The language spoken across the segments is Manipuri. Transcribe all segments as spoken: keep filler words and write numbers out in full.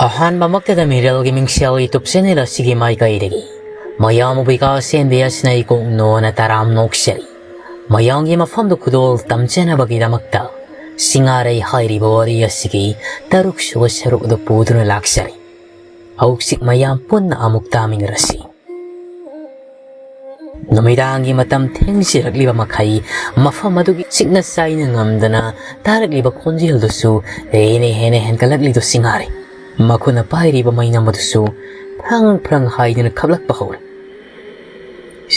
ꯑꯍꯥꯟꯕꯃꯛꯇꯗ ꯃꯤꯔꯦꯜꯒꯤ ꯃꯤꯡꯁꯦꯜ YouTube channel ꯑꯁꯤꯒꯤ ꯃꯥꯏꯀꯩꯗꯒꯤ ꯃꯌꯥꯝꯕꯨ ꯕꯤꯀꯥꯁ ꯑꯦꯟ ꯕꯤ ꯑꯦꯁꯅ ꯏꯀꯣꯛ ꯅꯣꯅ ꯇꯔꯥꯝ ꯅꯣꯛꯆꯔꯤ꯫ ꯃꯌꯥꯝꯒꯤ ꯃꯐꯝꯗ ꯈꯨꯗꯣꯜ ꯇꯝꯖꯅꯕꯒꯤꯗꯃꯛꯇ ꯁꯤꯡꯉꯥꯔꯩ ꯍꯥꯏꯔꯤꯕ ꯋꯥꯔꯤ ꯑꯁꯤꯒꯤ ꯇꯔꯨꯛꯁꯨꯕ ꯁꯔꯨꯛ ꯑꯗꯨ ꯄꯨꯗꯨꯅ ꯂꯥꯛꯆꯔꯤ꯫ ꯍꯧꯖꯤꯛ ꯃꯌꯥꯝ ꯄꯨꯟꯅ ꯑꯃꯨꯛ ꯇꯥꯃꯤꯟꯅꯔꯁꯤ꯫ ꯅꯨꯃꯤꯗꯥꯡꯒꯤ ꯃꯇꯝ ꯊꯦꯡꯖꯤꯜꯂꯛꯂꯤꯕ ꯃꯈꯩ ꯃꯐꯝ ꯑꯗꯨꯒꯤ ꯆꯤꯛꯅ ꯆꯥꯏꯅ ꯉꯝꯗꯅ ꯇꯥꯔꯛꯂꯤꯕ ꯈꯣꯟꯖꯦꯜꯗꯨꯁꯨ ꯍꯦꯟꯅ ꯍꯦꯟꯅ ꯍꯦꯟꯒꯠꯂꯛꯂꯤꯗꯨ ꯁꯤꯡꯉꯥꯔꯩ ꯃꯈꯨꯠꯅ ꯄꯥꯏꯔꯤꯕ ꯃꯩꯅꯝ ꯑꯗꯨꯁꯨ ꯐ꯭ꯔꯪ ꯐ꯭ꯔꯪ ꯍꯥꯏꯗꯨꯅ ꯈꯞꯂꯛꯄ ꯍꯧꯔꯦ꯫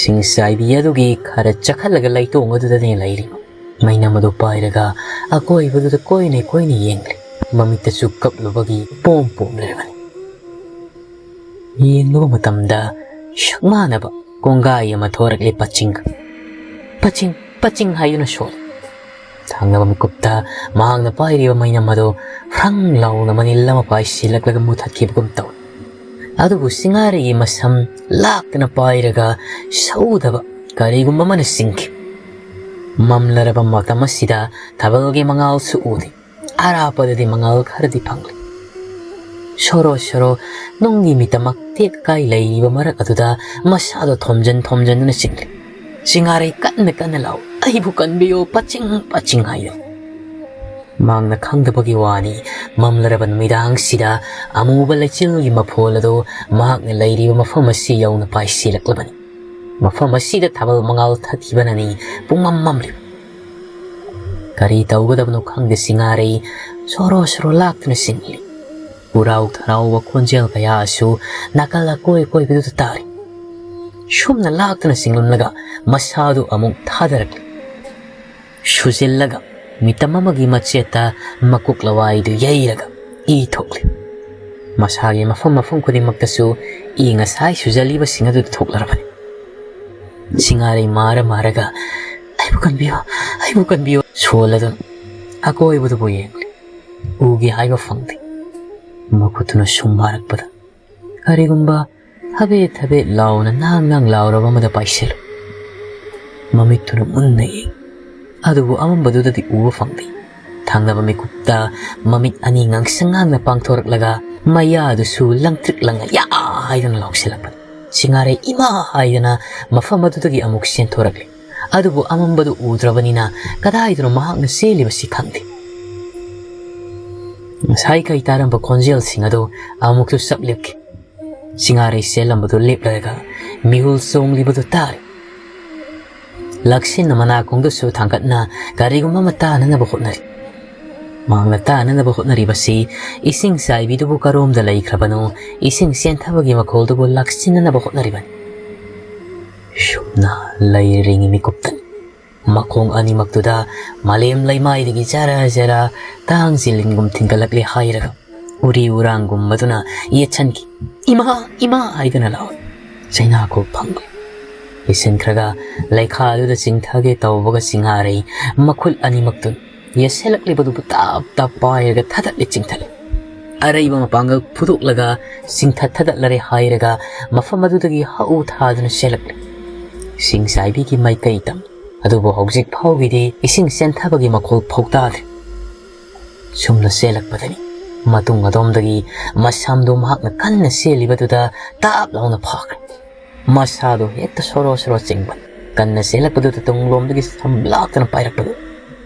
ꯁꯤꯡꯆꯥꯏꯕꯤ ꯑꯗꯨꯒꯤ ꯈꯔ ꯆꯈꯠꯂꯒ ꯂꯩꯇꯣꯡ ꯑꯗꯨꯗꯅꯦ ꯂꯩꯔꯤꯕ꯫ ꯃꯩꯅꯝ ꯑꯗꯨ ꯄꯥꯏꯔꯒ ꯑꯀꯣꯏꯕꯗꯨꯗ ꯀꯣꯏꯅ ꯀꯣꯏꯅ ꯌꯦꯡꯂꯤ꯫ ꯃꯃꯤꯠꯇꯁꯨ ꯀꯞꯂꯨꯕꯒꯤ ꯄꯣꯝ ꯄꯣꯝꯂꯤꯕꯅꯤ꯫ ꯌꯦꯡꯂꯨꯕ ꯃꯇꯝꯗ ꯁꯛ ꯃꯥꯟꯅꯕ ꯀꯣꯡꯒꯥꯏ ꯑꯃ ꯊꯣꯔꯛꯂꯦ ꯄꯆꯤꯡ꯫ ꯄꯆꯤꯡ, ꯄꯆꯤꯡ ꯍꯥꯏꯗꯨꯅ ꯁꯣꯜꯂꯤ꯫ ꯊꯪꯅꯕ ꯃꯤꯀꯨꯞꯇ ꯃꯍꯥꯛꯅ ꯄꯥꯏꯔꯤꯕ ꯃꯩꯅꯝ ꯑꯗꯨ ꯐ꯭ꯔꯪ ꯂꯥꯎꯅ ꯃꯅꯤꯜ ꯑꯃ ꯄꯥꯏꯁꯤꯜꯂꯛꯂꯒ ꯃꯨꯊꯠꯈꯤꯕꯒꯨꯝ ꯇꯧꯏ꯫ ꯑꯗꯨꯕꯨ ꯁꯤꯡꯉꯥꯔꯩꯒꯤ ꯃꯁꯝ ꯂꯥꯛꯇꯅ ꯄꯥꯏꯔꯒ ꯁꯧꯗꯕ ꯀꯔꯤꯒꯨꯝꯕ ꯑꯃꯅ ꯆꯤꯡꯈꯤ꯫ ꯃꯝꯂꯔꯕ ꯃꯇꯝ ꯑꯁꯤꯗ ꯊꯥꯕꯜꯒꯤ ꯃꯉꯥꯜꯁꯨ ꯎꯗꯦ꯫ ꯑꯔꯥꯞꯄꯗꯗꯤ ꯃꯉꯥꯜ ꯈꯔꯗꯤ ꯐꯪꯂꯤ꯫ ꯁꯣꯔꯣ ꯁꯣꯔꯣ ꯅꯨꯡꯒꯤ ꯃꯤꯇꯃꯛ ꯇꯦꯛ ꯀꯥꯏ ꯂꯩꯔꯤꯕ ꯃꯔꯛ ꯑꯗꯨꯗ ꯃꯁꯥꯗꯣ ꯊꯣꯝꯖꯟ ꯊꯣꯝꯖꯟꯗꯨꯅ ꯆꯤꯡꯂꯤ꯫ "ꯁꯤꯡꯉꯥꯔꯩ, ꯀꯟꯅ ꯀꯟꯅ ꯂꯥꯎ, ꯑꯩꯕꯨ ꯀꯟꯕꯤꯌꯨ, ꯄꯆꯤꯡ ꯄꯆꯤꯡ" ꯍꯥꯏꯗꯨꯅ꯫ ꯃꯍꯥꯛꯅ ꯈꯪꯗꯕꯒꯤ ꯋꯥꯅꯤ, ꯃꯝꯂꯔꯕ ꯅꯨꯃꯤꯗꯥꯡꯁꯤꯗ ꯑꯃꯨꯕ ꯂꯩꯆꯤꯜꯒꯤ ꯃꯐꯣꯜ ꯑꯗꯨ ꯃꯍꯥꯛꯅ ꯂꯩꯔꯤꯕ ꯃꯐꯝ ꯑꯁꯤ ꯌꯧꯅ ꯄꯥꯏꯁꯤꯜꯂꯛꯂꯕꯅꯤ꯫ ꯃꯐꯝ ꯑꯁꯤꯗ ꯊꯥꯕꯜ ꯃꯉꯥꯜ ꯊꯠꯈꯤꯕꯅꯅꯤ ꯄꯨꯡꯃꯝ ꯃꯝꯂꯤꯕ꯫ ꯀꯔꯤ ꯇꯧꯒꯗꯕꯅꯣ ꯈꯪꯗꯦ ꯁꯤꯡꯉꯥꯔꯩ ꯁꯣꯔꯣ ꯁꯣꯔꯣ ꯂꯥꯛꯇꯨꯅ ꯆꯤꯡꯂꯤ꯫ ꯎꯔꯥꯎ ꯊꯔꯥꯎꯕ ꯈꯣꯟꯖꯦꯜ ꯀꯌꯥꯁꯨ ꯅꯥꯀꯜ ꯑꯀꯣꯏ ꯑꯀꯣꯏꯕꯗꯨꯗ ꯇꯥꯔꯤ꯫ ꯁꯨꯝꯅ ꯂꯥꯛꯇꯨꯅ ꯆꯤꯡꯂꯝꯂꯒ ꯃꯁꯥꯗꯨ ꯑꯃꯨꯛ ꯊꯥꯗꯔꯛꯂꯤ꯫ ꯁꯨꯖꯤꯜꯂꯒ ꯃꯤꯇꯝ ꯑꯃꯒꯤ ꯃꯆꯦꯠꯇ ꯃꯀꯣꯛ ꯂꯋꯥꯏꯗꯨ ꯌꯩꯔꯒ ꯏ ꯊꯣꯛꯂꯤ꯫ ꯃꯁꯥꯒꯤ ꯃꯐꯝ ꯃꯐꯝ ꯈꯨꯗꯤꯡꯃꯛꯇꯁꯨ ꯏ ꯉꯁꯥꯏ ꯁꯨꯖꯜꯂꯤꯕꯁꯤꯡ ꯑꯗꯨ ꯊꯣꯛꯂꯔꯕꯅꯤ꯫ ꯁꯤꯡꯉꯥꯔꯩ ꯃꯥꯔ ꯃꯥꯔꯒ, "ꯑꯩꯕꯨ ꯀꯟꯕꯤꯌꯨ, ꯑꯩꯕꯨ ꯀꯟꯕꯤꯌꯨ" ꯁꯣꯜꯂꯗꯨꯅ ꯑꯀꯣꯏꯕꯗꯨꯕꯨ ꯌꯦꯡꯂꯤ꯫ ꯎꯒꯦ ꯍꯥꯏꯕ ꯐꯪꯗꯦ꯫ ꯃꯈꯨꯠꯇꯨꯅ ꯁꯨꯝ ꯃꯥꯔꯛꯄꯗ ꯀꯔꯤꯒꯨꯝꯕ ꯊꯕꯦꯠ ꯊꯕꯦꯠ ꯂꯥꯎꯅ ꯅꯥꯡ ꯅꯥꯡ ꯂꯥꯎꯔꯕ ꯑꯃꯗ ꯄꯥꯏꯁꯤꯜꯂꯨ꯫ ꯃꯃꯤꯠꯇꯨꯅ ꯃꯨꯟꯅ ꯌꯦꯡ, ꯑꯗꯨꯕꯨ ꯑꯃꯝꯕꯗꯨꯗꯗꯤ ꯎꯕ ꯐꯪꯗꯦ꯫ ꯊꯪꯅꯕ ꯃꯤꯀꯨꯞꯇ ꯃꯃꯤꯠ ꯑꯅꯤ ꯉꯥꯡꯁꯪ ꯉꯥꯡꯅ ꯄꯥꯡꯊꯣꯔꯛꯂꯒ ꯃꯌꯥꯗꯨꯁꯨ ꯂꯪꯇ꯭ꯔꯤꯛ ꯂꯪꯉ "ꯌꯥ!" ꯍꯥꯏꯗꯨꯅ ꯂꯥꯎꯁꯤꯜꯂꯛꯄꯅꯤ꯫ ꯁꯤꯡꯉꯥꯔꯩ "ꯏꯃꯥ!" ꯍꯥꯏꯗꯅ ꯃꯐꯝ ꯑꯗꯨꯗꯒꯤ ꯑꯃꯨꯛ ꯆꯦꯟꯊꯣꯔꯛꯂꯤ꯫ ꯑꯗꯨꯕꯨ ꯑꯃꯝꯕꯗꯨ ꯎꯗ꯭ꯔꯕꯅꯤꯅ ꯀꯗꯥꯏꯗꯅꯣ ꯃꯍꯥꯛꯅ ꯆꯦꯜꯂꯤꯕꯁꯤ ꯈꯪꯗꯦ꯫ ꯉꯁꯥꯏꯈꯩ ꯇꯥꯔꯝꯕ ꯈꯣꯟꯖꯦꯜꯁꯤꯡ ꯑꯗꯨ ꯑꯃꯨꯛꯁꯨ ꯆꯞ ꯂꯦꯞꯈꯤ꯫ ꯁꯤꯡꯉꯥꯔꯩ ꯆꯦꯜꯂꯝꯕꯗꯨ ꯂꯦꯞꯂꯔꯒ ꯃꯤꯍꯨꯜ ꯆꯣꯡꯂꯤꯕꯗꯨ ꯇꯥꯔꯦ꯫ ꯂꯛꯁꯤꯟꯅ ꯃꯅꯥꯀꯣꯡꯗꯨꯁꯨ ꯊꯥꯡꯒꯠꯅ ꯀꯔꯤꯒꯨꯝꯕ ꯑꯃ ꯇꯥꯅꯅꯕ ꯍꯣꯠꯅꯔꯤ꯫ ꯃꯍꯥꯛꯅ ꯇꯥꯅꯅꯕ ꯍꯣꯠꯅꯔꯤꯕꯁꯤ ꯏꯁꯤꯡ ꯆꯥꯏꯕꯤꯗꯨꯕꯨ ꯀꯔꯣꯝꯗ ꯂꯩꯈ꯭ꯔꯕꯅꯣ, ꯏꯁꯤꯡ ꯆꯦꯟꯊꯕꯒꯤ ꯃꯈꯣꯜꯗꯨꯕꯨ ꯂꯥꯛꯁꯤꯟꯅꯅꯕ ꯍꯣꯠꯅꯔꯤꯕꯅꯤ꯫ ꯁꯨꯞꯅ ꯂꯩꯔꯤꯉꯩ ꯃꯤꯀꯨꯞꯇꯅꯤ꯫ ꯃꯈꯣꯡ ꯑꯅꯤꯃꯛꯇꯨꯗ ꯃꯥꯂꯦꯝ ꯂꯩꯃꯥꯏꯗꯒꯤ ꯖꯔ ꯖꯔ ꯇꯥꯡ ꯆꯤꯂꯤꯟꯒꯨꯝ ꯊꯤꯟꯒꯠꯂꯛꯂꯦ ꯍꯥꯏꯔꯒ ꯎꯔꯤ ꯎꯔꯥꯡꯒꯨꯝꯕꯗꯨꯅ ꯌꯦꯠꯁꯟꯈꯤ꯫ "ꯏꯃꯥ! ꯏꯃꯥ!" ꯍꯥꯏꯗꯨꯅ ꯂꯥꯎꯏ꯫ ꯆꯩꯅꯥꯈꯣꯛ ꯐꯪꯂꯦ꯫ ꯂꯤꯁꯤꯟꯈ꯭ꯔꯒ ꯂꯩꯈꯥꯗꯨꯗ ꯆꯤꯡꯊꯒꯦ ꯇꯧꯕꯒ ꯁꯤꯡꯉꯥꯔꯩ ꯃꯈꯨꯠ ꯑꯅꯤꯃꯛꯇꯨꯅ ꯌꯦꯠꯁꯜꯂꯛꯂꯤꯕꯗꯨꯕꯨ ꯇꯞ ꯇꯞ ꯄꯥꯏꯔꯒ ꯊꯥꯗꯠꯂꯦ ꯆꯤꯡꯊꯠꯂꯦ꯫ ꯑꯔꯩꯕ ꯃꯄꯥꯡꯒꯜ ꯐꯨꯗꯣꯛꯂꯒ ꯆꯤꯡꯊꯠ ꯊꯥꯗꯠꯂꯔꯦ ꯍꯥꯏꯔꯒ ꯃꯐꯝ ꯑꯗꯨꯗꯒꯤ ꯍꯧ ꯊꯥꯗꯨꯅ ꯆꯦꯜꯂꯛꯂꯦ꯫ ꯏꯁꯤꯡ ꯆꯥꯏꯕꯤꯒꯤ ꯃꯥꯏꯀꯩ ꯇꯝ꯫ ꯑꯗꯨꯕꯨ ꯍꯧꯖꯤꯛ ꯐꯥꯎꯒꯤꯗꯤ ꯏꯁꯤꯡ ꯆꯦꯟꯊꯕꯒꯤ ꯃꯈꯣꯜ ꯐꯥꯎ ꯇꯥꯗ꯭ꯔꯦ꯫ ꯁꯨꯝꯅ ꯆꯦꯜꯂꯛꯄꯗꯅꯤ ꯃꯇꯨꯡ ꯑꯗꯣꯝꯗꯒꯤ ꯃꯁꯝꯗꯨ ꯃꯍꯥꯛꯅ ꯀꯟꯅ ꯆꯦꯜꯂꯤꯕꯗꯨꯗ ꯇꯥꯞ ꯂꯥꯎꯅ ꯐꯥꯈ꯭ꯔꯦ꯫ ꯃꯁꯥꯗꯨ ꯍꯦꯛꯇ ꯁꯣꯔꯣ ꯁꯣꯔꯣ ꯆꯤꯡꯕ, ꯀꯟꯅ ꯆꯦꯜꯂꯛꯄꯗꯨꯗ ꯇꯨꯡꯂꯣꯝꯗꯒꯤ ꯁꯝꯂꯥꯛꯇꯅ ꯄꯥꯏꯔꯛꯄꯗꯨ꯫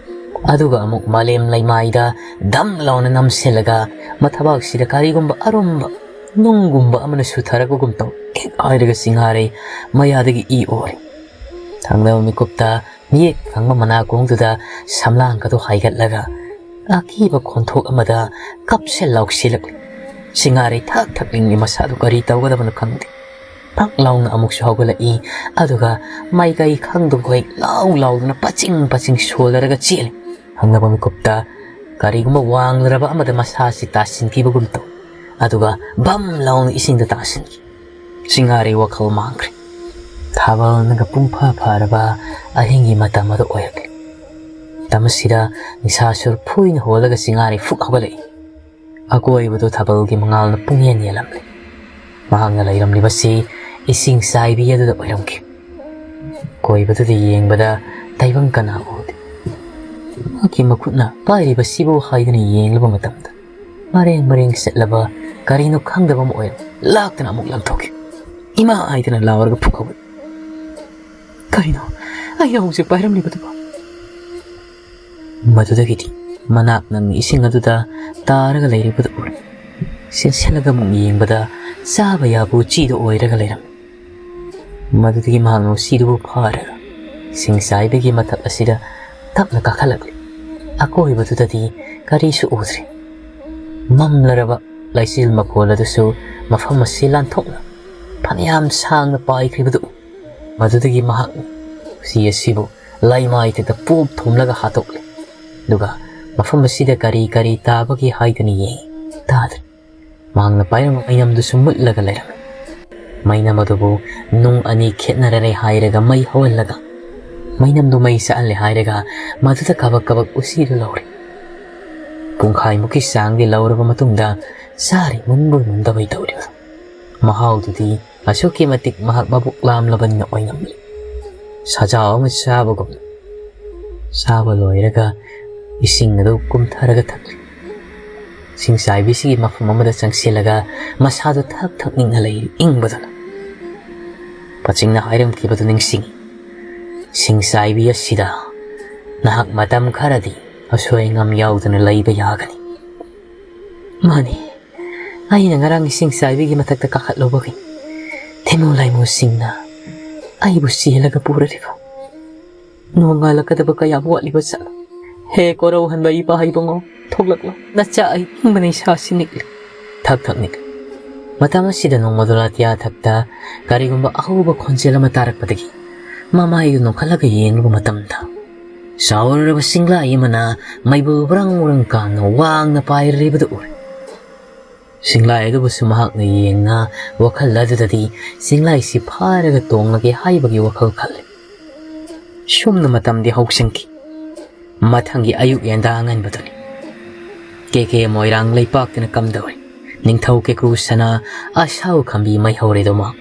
ꯑꯗꯨꯒ ꯑꯃꯨꯛ ꯃꯥꯂꯦꯝ ꯂꯩꯃꯥꯏꯗ ꯗꯝ ꯂꯥꯎꯅ ꯅꯝꯁꯤꯜꯂꯒ ꯃꯊꯕꯥꯛꯁꯤꯗ ꯀꯔꯤꯒꯨꯝꯕ ꯑꯔꯨꯝꯕ ꯅꯨꯡꯒꯨꯝꯕ ꯑꯃꯅ ꯁꯨꯊꯔꯛꯄꯒꯨꯝ ꯇꯧ꯫ ꯍꯦꯛ ꯍꯥꯏꯔꯒ ꯁꯤꯡꯉꯥꯔꯩ ꯃꯌꯥꯗꯒꯤ ꯏ ꯑꯣꯔꯦ꯫ ꯊꯪꯅꯕ ꯃꯤꯀꯨꯞꯇ ꯃꯤꯌꯦꯛ ꯈꯪꯕ ꯃꯅꯥꯀꯣꯡꯗꯨꯗ ꯁꯝꯂꯥꯡꯒꯗꯨ ꯍꯥꯏꯒꯠꯂꯒ ꯑꯀꯤꯕ ꯈꯣꯟꯊꯣꯛ ꯑꯃꯗ ꯀꯞꯁꯦ ꯂꯥꯎꯁꯤꯜꯂꯛꯂꯤ꯫ ꯁꯤꯡꯉꯥꯔꯩ ꯊꯛ ꯊꯛ ꯅꯤꯡꯂꯤ, ꯃꯁꯥꯗꯨ ꯀꯔꯤ ꯇꯧꯒꯗꯕꯅꯣ ꯈꯪꯗꯦ꯫ ꯐꯛ ꯂꯥꯎꯅ ꯑꯃꯨꯛꯁꯨ ꯍꯧꯒꯠꯂꯛꯏ, ꯑꯗꯨꯒ ꯃꯥꯏꯀꯩ ꯈꯪꯗꯕꯈꯣꯏ ꯂꯥꯎ ꯂꯥꯎꯗꯨꯅ ꯄꯆꯤꯡ ꯄꯆꯤꯡ ꯁꯣꯜꯂꯔꯒ ꯆꯦꯜꯂꯤ꯫ ꯊꯪꯅꯕ ꯃꯤꯀꯨꯞꯇ ꯀꯔꯤꯒꯨꯝꯕ ꯋꯥꯡꯂꯔꯕ ꯑꯃꯗ ꯃꯁꯥꯁꯤ ꯇꯥꯁꯤꯟꯈꯤꯕꯒꯨꯝ ꯇꯧ, ꯑꯗꯨꯒ ꯕꯝ ꯂꯥꯎꯅ ꯏꯁꯤꯡꯗ ꯇꯥꯁꯤꯟꯈꯤ꯫ ꯁꯤꯡꯉꯥꯔꯩ ꯋꯥꯈꯜ ꯃꯥꯡꯈ꯭ꯔꯦ꯫ ꯊꯥꯕꯜꯅꯒ ꯄꯨꯡ ꯐ ꯐꯔꯕ ꯑꯍꯤꯡꯒꯤ ꯃꯇꯝ ꯑꯗꯨ ꯑꯣꯏꯔꯛꯂꯤ꯫ ꯃꯇꯝ ꯑꯁꯤꯗ ꯅꯤꯁꯥꯁꯨꯔ ꯐꯨꯏꯅ ꯍꯣꯜꯂꯒ ꯁꯤꯡꯉꯥꯔꯩ ꯐꯨꯛ ꯍꯧꯒꯠꯂꯛꯏ꯫ ꯑꯀꯣꯏꯕꯗꯨ ꯊꯥꯕꯜꯒꯤ ꯃꯉꯥꯜꯅ ꯄꯨꯡꯌꯦꯟ ꯌꯦꯜꯂꯝꯂꯦ꯫ ꯃꯍꯥꯛꯅ ꯂꯩꯔꯝꯂꯤꯕꯁꯤ ꯏꯁꯤꯡ ꯆꯥꯏꯕꯤ ꯑꯗꯨꯗ ꯑꯣꯏꯔꯝꯈꯤ꯫ ꯀꯣꯏꯕꯗꯨꯗ ꯌꯦꯡꯕꯗ ꯇꯥꯏꯕꯪ ꯀꯅꯥ ꯎꯗꯦ꯫ ꯃꯍꯥꯛꯀꯤ ꯃꯈꯨꯠꯅ ꯄꯥꯏꯔꯤꯕꯁꯤꯕꯨ ꯍꯥꯏꯗꯨꯅ ꯌꯦꯡꯂꯨꯕ ꯃꯇꯝꯗ ꯃꯔꯦꯡ ꯃꯔꯦꯡ ꯆꯠꯂꯕ ꯀꯔꯤꯅꯣ ꯈꯪꯗꯕ ꯑꯃ ꯑꯣꯏꯔꯝꯃꯤ꯫ ꯂꯥꯛꯇꯅ ꯑꯃꯨꯛ ꯂꯪꯊꯣꯛꯈꯤ꯫ "ꯏꯃꯥ!" ꯍꯥꯏꯗꯅ ꯂꯥꯎꯔꯒ ꯐꯨꯛꯍꯧꯏ꯫ "ꯀꯔꯤꯅꯣ ꯑꯩꯅ ꯍꯧꯖꯤꯛ ꯄꯥꯏꯔꯝꯂꯤꯕꯗꯨꯕꯣ?" ꯃꯗꯨꯗꯒꯤꯗꯤ ꯃꯅꯥꯛ ꯅꯛꯅ ꯏꯁꯤꯡ ꯑꯗꯨꯗ ꯇꯥꯔꯒ ꯂꯩꯔꯤꯕꯗꯨ ꯎꯔꯦ꯫ ꯆꯦꯟꯁꯤꯜꯂꯒ ꯑꯃꯨꯛ ꯌꯦꯡꯕꯗ, ꯆꯥꯕ ꯌꯥꯕ ꯎꯆꯤꯗꯨ ꯑꯣꯏꯔꯒ ꯂꯩꯔꯝꯃꯤ꯫ ꯃꯗꯨꯗꯒꯤ ꯃꯍꯥꯛꯅ ꯎꯆꯤꯗꯨꯕꯨ ꯐꯥꯔꯒ ꯏꯁꯤꯡ ꯆꯥꯏꯕꯤꯒꯤ ꯃꯊꯛ ꯑꯁꯤꯗ ꯇꯞꯅ ꯀꯥꯈꯠꯂꯛꯂꯤ꯫ ꯑꯀꯣꯏꯕꯗꯨꯗꯗꯤ ꯀꯔꯤꯁꯨ ꯎꯗ꯭ꯔꯦ꯫ ꯃꯝꯂꯔꯕ ꯂꯩꯆꯤꯜ ꯃꯈꯣꯜ ꯑꯗꯨꯁꯨ ꯃꯐꯝ ꯑꯁꯤ ꯂꯥꯟꯊꯣꯛꯅ ꯐꯅꯌꯥꯝ ꯁꯥꯡꯅ ꯄꯥꯏꯈ꯭ꯔꯤꯕꯗꯨ ꯎꯏ꯫ ꯃꯗꯨꯗꯒꯤ ꯃꯍꯥꯛꯅ ꯎꯆꯤ ꯑꯁꯤꯕꯨ ꯂꯩꯃꯥꯏꯊꯛꯇ ꯄꯣꯞ ꯊꯣꯝꯂꯒ ꯍꯥꯠꯇꯣꯛꯂꯦ꯫ ꯑꯗꯨꯒ ꯃꯐꯝ ꯑꯁꯤꯗ ꯀꯔꯤ ꯀꯔꯤ ꯇꯥꯕꯒꯦ ꯍꯥꯏꯗꯨꯅ ꯌꯦꯡꯉꯤ꯫ ꯇꯥꯗ꯭ꯔꯦ꯫ ꯃꯍꯥꯛꯅ ꯄꯥꯏꯔꯝꯕ ꯃꯩꯅꯝꯗꯨꯁꯨ ꯃꯨꯠꯂꯒ ꯂꯩꯔꯝꯃꯤ꯫ ꯃꯩꯅꯝ ꯑꯗꯨꯕꯨ ꯅꯨꯡ ꯑꯅꯤ ꯈꯦꯠꯅꯔꯔꯦ ꯍꯥꯏꯔꯒ ꯃꯩ ꯍꯧꯍꯜꯂꯒ, ꯃꯩꯅꯝꯗꯨ ꯃꯩ ꯆꯥꯛꯍꯜꯂꯦ ꯍꯥꯏꯔꯒ, ꯃꯗꯨꯗ ꯀꯕꯛ ꯀꯕꯛ ꯎꯆꯤꯗꯨ ꯂꯧꯔꯦ꯫ ꯄꯨꯡꯈꯥꯏꯃꯨꯛꯀꯤ ꯆꯥꯡꯗꯤ ꯂꯧꯔꯕ ꯃꯇꯨꯡꯗ ꯆꯥꯔꯤ ꯃꯨꯟꯕꯣꯏ ꯃꯨꯟꯗꯕꯣꯏ ꯇꯧꯔꯤꯕ ꯃꯍꯥꯎꯗꯨꯗꯤ ꯑꯁꯨꯛꯀꯤ ꯃꯇꯤꯛ ꯃꯍꯥꯛ ꯃꯕꯨꯛ ꯂꯥꯝꯂꯕꯅꯤꯅ ꯑꯣꯏꯅꯝꯂꯤ꯫ ꯁꯖꯥꯎ ꯑꯃ ꯆꯥꯕꯒꯨꯝꯅ ꯆꯥꯕ ꯂꯣꯏꯔꯒ ꯏꯁꯤꯡ ꯑꯗꯨ ꯀꯨꯝꯊꯔꯒ ꯊꯛꯂꯤ꯫ ꯏꯁꯤꯡ ꯆꯥꯏꯕꯤꯁꯤꯒꯤ ꯃꯐꯝ ꯑꯃꯗ ꯆꯪꯁꯤꯜꯂꯒ ꯃꯁꯥꯗꯨ ꯊꯛ ꯊꯛ ꯅꯤꯛꯅ ꯂꯩꯔꯤ ꯏꯪꯕꯗꯨꯅ꯫ ꯄꯆꯤꯡꯅ ꯍꯥꯏꯔꯝꯈꯤꯕꯗꯨ ꯅꯤꯡꯁꯤꯡꯏ, "ꯏꯁꯤꯡ ꯆꯥꯏꯕꯤ ꯑꯁꯤꯗ ꯅꯍꯥꯛ ꯃꯇꯝ ꯈꯔꯗꯤ ꯑꯁꯣꯏ ꯑꯉꯥꯝ ꯌꯥꯎꯗꯅ ꯂꯩꯕ ꯌꯥꯒꯅꯤ꯫" ꯃꯥꯅꯤ, ꯑꯩꯅ ꯉꯔꯥꯡ ꯏꯁꯤꯡ ꯆꯥꯏꯕꯤꯒꯤ ꯃꯊꯛꯇ ꯀꯥꯈꯠꯂꯨꯕꯒꯤ ꯊꯤꯃꯨ ꯂꯥꯏꯃꯨꯁꯤꯡꯅ ꯑꯩꯕꯨ ꯆꯦꯜꯂꯒ ꯄꯨꯔꯔꯤꯕ꯫ ꯅꯣꯡꯉꯥꯜꯂꯛꯀꯗꯕ ꯀꯌꯥꯝ ꯋꯥꯠꯂꯤꯕ ꯖꯥꯠꯅꯣ? ꯍꯦ ꯀꯣꯔꯧꯍꯟꯕ ꯏꯄꯥ ꯍꯩꯕꯨꯡꯉꯣ, ꯊꯣꯛꯂꯛꯂꯣ꯫ ꯅꯆꯥ ꯑꯩ ꯏꯪꯕꯅ ꯏꯁꯥꯁꯤ ꯅꯤꯛꯂꯤ꯫ ꯊꯛ ꯊꯛ ꯅꯤꯛꯂꯤ꯫ ꯃꯇꯝ ꯑꯁꯤꯗ ꯅꯣꯡꯃꯗꯣ ꯑꯇꯤꯌꯥ ꯊꯛꯇ ꯀꯔꯤꯒꯨꯝꯕ ꯑꯍꯧꯕ ꯈꯣꯟꯖꯦꯜ ꯑꯃ ꯇꯥꯔꯛꯄꯗꯒꯤ ꯃꯃꯥꯏꯗꯨ ꯅꯣꯛꯈꯠꯂꯒ ꯌꯦꯡꯂꯨꯕ ꯃꯇꯝꯗ, ꯆꯥꯎꯔꯔꯕ ꯆꯤꯡꯂꯥꯏ ꯑꯃꯅ ꯃꯩꯕꯨꯜ ꯍꯨꯔꯪ ꯍꯨꯔꯪ ꯀꯥꯡꯅ ꯋꯥꯡꯅ ꯄꯥꯏꯔꯤꯕꯗꯨ ꯎꯔꯦ꯫ ꯆꯤꯡꯂꯥꯏ ꯑꯗꯨꯕꯨꯁꯨ ꯃꯍꯥꯛꯅ ꯌꯦꯡꯅ ꯋꯥꯈꯜ ꯑꯗꯨꯗꯗꯤ ꯆꯤꯡꯂꯥꯏꯁꯤ ꯐꯥꯔꯒ ꯇꯣꯡꯂꯒꯦ ꯍꯥꯏꯕꯒꯤ ꯋꯥꯈꯜ ꯈꯜꯂꯤ꯫ ꯁꯨꯝꯅ ꯃꯇꯝꯗꯤ ꯍꯧꯁꯤꯟꯈꯤ꯫ ꯃꯊꯪꯒꯤ ꯑꯌꯨꯛ ꯌꯦꯟꯗꯥ ꯑꯉꯟꯕꯗꯨꯅꯤ꯫ ꯀꯦ ꯀꯦ ꯃꯣꯏꯔꯥꯡ ꯂꯩꯄꯥꯛꯇꯨꯅ ꯀꯝꯗꯧꯔꯤ? ꯅꯤꯡꯊꯧ ꯀꯦꯀ꯭ꯔꯨ ꯁꯅꯥ ꯑꯁꯥꯎ ꯈꯝꯕꯤ ꯃꯩꯍꯧꯔꯦꯗꯣ ꯃꯍꯥꯛ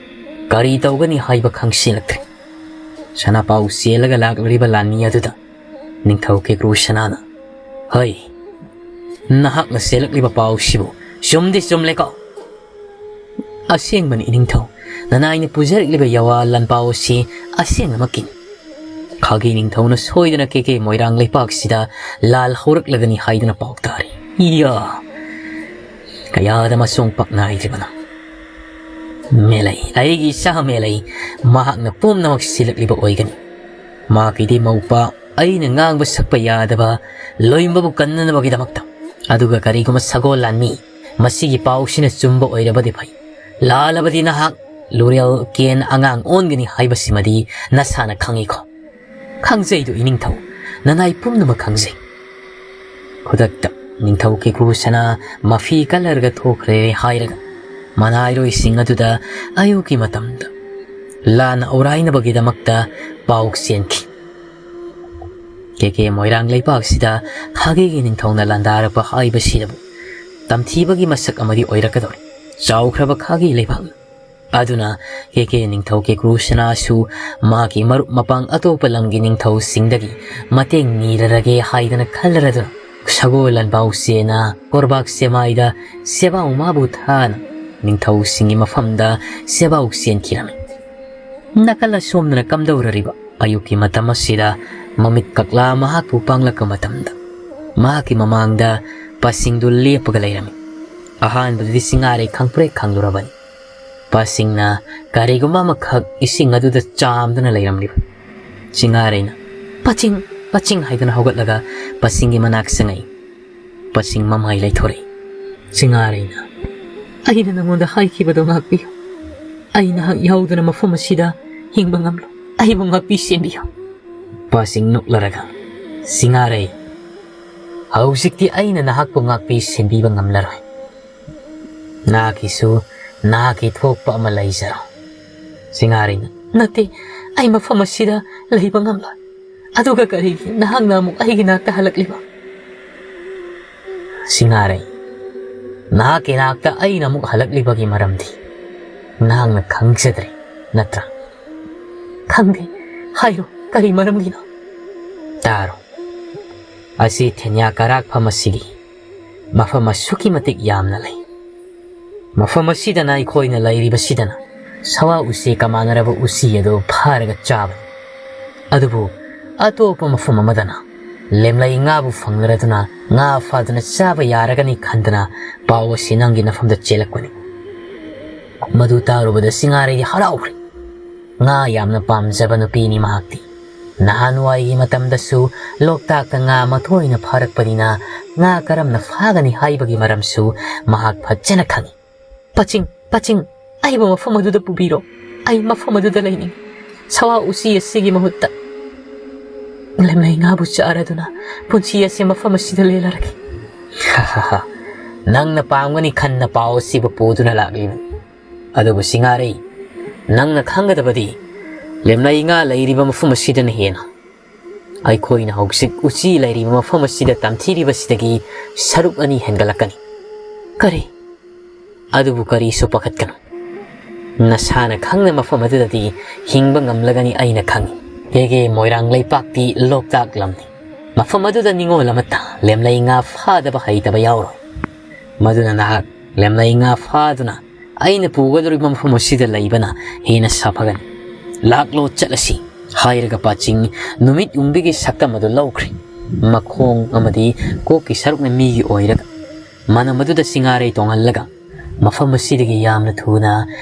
ꯀꯔꯤ ꯇꯧꯒꯅꯤ ꯍꯥꯏꯕ ꯈꯪꯁꯤꯜꯂꯛꯇ꯭ꯔꯦ꯫ ꯁꯅꯥꯄꯥꯎ ꯆꯦꯜꯂꯒ ꯂꯥꯛꯂꯤꯕ ꯂꯥꯟꯃꯤ ꯑꯗꯨꯗ ꯅꯤꯡꯊꯧ ꯀꯦꯀ꯭ꯔꯨ ꯁꯅꯥꯅ, "ꯍꯩ, ꯅꯍꯥꯛꯅ ꯆꯦꯜꯂꯛꯂꯤꯕ ꯄꯥꯎꯁꯤꯕꯨ ꯆꯨꯝꯗꯤ ꯆꯨꯝꯂꯦꯀꯣ? ꯑꯁꯦꯡꯕꯅꯤ ꯏꯅꯤꯡꯊꯧ, ꯅꯅꯥꯏꯅ ꯄꯨꯖꯔꯛꯂꯤꯕ ꯌꯥꯋꯥ ꯂꯥꯟꯄꯥꯎ ꯑꯁꯤ ꯑꯁꯦꯡꯕꯃꯛꯀꯤꯅꯤ꯫ ꯈꯥꯒꯤ ꯅꯤꯡꯊꯧꯅ ꯁꯣꯏꯗꯅ ꯀꯦꯀꯦ ꯃꯣꯏꯔꯥꯡ ꯂꯩꯄꯥꯛꯁꯤꯗ ꯂꯥꯜ ꯍꯧꯔꯛꯂꯒꯅꯤ ꯍꯥꯏꯗꯨꯅ ꯄꯥꯎ ꯇꯥꯔꯤ꯫ ꯏꯌꯥ! ꯀꯌꯥꯗ ꯃꯁꯣꯡ ꯄꯥꯛ ꯅꯥꯏꯗ꯭ꯔꯤꯕꯅꯣ! ꯃꯦꯂꯩ, ꯑꯩꯒꯤ ꯏꯆꯥ ꯃꯦꯂꯩ, ꯃꯍꯥꯛꯅ ꯄꯨꯝꯅꯃꯛ ꯁꯤꯜꯂꯛꯂꯤꯕ ꯑꯣꯏꯒꯅꯤ꯫ ꯃꯍꯥꯛꯀꯤꯗꯤ ꯃꯧꯄꯥ ꯑꯩꯅ ꯉꯥꯡꯕ ꯁꯛꯄ ꯌꯥꯗꯕ ꯂꯣꯏꯕꯕꯨ ꯀꯟꯅꯅꯕꯒꯤꯗꯃꯛꯇ꯫ ꯑꯗꯨꯒ ꯀꯔꯤꯒꯨꯝꯕ ꯁꯒꯣꯜ ꯂꯥꯟꯃꯤ ꯃꯁꯤꯒꯤ ꯄꯥꯎꯁꯤꯅ ꯆꯨꯝꯕ ꯑꯣꯏꯔꯕꯗꯤ ꯐꯩ, ꯂꯥꯜꯂꯕꯗꯤ ꯅꯍꯥꯛ ꯂꯨꯔꯦꯜ ꯀꯦꯟ ꯑꯉꯥꯡ ꯑꯣꯟꯒꯅꯤ ꯍꯥꯏꯕꯁꯤꯃꯗꯤ ꯅꯁꯥꯅ ꯈꯪꯉꯤꯀꯣ꯫ ꯈꯪꯖꯩꯗꯣ ꯏꯅꯤꯡꯊꯧ, ꯅꯅꯥꯏ ꯄꯨꯝꯅꯃꯛ ꯈꯪꯖꯩ꯫ ꯈꯨꯗꯛꯇ ꯅꯤꯡꯊꯧ ꯀꯦꯀꯨ ꯁꯅꯥ ꯃꯐꯤ ꯀꯜꯂꯔꯒ ꯊꯣꯛꯈ꯭ꯔꯦ ꯍꯥꯏꯔꯒ ꯃꯅꯥꯏꯔꯣꯏꯁꯤꯡ ꯑꯗꯨꯗ ꯑꯌꯨꯛꯀꯤ ꯃꯇꯝꯗ ꯂꯥꯟ ꯑꯧꯔꯥꯏꯅꯕꯒꯤꯗꯃꯛꯇ ꯄꯥꯎ ꯆꯦꯟꯈꯤ꯫ ꯀꯦꯀꯦ ꯃꯣꯏꯔꯥꯡ ꯂꯩꯄꯥꯛꯁꯤꯗ ꯈꯥꯒꯦꯒꯤ ꯅꯤꯡꯊꯧꯅ ꯂꯥꯟꯗꯥꯔꯛꯄ ꯍꯥꯏꯕꯁꯤꯗꯕꯨ ꯇꯝꯊꯤꯕꯒꯤ ꯃꯁꯛ ꯑꯃꯗꯤ ꯑꯣꯏꯔꯛꯀꯗꯧꯔꯤ꯫ ꯆꯥꯎꯈ꯭ꯔꯕ ꯈꯥꯒꯤ ꯂꯩꯕꯥꯛꯅ꯫ ꯑꯗꯨꯅ ꯀꯦꯀꯦ ꯅꯤꯡꯊꯧ ꯀꯦꯀ꯭ꯔꯨ ꯁꯅꯥꯁꯨ ꯃꯥꯒꯤ ꯃꯔꯨꯞ ꯃꯄꯥꯡ ꯑꯇꯣꯞꯄ ꯂꯝꯒꯤ ꯅꯤꯡꯊꯧꯁꯤꯡꯗꯒꯤ ꯃꯇꯦꯡ ꯅꯤꯔꯔꯒꯦ ꯍꯥꯏꯗꯅ ꯈꯜꯂꯔꯗꯨꯅ ꯁꯒꯣꯜ ꯂꯥꯟꯕꯥꯎ ꯆꯦꯅ ꯀꯣꯔꯕꯥꯛ ꯆꯦꯃꯥꯏꯗ ꯁꯦꯕꯥꯎ ꯃꯥꯕꯨ ꯊꯥꯅ ꯅꯤꯡꯊꯧꯁꯤꯡꯒꯤ ꯃꯐꯝꯗ ꯁꯦꯕꯥꯎ ꯆꯦꯟꯈꯤꯔꯝꯃꯤ꯫ ꯅꯥꯀꯜ ꯑꯁꯣꯝꯗꯅ ꯀꯝꯗꯧꯔꯔꯤꯕ ꯑꯌꯨꯛꯀꯤ ꯃꯇꯝ ꯑꯁꯤꯗ ꯃꯃꯤꯠ ꯀꯛꯂꯥ ꯃꯍꯥꯛꯄꯨ ꯄꯥꯡꯂꯛꯄ ꯃꯇꯝꯗ ꯃꯍꯥꯛꯀꯤ ꯃꯃꯥꯡꯗ ꯄꯥꯁꯤꯡꯗꯨ ꯂꯦꯞꯄꯒ ꯂꯩꯔꯝꯃꯤ꯫ ꯑꯍꯥꯟꯕꯗꯗꯤ ꯁꯤꯡꯉꯥꯔꯩ ꯈꯪꯄ꯭ꯔꯦꯛ ꯈꯪꯂꯨꯔꯕꯅꯤ꯫ ꯄꯥꯁꯤꯡꯅ ꯀꯔꯤꯒꯨꯝꯕ ꯑꯃꯈꯛ ꯏꯁꯤꯡ ꯑꯗꯨꯗ ꯆꯥꯝꯗꯨꯅ ꯂꯩꯔꯝꯂꯤꯕ꯫ ꯁꯤꯡꯉꯥꯔꯩꯅ "ꯄꯥꯆꯤꯡ, ꯄꯥꯆꯤꯡ" ꯍꯥꯏꯗꯨꯅ ꯍꯧꯒꯠꯂꯒ ꯄꯥꯁꯤꯡꯒꯤ ꯃꯅꯥꯛ ꯆꯪꯉꯛꯏ꯫ ꯄꯥꯁꯤꯡ ꯃꯃꯥꯏ ꯂꯩꯊꯣꯔꯛꯏ꯫ ꯁꯤꯡꯉꯥꯔꯩꯅ "ꯑꯩꯅ ꯅꯉꯣꯟꯗ ꯍꯥꯏꯈꯤꯕꯗꯣ ꯉꯥꯛꯄꯤꯌꯨ꯫ ꯑꯩ ꯅꯍꯥꯛ ꯌꯥꯎꯗꯅ ꯃꯐꯝ ꯑꯁꯤꯗ ꯍꯤꯡꯕ ꯉꯝꯂꯣꯏ꯫ ꯑꯩꯕꯨ ꯉꯥꯛꯄꯤ ꯁꯦꯝꯕꯤꯌꯨ"꯫ ꯄꯥꯁꯤꯡ ꯅꯣꯛꯂꯔꯒ "ꯁꯤꯡꯉꯥꯔꯩ, ꯍꯧꯖꯤꯛꯇꯤ ꯑꯩꯅ ꯅꯍꯥꯛꯄꯨ ꯉꯥꯛꯄꯤ ꯁꯦꯝꯕꯤꯕ ꯉꯝꯂꯔꯣꯏ꯫ ꯅꯍꯥꯛꯀꯤꯁꯨ ꯅꯍꯥꯛꯀꯤ ꯊꯣꯛꯄ ꯑꯃ ꯂꯩꯖꯔꯣ"꯫ ꯁꯤꯡꯉꯥꯔꯩꯅ "ꯅꯠꯇꯦ, ꯑꯩ ꯃꯐꯝ ꯑꯁꯤꯗ ꯂꯩꯕ ꯉꯝꯂꯣꯏ꯫ ꯑꯗꯨꯒ ꯀꯔꯤꯒꯤ ꯅꯍꯥꯛꯅ ꯑꯃꯨꯛ ꯑꯩꯒꯤ ꯅꯥꯛꯇ ꯍꯜꯂꯛꯂꯤꯕ?" ꯁꯤꯡꯉꯥꯔꯩ, "ꯅꯍꯥꯛꯀꯤ ꯅꯥꯛꯇ ꯑꯩꯅ ꯑꯃꯨꯛ ꯍꯜꯂꯛꯂꯤꯕꯒꯤ ꯃꯔꯝꯗꯤ ꯅꯍꯥꯛꯅ ꯈꯪꯖꯗ꯭ꯔꯦ ꯅꯠꯇ꯭ꯔꯥ?" "ꯈꯪꯗꯦ, ꯍꯥꯏꯔꯣ, ꯀꯔꯤ ꯃꯔꯝꯒꯤꯅꯣ?" "ꯇꯥꯔꯣ, ꯑꯁꯤ ꯊꯦꯟꯌꯥ ꯀꯔꯥꯛꯐꯝ ꯑꯁꯤꯒꯤ ꯃꯐꯝ ꯑꯁꯨꯛꯀꯤ ꯃꯇꯤꯛ ꯌꯥꯝꯅ ꯂꯩ꯫ ꯃꯐꯝ ꯑꯁꯤꯗꯅ ꯑꯩꯈꯣꯏꯅ ꯂꯩꯔꯤꯕꯁꯤꯗꯅ ꯁꯋꯥ ꯎꯆꯦꯛꯀ ꯃꯥꯟꯅꯔꯕ ꯎꯆꯤ ꯑꯗꯨ ꯐꯥꯔꯒ ꯆꯥꯕꯅꯤ꯫ ꯑꯗꯨꯕꯨ ꯑꯇꯣꯞꯄ ꯃꯐꯝ ꯑꯃꯗꯅ ꯂꯦꯝꯂꯩ ꯉꯥꯕꯨ ꯐꯪꯂꯔꯗꯨꯅ ꯉꯥ ꯐꯥꯗꯨꯅ ꯆꯥꯕ ꯌꯥꯔꯒꯅꯤ ꯈꯟꯗꯅ ꯄꯥꯎ ꯑꯁꯤ ꯅꯪꯒꯤ ꯅꯐꯝꯗ ꯆꯦꯜꯂꯛꯄꯅꯤ꯫ ꯃꯗꯨ ꯇꯥꯔꯨꯕꯗ ꯁꯤꯡꯉꯥꯔꯩꯗꯤ ꯍꯔꯥꯎꯈ꯭ꯔꯦ꯫ ꯉꯥ ꯌꯥꯝꯅ ꯄꯥꯝꯖꯕ ꯅꯨꯄꯤꯅꯤ ꯃꯍꯥꯛꯇꯤ꯫ ꯅꯍꯥꯟꯋꯥꯏꯒꯤ ꯃꯇꯝꯗꯁꯨ ꯂꯣꯛꯇꯥꯛꯇ ꯉꯥ ꯃꯇꯣꯏꯅ ꯐꯥꯔꯛꯄꯅꯤꯅ ꯉꯥ ꯀꯔꯝꯅ ꯐꯥꯒꯅꯤ ꯍꯥꯏꯕꯒꯤ ꯃꯔꯝꯁꯨ ꯃꯍꯥꯛ ꯐꯖꯅ ꯈꯪꯏ꯫ "ꯄꯆꯤꯡ, ꯄꯆꯤꯡ, ꯑꯩꯕꯨ ꯃꯐꯝ ꯑꯗꯨꯗ ꯄꯨꯕꯤꯔꯣ꯫ ꯑꯩ ꯃꯐꯝ ꯑꯗꯨꯗ ꯂꯩꯅꯤꯡꯏ꯫ ꯁꯋꯥ ꯎꯆꯤ ꯑꯁꯤꯒꯤ ꯃꯍꯨꯠꯇ ꯂꯦꯝꯂꯩ ꯉꯥꯕꯨ ꯆꯥꯔꯗꯨꯅ ꯄꯨꯟꯁꯤ ꯑꯁꯤ ꯃꯐꯝ ꯑꯁꯤꯗ ꯂꯦꯜꯂꯔꯒꯦ꯫" "ꯅꯪꯅ ꯄꯥꯝꯒꯅꯤ ꯈꯟꯅ ꯄꯥꯎ ꯑꯁꯤꯕꯨ ꯄꯨꯗꯨꯅ ꯂꯥꯛꯂꯤꯕꯅꯤ꯫ ꯑꯗꯨꯕꯨ ꯁꯤꯡꯉꯥꯔꯩ, ꯅꯪꯅ ꯈꯪꯒꯗꯕꯗꯤ ꯂꯦꯝꯂꯩ ꯉꯥ ꯂꯩꯔꯤꯕ ꯃꯐꯝ ꯑꯁꯤꯗꯅ ꯍꯦꯟꯅ ꯑꯩꯈꯣꯏꯅ ꯍꯧꯖꯤꯛ ꯎꯆꯤ ꯂꯩꯔꯤꯕ ꯃꯐꯝ ꯑꯁꯤꯗ ꯇꯝꯊꯤꯔꯤꯕꯁꯤꯗꯒꯤ ꯁꯔꯨꯛ ꯑꯅꯤ ꯍꯦꯟꯒꯠꯂꯛꯀꯅꯤ꯫" "ꯀꯔꯤ?" "ꯑꯗꯨꯕꯨ ꯀꯔꯤꯁꯨ ꯄꯥꯈꯠꯀꯅꯨ꯫ ꯅꯁꯥꯅ ꯈꯪꯅ ꯃꯐꯝ ꯑꯗꯨꯗꯗꯤ ꯍꯤꯡꯕ ꯉꯝꯂꯒꯅꯤ ꯑꯩꯅ ꯈꯪꯏ꯫ ꯀꯦꯒꯦ ꯃꯣꯏꯔꯥꯡ ꯂꯩꯄꯥꯛꯇꯤ ꯂꯣꯛꯇꯥꯛ ꯂꯝꯅꯤ꯫ ꯃꯐꯝ ꯑꯗꯨꯗ ꯅꯤꯉꯣꯜ ꯑꯃꯠꯇ ꯂꯦꯝꯂꯩ ꯉꯥ ꯐꯥꯗꯕ ꯍꯩꯇꯕ ꯌꯥꯎꯔꯣꯏ꯫ ꯃꯗꯨꯅ ꯅꯍꯥꯛ ꯂꯦꯝꯂꯩ ꯉꯥ ꯐꯥꯗꯨꯅ ꯑꯩꯅ ꯄꯨꯒꯗꯧꯔꯤꯕ ꯃꯐꯝ ꯑꯁꯤꯗ ꯂꯩꯕꯅ ꯍꯦꯟꯅ ꯁꯥꯐꯒꯅꯤ꯫ ꯂꯥꯛꯂꯣ, ꯆꯠꯂꯁꯤ꯫" ꯍꯥꯏꯔꯒ ꯄꯥꯆꯤꯡ ꯅꯨꯃꯤꯠ ꯌꯨꯝꯕꯤꯒꯤ ꯁꯛꯇꯝ ꯑꯗꯨ ꯂꯧꯈ꯭ꯔꯦ꯫ ꯃꯈꯣꯡ ꯑꯃꯗꯤ ꯀꯣꯛꯀꯤ ꯁꯔꯨꯛꯅ ꯃꯤꯒꯤ ꯑꯣꯏꯔꯒ ꯃꯅꯝ ꯑꯗꯨꯗ ꯁꯤꯡꯉꯥꯔꯩ ꯇꯣꯡꯍꯜꯂꯒ ꯃꯐꯝ ꯑꯁꯤꯗꯒꯤ ꯌꯥꯝꯅ ꯊꯨꯅ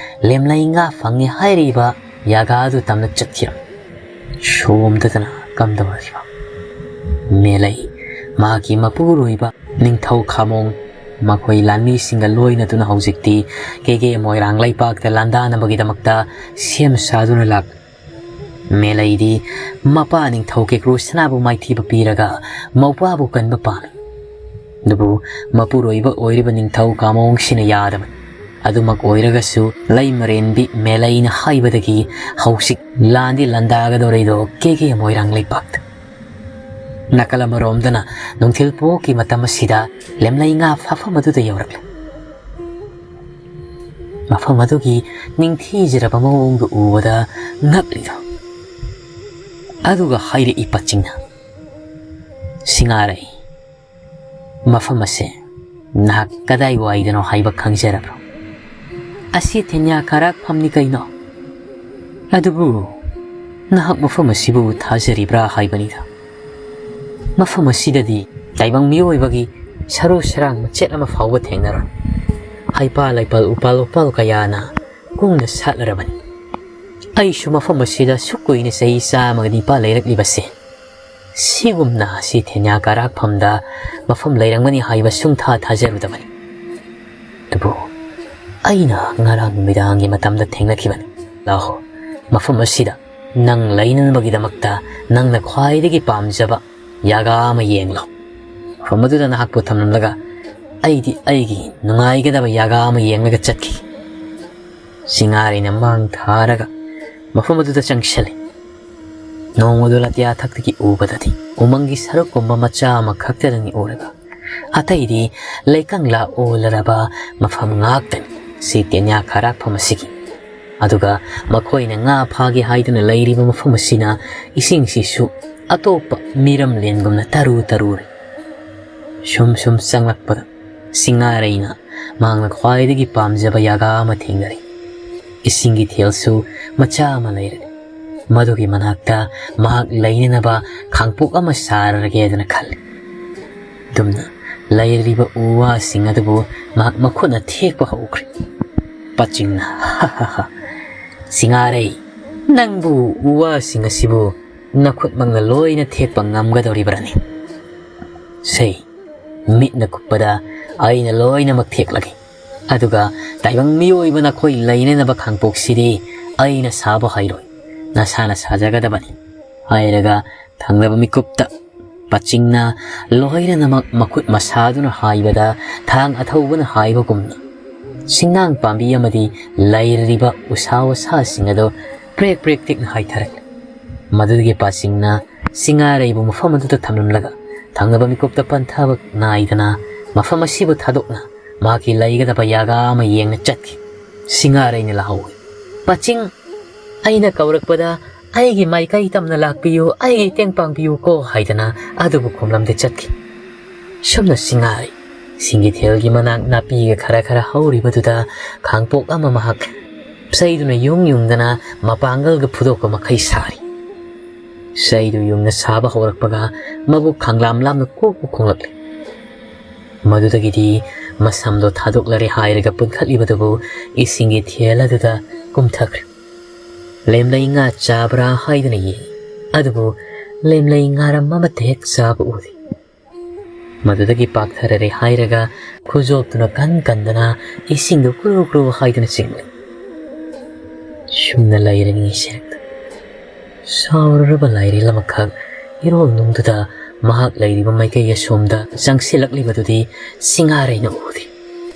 ꯂꯦꯝꯂꯩ ꯉꯥ ꯐꯪꯉꯦ ꯍꯥꯏꯔꯤꯕ ꯌꯥꯒꯥ ꯑꯗꯨ ꯇꯝꯅ ꯆꯠꯈꯤꯔꯝꯃꯤ꯫ ꯁꯣꯝꯗꯗꯅ ꯀꯝꯗꯧꯔꯤꯕ ꯃꯦꯂꯩ, ꯃꯍꯥꯛꯀꯤ ꯃꯄꯨꯔꯣꯏꯕ ꯅꯤꯡꯊꯧ ꯈꯥꯃꯣꯡ, ꯃꯈꯣꯏ ꯂꯥꯟꯃꯤꯁꯤꯡꯒ ꯂꯣꯏꯅꯗꯨꯅ ꯍꯧꯖꯤꯛꯇꯤ ꯀꯦꯒꯦ ꯃꯣꯏꯔꯥꯡ ꯂꯩꯄꯥꯛꯇ ꯂꯥꯟꯗꯥꯅꯕꯒꯤꯗꯃꯛꯇ ꯁꯦꯝ ꯁꯥꯗꯨꯅ ꯂꯥꯛ꯫ ꯃꯦꯂꯩꯗꯤ ꯃꯄꯥ ꯅꯤꯡꯊꯧ ꯀꯦꯀ꯭ꯔꯨ ꯁꯅꯥꯕꯨ ꯃꯥꯏꯊꯤꯕ ꯄꯤꯔꯒ ꯃꯧꯄ꯭ꯋꯥꯕꯨ ꯀꯟꯕ ꯄꯥꯝꯃꯤ꯫ ꯑꯗꯨꯕꯨ ꯃꯄꯨꯔꯣꯏꯕ ꯑꯣꯏꯔꯤꯕ ꯅꯤꯡꯊꯧ ꯀꯥꯃꯣꯡꯁꯤꯅ ꯌꯥꯗꯕꯅꯤ꯫ ꯑꯗꯨꯃꯛ ꯑꯣꯏꯔꯒꯁꯨ ꯂꯩꯃꯔꯦꯟꯕꯤ ꯃꯦꯂꯩꯅ ꯍꯥꯏꯕꯗꯒꯤ ꯍꯧꯖꯤꯛ ꯂꯥꯟꯗꯤ ꯂꯥꯟꯗꯥꯒꯗꯧꯔꯤꯗꯣ ꯀꯦꯒꯦ ꯃꯣꯏꯔꯥꯡ ꯂꯩꯄꯥꯛꯇ꯫ ꯅꯥꯀꯜ ꯑꯃꯔꯣꯝꯗꯅ ꯅꯨꯡꯊꯤꯜ ꯄꯣꯛꯀꯤ ꯃꯇꯝ ꯑꯁꯤꯗ ꯂꯦꯝꯂꯩ ꯉꯥ ꯐꯥꯐꯝ ꯑꯗꯨꯗ ꯌꯧꯔꯛꯂꯦ꯫ ꯃꯐꯝ ꯑꯗꯨꯒꯤ ꯅꯤꯡꯊꯤꯖꯔꯕ ꯃꯑꯣꯡꯗꯨ ꯎꯕꯗ ꯉꯛꯂꯤꯗꯣ꯫ ꯑꯗꯨꯒ ꯍꯥꯏꯔꯛꯏ ꯄꯥꯆꯤꯡꯅ, "ꯁꯤꯡꯉꯥꯔꯩ, ꯃꯐꯝ ꯑꯁꯦ ꯅꯍꯥꯛ ꯀꯗꯥꯏ ꯋꯥꯏꯗꯅꯣ ꯍꯥꯏꯕ ꯈꯪꯖꯔꯕ꯭ꯔꯣ? ꯑꯁꯤ ꯊꯦꯟꯌꯥ ꯀꯔꯥꯛꯐꯝꯅꯤ ꯀꯩꯅꯣ꯫ ꯑꯗꯨꯕꯨ ꯅꯍꯥꯛ ꯃꯐꯝ ꯑꯁꯤꯕꯨ ꯊꯥꯖꯔꯤꯕ꯭ꯔꯥ ꯍꯥꯏꯕꯅꯤꯗ꯫ ꯃꯐꯝ ꯑꯁꯤꯗꯗꯤ ꯇꯥꯏꯕꯪ ꯃꯤꯑꯣꯏꯕꯒꯤ ꯁꯔꯨ ꯁꯔꯥꯡ ꯃꯆꯦꯠ ꯑꯃ ꯐꯥꯎꯕ ꯊꯦꯡꯅꯔꯣꯏ꯫ ꯍꯩꯄꯥꯜ ꯂꯩꯄꯥꯜ ꯎꯄꯥꯜ ꯋꯥꯄꯥꯜ ꯀꯌꯥꯅ ꯀꯨꯡꯅ ꯁꯥꯠꯂꯔꯕꯅꯤ꯫ ꯑꯩꯁꯨ ꯃꯐꯝ ꯑꯁꯤꯗ ꯁꯨꯛ ꯀꯨꯏꯅ ꯆꯍꯤ ꯆꯥꯝꯃꯒ ꯅꯤꯄꯥꯜ ꯂꯩꯔꯛꯂꯤꯕꯁꯦ ꯁꯤꯒꯨꯝꯅ ꯑꯁꯤ ꯊꯦꯟꯌꯥ ꯀꯔꯥꯛꯐꯝꯗ ꯃꯐꯝ ꯂꯩꯔꯝꯒꯅꯤ ꯍꯥꯏꯕ ꯁꯨꯡꯊꯥ ꯊꯥꯖꯔꯨꯗꯕꯅꯤ꯫ ꯑꯗꯨꯕꯨ ꯑꯩꯅ ꯉꯔꯥꯡ ꯅꯨꯃꯤꯗꯥꯡꯒꯤ ꯃꯇꯝꯗ ꯊꯦꯡꯅꯈꯤꯕꯅꯤ꯫ ꯂꯥꯛꯑꯣ, ꯃꯐꯝ ꯑꯁꯤꯗ ꯅꯪ ꯂꯩꯅꯅꯕꯒꯤꯗꯃꯛꯇ ꯅꯪꯅ ꯈ꯭ꯋꯥꯏꯗꯒꯤ ꯄꯥꯝꯖꯕ ꯌꯥꯒꯥ ꯑꯃ ꯌꯦꯡꯂꯣ꯫ ꯃꯐꯝ ꯑꯗꯨꯗ ꯅꯍꯥꯛꯄꯨ ꯊꯝꯂꯝꯂꯒ ꯑꯩꯗꯤ ꯑꯩꯒꯤ ꯅꯨꯡꯉꯥꯏꯒꯗꯕ ꯌꯥꯒꯥ ꯑꯃ ꯌꯦꯡꯂꯒ ꯆꯠꯈꯤ꯫ ꯁꯤꯡꯉꯥꯔꯩꯅ ꯃꯥꯡ ꯊꯥꯔꯒ ꯃꯐꯝ ꯑꯗꯨꯗ ꯆꯪꯁꯤꯜꯂꯤ꯫ ꯅꯣꯡ ꯑꯗꯨ ꯂꯥꯇꯤꯌꯥ ꯊꯛꯇꯒꯤ ꯎꯕꯗꯗꯤ ꯎꯃꯪꯒꯤ ꯁꯔꯨꯛꯀꯨꯝꯕ ꯃꯆꯥ ꯑꯃꯈꯛꯇꯗꯅꯤ ꯎꯔꯒ, ꯑꯇꯩꯗꯤ ꯂꯩꯀꯪꯂꯥ ꯑꯣꯜꯂꯔꯕ ꯃꯐꯝ ꯉꯥꯛꯇꯅꯤ ꯁꯤ ꯇꯦꯟꯌꯥ ꯈꯔꯥꯛꯐꯝ ꯑꯁꯤꯒꯤ꯫ ꯑꯗꯨꯒ ꯃꯈꯣꯏꯅ ꯉꯥ ꯐꯥꯒꯦ ꯍꯥꯏꯗꯨꯅ ꯂꯩꯔꯤꯕ ꯃꯐꯝ ꯑꯁꯤꯅ ꯏꯁꯤꯡꯁꯤꯁꯨ ꯑꯇꯣꯞꯄ ꯃꯤꯔꯝꯂꯦꯟꯒꯨꯝꯅ ꯇꯔꯨ ꯇꯔꯨꯔꯦ꯫ ꯁꯨꯝ ꯁꯨꯝ ꯆꯪꯂꯛꯄꯗ ꯁꯤꯡꯉꯥꯔꯩꯅ ꯃꯍꯥꯛꯅ ꯈ꯭ꯋꯥꯏꯗꯒꯤ ꯄꯥꯝꯖꯕ ꯌꯥꯒꯥ ꯑꯃ ꯊꯦꯡꯅꯔꯦ꯫ ꯏꯁꯤꯡꯒꯤ ꯊꯦꯜꯁꯨ ꯃꯆꯥ ꯑꯃ ꯂꯩꯔꯦ꯫ ꯃꯗꯨꯒꯤ ꯃꯅꯥꯛꯇ ꯃꯍꯥꯛ ꯂꯩꯅꯅꯕ ꯈꯥꯡꯄꯣꯛ ꯑꯃ ꯁꯥꯔꯒꯦꯗꯅ ꯈꯜꯂꯤ꯫ ꯑꯗꯨꯝꯅ ꯂꯩꯔꯤꯕ ꯎ ꯋꯥꯁꯤꯡ ꯑꯗꯨꯕꯨ ꯃꯍꯥꯛ ꯃꯈꯨꯠꯅ ꯊꯦꯛꯄ ꯍꯧꯈ꯭ꯔꯦ꯫ ꯄꯥꯆꯤꯡꯅ, "ꯁꯤꯡꯉꯥꯔꯩ, ꯅꯪꯕꯨ ꯎ ꯋꯥꯁꯤꯡ ꯑꯁꯤꯕꯨ ꯅꯈꯨꯠꯃꯛꯅ ꯂꯣꯏꯅ ꯊꯦꯛꯄ ꯉꯝꯒꯗꯧꯔꯤꯕ꯭ꯔꯥꯅꯦ? ꯁꯦ, ꯃꯤꯠꯅ ꯀꯨꯞꯄꯗ ꯑꯩꯅ ꯂꯣꯏꯅꯃꯛ ꯊꯦꯛꯂꯒꯦ꯫ ꯑꯗꯨꯒ ꯇꯥꯏꯕꯪ ꯃꯤꯑꯣꯏꯕ ꯅꯈꯣꯏ ꯂꯩꯅꯅꯕ ꯈꯥꯡꯄꯣꯛꯁꯤꯗꯤ ꯑꯩꯅ ꯁꯥꯕ ꯍꯩꯔꯣꯏ, ꯅꯁꯥꯅ ꯁꯥꯖꯒꯗꯕꯅꯤ" ꯍꯥꯏꯔꯒ ꯊꯪꯅꯕ ꯃꯤꯀꯨꯞꯇ ꯄꯥꯆꯤꯡꯅ ꯂꯣꯏꯅꯅꯃꯛ ꯃꯈꯨꯠ ꯃꯁꯥꯗꯨꯅ ꯍꯥꯏꯕꯗ ꯊꯥꯡ ꯑꯊꯧꯕꯅ ꯍꯥꯏꯕꯒꯨꯝꯅ ꯁꯤꯡꯅꯥꯡ ꯄꯥꯝꯕꯤ ꯑꯃꯗꯤ ꯂꯩꯔꯤꯕ ꯎꯁꯥ ꯋꯥꯁꯥꯁꯤꯡ ꯑꯗꯨ ꯄ꯭ꯔꯦꯛ ꯄ꯭ꯔꯦꯛ ꯇꯤꯛꯅ ꯍꯥꯏꯊꯔꯛꯂꯦ꯫ ꯃꯗꯨꯗꯒꯤ ꯄꯥꯆꯤꯡꯅ ꯁꯤꯡꯉꯥꯔꯩꯕꯨ ꯃꯐꯝ ꯑꯗꯨꯗ ꯊꯝꯂꯝꯂꯒ ꯊꯪꯅꯕ ꯃꯤꯀꯨꯞꯇ ꯄꯟꯊꯕ ꯅꯥꯏꯗꯅ ꯃꯐꯝ ꯑꯁꯤꯕꯨ ꯊꯥꯗꯣꯛꯅ ꯃꯍꯥꯛꯀꯤ ꯂꯩꯒꯗꯕ ꯌꯥꯒꯥ ꯑꯃ ꯌꯦꯡꯅ ꯆꯠꯈꯤ꯫ ꯁꯤꯡꯉꯥꯔꯩꯅ ꯂꯥꯍꯧꯏ꯫ "ꯄꯥꯆꯤꯡ, ꯑꯩꯅ ꯀꯧꯔꯛꯄꯗ ꯑꯩꯒꯤ ꯃꯥꯏꯀꯩ ꯇꯝꯅ ꯂꯥꯛꯄꯤꯌꯨ, ꯑꯩꯒꯤ ꯏꯇꯦꯡ ꯄꯥꯡꯕꯤꯌꯨꯀꯣ" ꯍꯥꯏꯗꯅ ꯑꯗꯨꯕꯨ ꯈꯨꯝꯂꯝꯗꯦ ꯆꯠꯈꯤ꯫ ꯁꯨꯝꯅ ꯁꯤꯡꯉꯥꯔꯩ ꯁꯤꯡꯒꯤꯊꯦꯜꯒꯤ ꯃꯅꯥꯛ ꯅꯥꯄꯤꯒ ꯈꯔ ꯈꯔ ꯍꯧꯔꯤꯕꯗꯨꯗ ꯈꯥꯡꯄꯣꯛ ꯑꯃ ꯃꯍꯥꯛ ꯆꯩꯗꯨꯅ ꯌꯨꯡ ꯌꯨꯡꯗꯅ ꯃꯄꯥꯡꯒꯜꯒ ꯐꯨꯗꯣꯛꯄ ꯃꯈꯩ ꯁꯥꯔꯤ꯫ ꯆꯩꯗꯨ ꯌꯨꯡꯅ ꯁꯥꯕ ꯍꯧꯔꯛꯄꯒ ꯃꯕꯨꯛ ꯈꯥꯡꯂꯥꯝ ꯂꯥꯝꯅ ꯀꯣꯛ ꯀꯣꯛ ꯈꯣꯡꯂꯛꯂꯦ꯫ ꯃꯗꯨꯗꯒꯤꯗꯤ ꯃꯁꯝꯗꯣ ꯊꯥꯗꯣꯛꯂꯔꯦ ꯍꯥꯏꯔꯒ ꯄꯨꯟꯈꯠꯂꯤꯕꯗꯨꯕꯨ ꯏꯁꯤꯡꯒꯤ ꯊꯦꯜ ꯑꯗꯨꯗ ꯀꯨꯝꯊꯈ꯭ꯔꯦ꯫ ꯂꯦꯝꯂꯩ ꯉꯥ ꯆꯥꯕ꯭ꯔꯥ ꯍꯥꯏꯗꯨꯅ ꯌꯦꯡꯏ, ꯑꯗꯨꯕꯨ ꯂꯦꯝꯂꯩ ꯉꯥꯔꯝ ꯑꯃꯠꯇ ꯍꯦꯛ ꯆꯥꯕ ꯎꯗꯦ꯫ ꯃꯗꯨꯗꯒꯤ ꯄꯥꯛꯊꯔꯔꯦ ꯍꯥꯏꯔꯒ ꯈꯨꯖꯣꯞꯇꯨꯅ ꯀꯟ ꯀꯟꯗꯅ ꯏꯁꯤꯡꯗꯨ ꯀ꯭ꯔꯨ ꯀ꯭ꯔꯨ ꯍꯥꯏꯗꯨꯅ ꯆꯤꯡꯂꯦ꯫ ꯁꯨꯝꯅ ꯂꯩꯔꯅꯤ ꯁꯦꯛꯇ꯫ ꯁꯥꯎꯔꯔꯕ ꯂꯥꯏꯔꯦꯜ ꯑꯃꯈꯛ ꯏꯔꯣꯜ ꯅꯨꯡꯗꯨꯗ ꯃꯍꯥꯛ ꯂꯩꯔꯤꯕ ꯃꯥꯏꯀꯩ ꯑꯁꯣꯝꯗ ꯆꯪꯁꯤꯜꯂꯛꯂꯤꯕꯗꯨꯗꯤ ꯁꯤꯡꯉꯥꯔꯩꯅ ꯎꯗꯦ꯫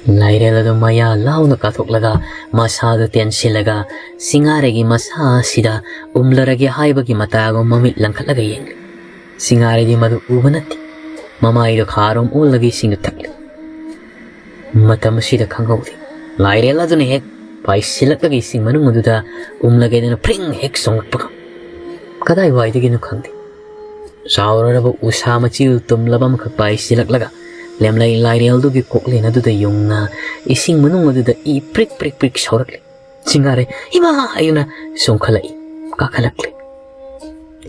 ꯂꯥꯏꯔꯦꯜ ꯑꯗꯨ ꯃꯌꯥ ꯂꯥꯎꯅ ꯀꯥꯊꯣꯛꯂꯒ ꯃꯁꯥꯗꯨ ꯇꯦꯟꯁꯤꯜꯂꯒ ꯁꯤꯡꯉꯥꯔꯩꯒꯤ ꯃꯁꯥ ꯑꯁꯤꯗ ꯎꯝꯂꯔꯒꯦ ꯍꯥꯏꯕꯒꯤ ꯃꯇꯥꯒꯨꯝ ꯃꯃꯤꯠ ꯂꯪꯈꯠꯂꯒ ꯌꯦꯡꯂꯤ꯫ ꯁꯤꯡꯉꯥꯔꯩꯗꯤ ꯃꯗꯨ ꯎꯕ ꯅꯠꯇꯦ꯫ ꯃꯃꯥꯏꯗꯨ ꯈꯥꯔꯣꯝ ꯑꯣꯜꯂꯒ ꯏꯁꯤꯡꯗꯨ ꯊꯛꯂꯤ꯫ ꯃꯇꯝ ꯑꯁꯤꯗ ꯈꯪꯍꯧꯗꯦ꯫ ꯂꯥꯏꯔꯦꯜ ꯑꯗꯨꯅ ꯍꯦꯛ ꯄꯥꯏꯁꯤꯜꯂꯛꯂꯒ ꯏꯁꯤꯡ ꯃꯅꯨꯡ ꯑꯗꯨꯗ ꯎꯝꯂꯒꯦꯗꯅ ꯐ꯭ꯔꯤꯡ ꯍꯦꯛ ꯆꯣꯡꯂꯛꯄꯒ ꯀꯗꯥꯏꯋꯥꯏꯗꯒꯤꯅꯣ ꯈꯪꯗꯦ꯫ ꯆꯥꯎꯔꯔꯕ ꯎꯁꯥ ꯃꯆꯤꯜ ꯇꯨꯝꯂꯕ ꯑꯃꯈꯛ ꯄꯥꯏꯁꯤꯜꯂꯛꯂꯒ ꯂꯦꯝꯂꯩ ꯂꯥꯏꯔꯦꯜꯗꯨꯒꯤ ꯀꯣꯛꯂꯦꯟ ꯑꯗꯨꯗ ꯌꯨꯡꯅ ꯏꯁꯤꯡ ꯃꯅꯨꯡ ꯑꯗꯨꯗ ꯏ ꯄ꯭ꯔꯤꯛ ꯄ꯭ꯔꯤꯛ ꯄ꯭ꯔꯤꯛ ꯁꯧꯔꯛꯂꯤ꯫ ꯁꯤꯡꯉꯥꯔꯩ "ꯏꯃꯥ!" ꯍꯥꯏꯗꯨꯅ ꯆꯣꯡꯈꯠꯂꯛꯏ, ꯀꯥꯈꯠꯂꯛꯂꯤ꯫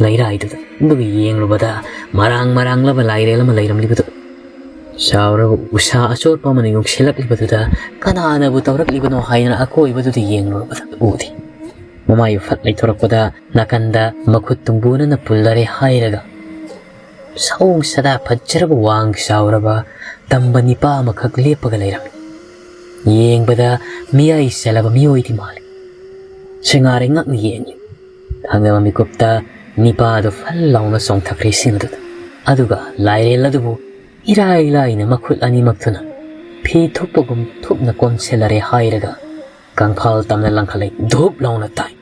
ꯂꯩꯔꯥꯏꯗꯨꯗ ꯑꯗꯨꯒ ꯌꯦꯡꯂꯨꯕꯗ ꯃꯔꯥꯡ ꯃꯔꯥꯡꯂꯕ ꯂꯥꯏꯔꯦꯜ ꯑꯃ ꯂꯩꯔꯝꯂꯤꯕꯗꯨ ꯆꯥꯎꯔꯕ ꯎꯁꯥ ꯑꯆꯣꯠꯄ ꯑꯃꯅ ꯌꯨꯡꯁꯤꯜꯂꯛꯂꯤꯕꯗꯨꯗ ꯀꯅꯥꯅꯕꯨ ꯇꯧꯔꯛꯂꯤꯕꯅꯣ ꯍꯥꯏꯗꯨꯅ ꯑꯀꯣꯏꯕꯗꯨꯗ ꯌꯦꯡꯂꯨꯔꯕꯗ ꯎꯗꯦ꯫ ꯃꯃꯥꯏꯕꯨ ꯐꯠ ꯂꯩꯊꯣꯔꯛꯄꯗ ꯅꯥꯀꯟꯗ ꯃꯈꯨꯠ ꯇꯨꯡꯕꯣꯟꯅꯅ ꯄꯨꯜꯂꯔꯦ ꯍꯥꯏꯔꯒ ꯁꯑꯣꯡ ꯁꯥꯗꯥ ꯐꯖꯔꯕ ꯋꯥꯡ ꯆꯥꯎꯔꯕ ꯇꯝꯕ ꯅꯤꯄꯥ ꯑꯃꯈꯛ ꯂꯦꯞꯄꯒ ꯂꯩꯔꯝꯃꯤ꯫ ꯌꯦꯡꯕꯗ ꯃꯤꯌꯥꯏ ꯆꯜꯂꯕ ꯃꯤꯑꯣꯏꯗꯤ ꯃꯥꯜꯂꯤ꯫ ꯁꯤꯡꯉꯥꯔꯩ ꯉꯛꯅ ꯌꯦꯡꯂꯤ꯫ ꯈꯪꯗꯕ ꯃꯤꯀꯨꯞꯇ ꯅꯤꯄꯥꯗꯨ ꯐꯜ ꯂꯥꯎꯅ ꯆꯣꯡꯊꯈ꯭ꯔꯦ ꯏꯁꯤꯡ ꯑꯗꯨꯗ꯫ ꯑꯗꯨꯒ ꯂꯥꯏꯔꯦꯜ ꯑꯗꯨꯕꯨ ꯏꯔꯥꯏ ꯂꯥꯏꯅ ꯃꯈꯨꯠ ꯑꯅꯤꯃꯛꯇꯨꯅ ꯐꯤ ꯊꯨꯞꯄꯒꯨꯝ ꯊꯨꯞꯅ ꯀꯣꯟꯁꯤꯜꯂꯔꯦ ꯍꯥꯏꯔꯒ ꯀꯪꯐꯥꯜ ꯇꯝꯅ ꯂꯪꯈꯠꯂꯛꯏ꯫ ꯙꯨꯞ ꯂꯥꯎꯅ ꯇꯥꯏ꯫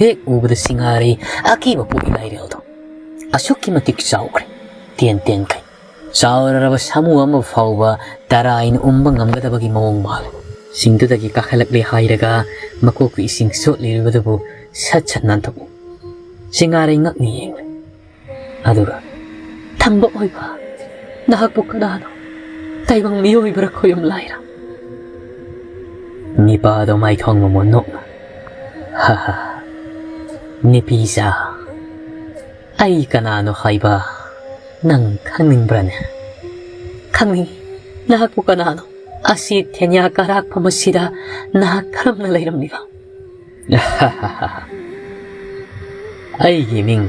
ꯍꯦꯛ ꯎꯕꯗ ꯁꯤꯡꯉꯥꯔꯩ ꯑꯀꯤꯕ ꯄꯣꯛꯏ ꯂꯥꯏꯔꯦꯜꯗꯣ꯫ ꯑꯁꯨꯛꯀꯤ ꯃꯇꯤꯛ ꯆꯥꯎꯈ꯭ꯔꯦ꯫ ꯇꯦꯟ ꯇꯦꯟꯈꯩ꯫ ꯆꯥꯎꯔꯔꯕ ꯁꯥꯃꯨ ꯑꯃ ꯐꯥꯎꯕ ꯇꯔꯥꯏꯅ ꯎꯝꯕ ꯉꯝꯒꯗꯕꯒꯤ ꯃꯑꯣꯡ ꯃꯥꯜꯂꯦ꯫ ꯁꯤꯡꯗꯨꯗꯒꯤ ꯀꯥꯈꯠꯂꯛꯂꯦ ꯍꯥꯏꯔꯒ ꯃꯀꯣꯛꯀꯤ ꯏꯁꯤꯡ ꯆꯣꯠꯂꯤꯕꯗꯨꯕꯨ ꯁꯠ ꯁꯠ ꯅꯥꯟꯊꯣꯛꯏ꯫ ꯁꯤꯡꯉꯥꯔꯩ ꯉꯛꯅ ꯌꯦꯡꯂꯦ꯫ ꯑꯗꯨꯒ, "ꯊꯝꯕ ꯑꯣꯏꯕ, ꯅꯍꯥꯛꯄꯨ ꯀꯅꯥꯅꯣ? ꯇꯥꯏꯕꯪ ꯃꯤꯑꯣꯏꯕ꯭ꯔꯥ ꯈꯣꯌꯨꯝ ꯂꯥꯏꯔ? ꯅꯤꯄꯥꯗꯣ ꯃꯥꯏꯊꯣꯡ ꯃꯃꯣꯟ ꯅꯣꯛꯅ, "ꯍꯥ ꯍꯥ, ꯅꯨꯄꯤꯖꯥ, ꯑꯩ ꯀꯅꯥꯅꯣ ꯍꯥꯏꯕ ꯅꯪ ꯈꯪꯅꯤꯡꯕ꯭ꯔꯥꯅꯦ?" "ꯈꯪꯅꯤꯡꯏ꯫ ꯅꯍꯥꯛꯄꯨ ꯀꯅꯥꯅꯣ? ꯑꯁꯤ ꯊꯦꯟꯌꯥ ꯀꯔꯥꯛꯐꯝ ꯑꯁꯤꯗ ꯅꯍꯥꯛ ꯀꯔꯝꯅ ꯂꯩꯔꯝꯂꯤꯕ?" "ꯑꯩꯒꯤ ꯃꯤꯡ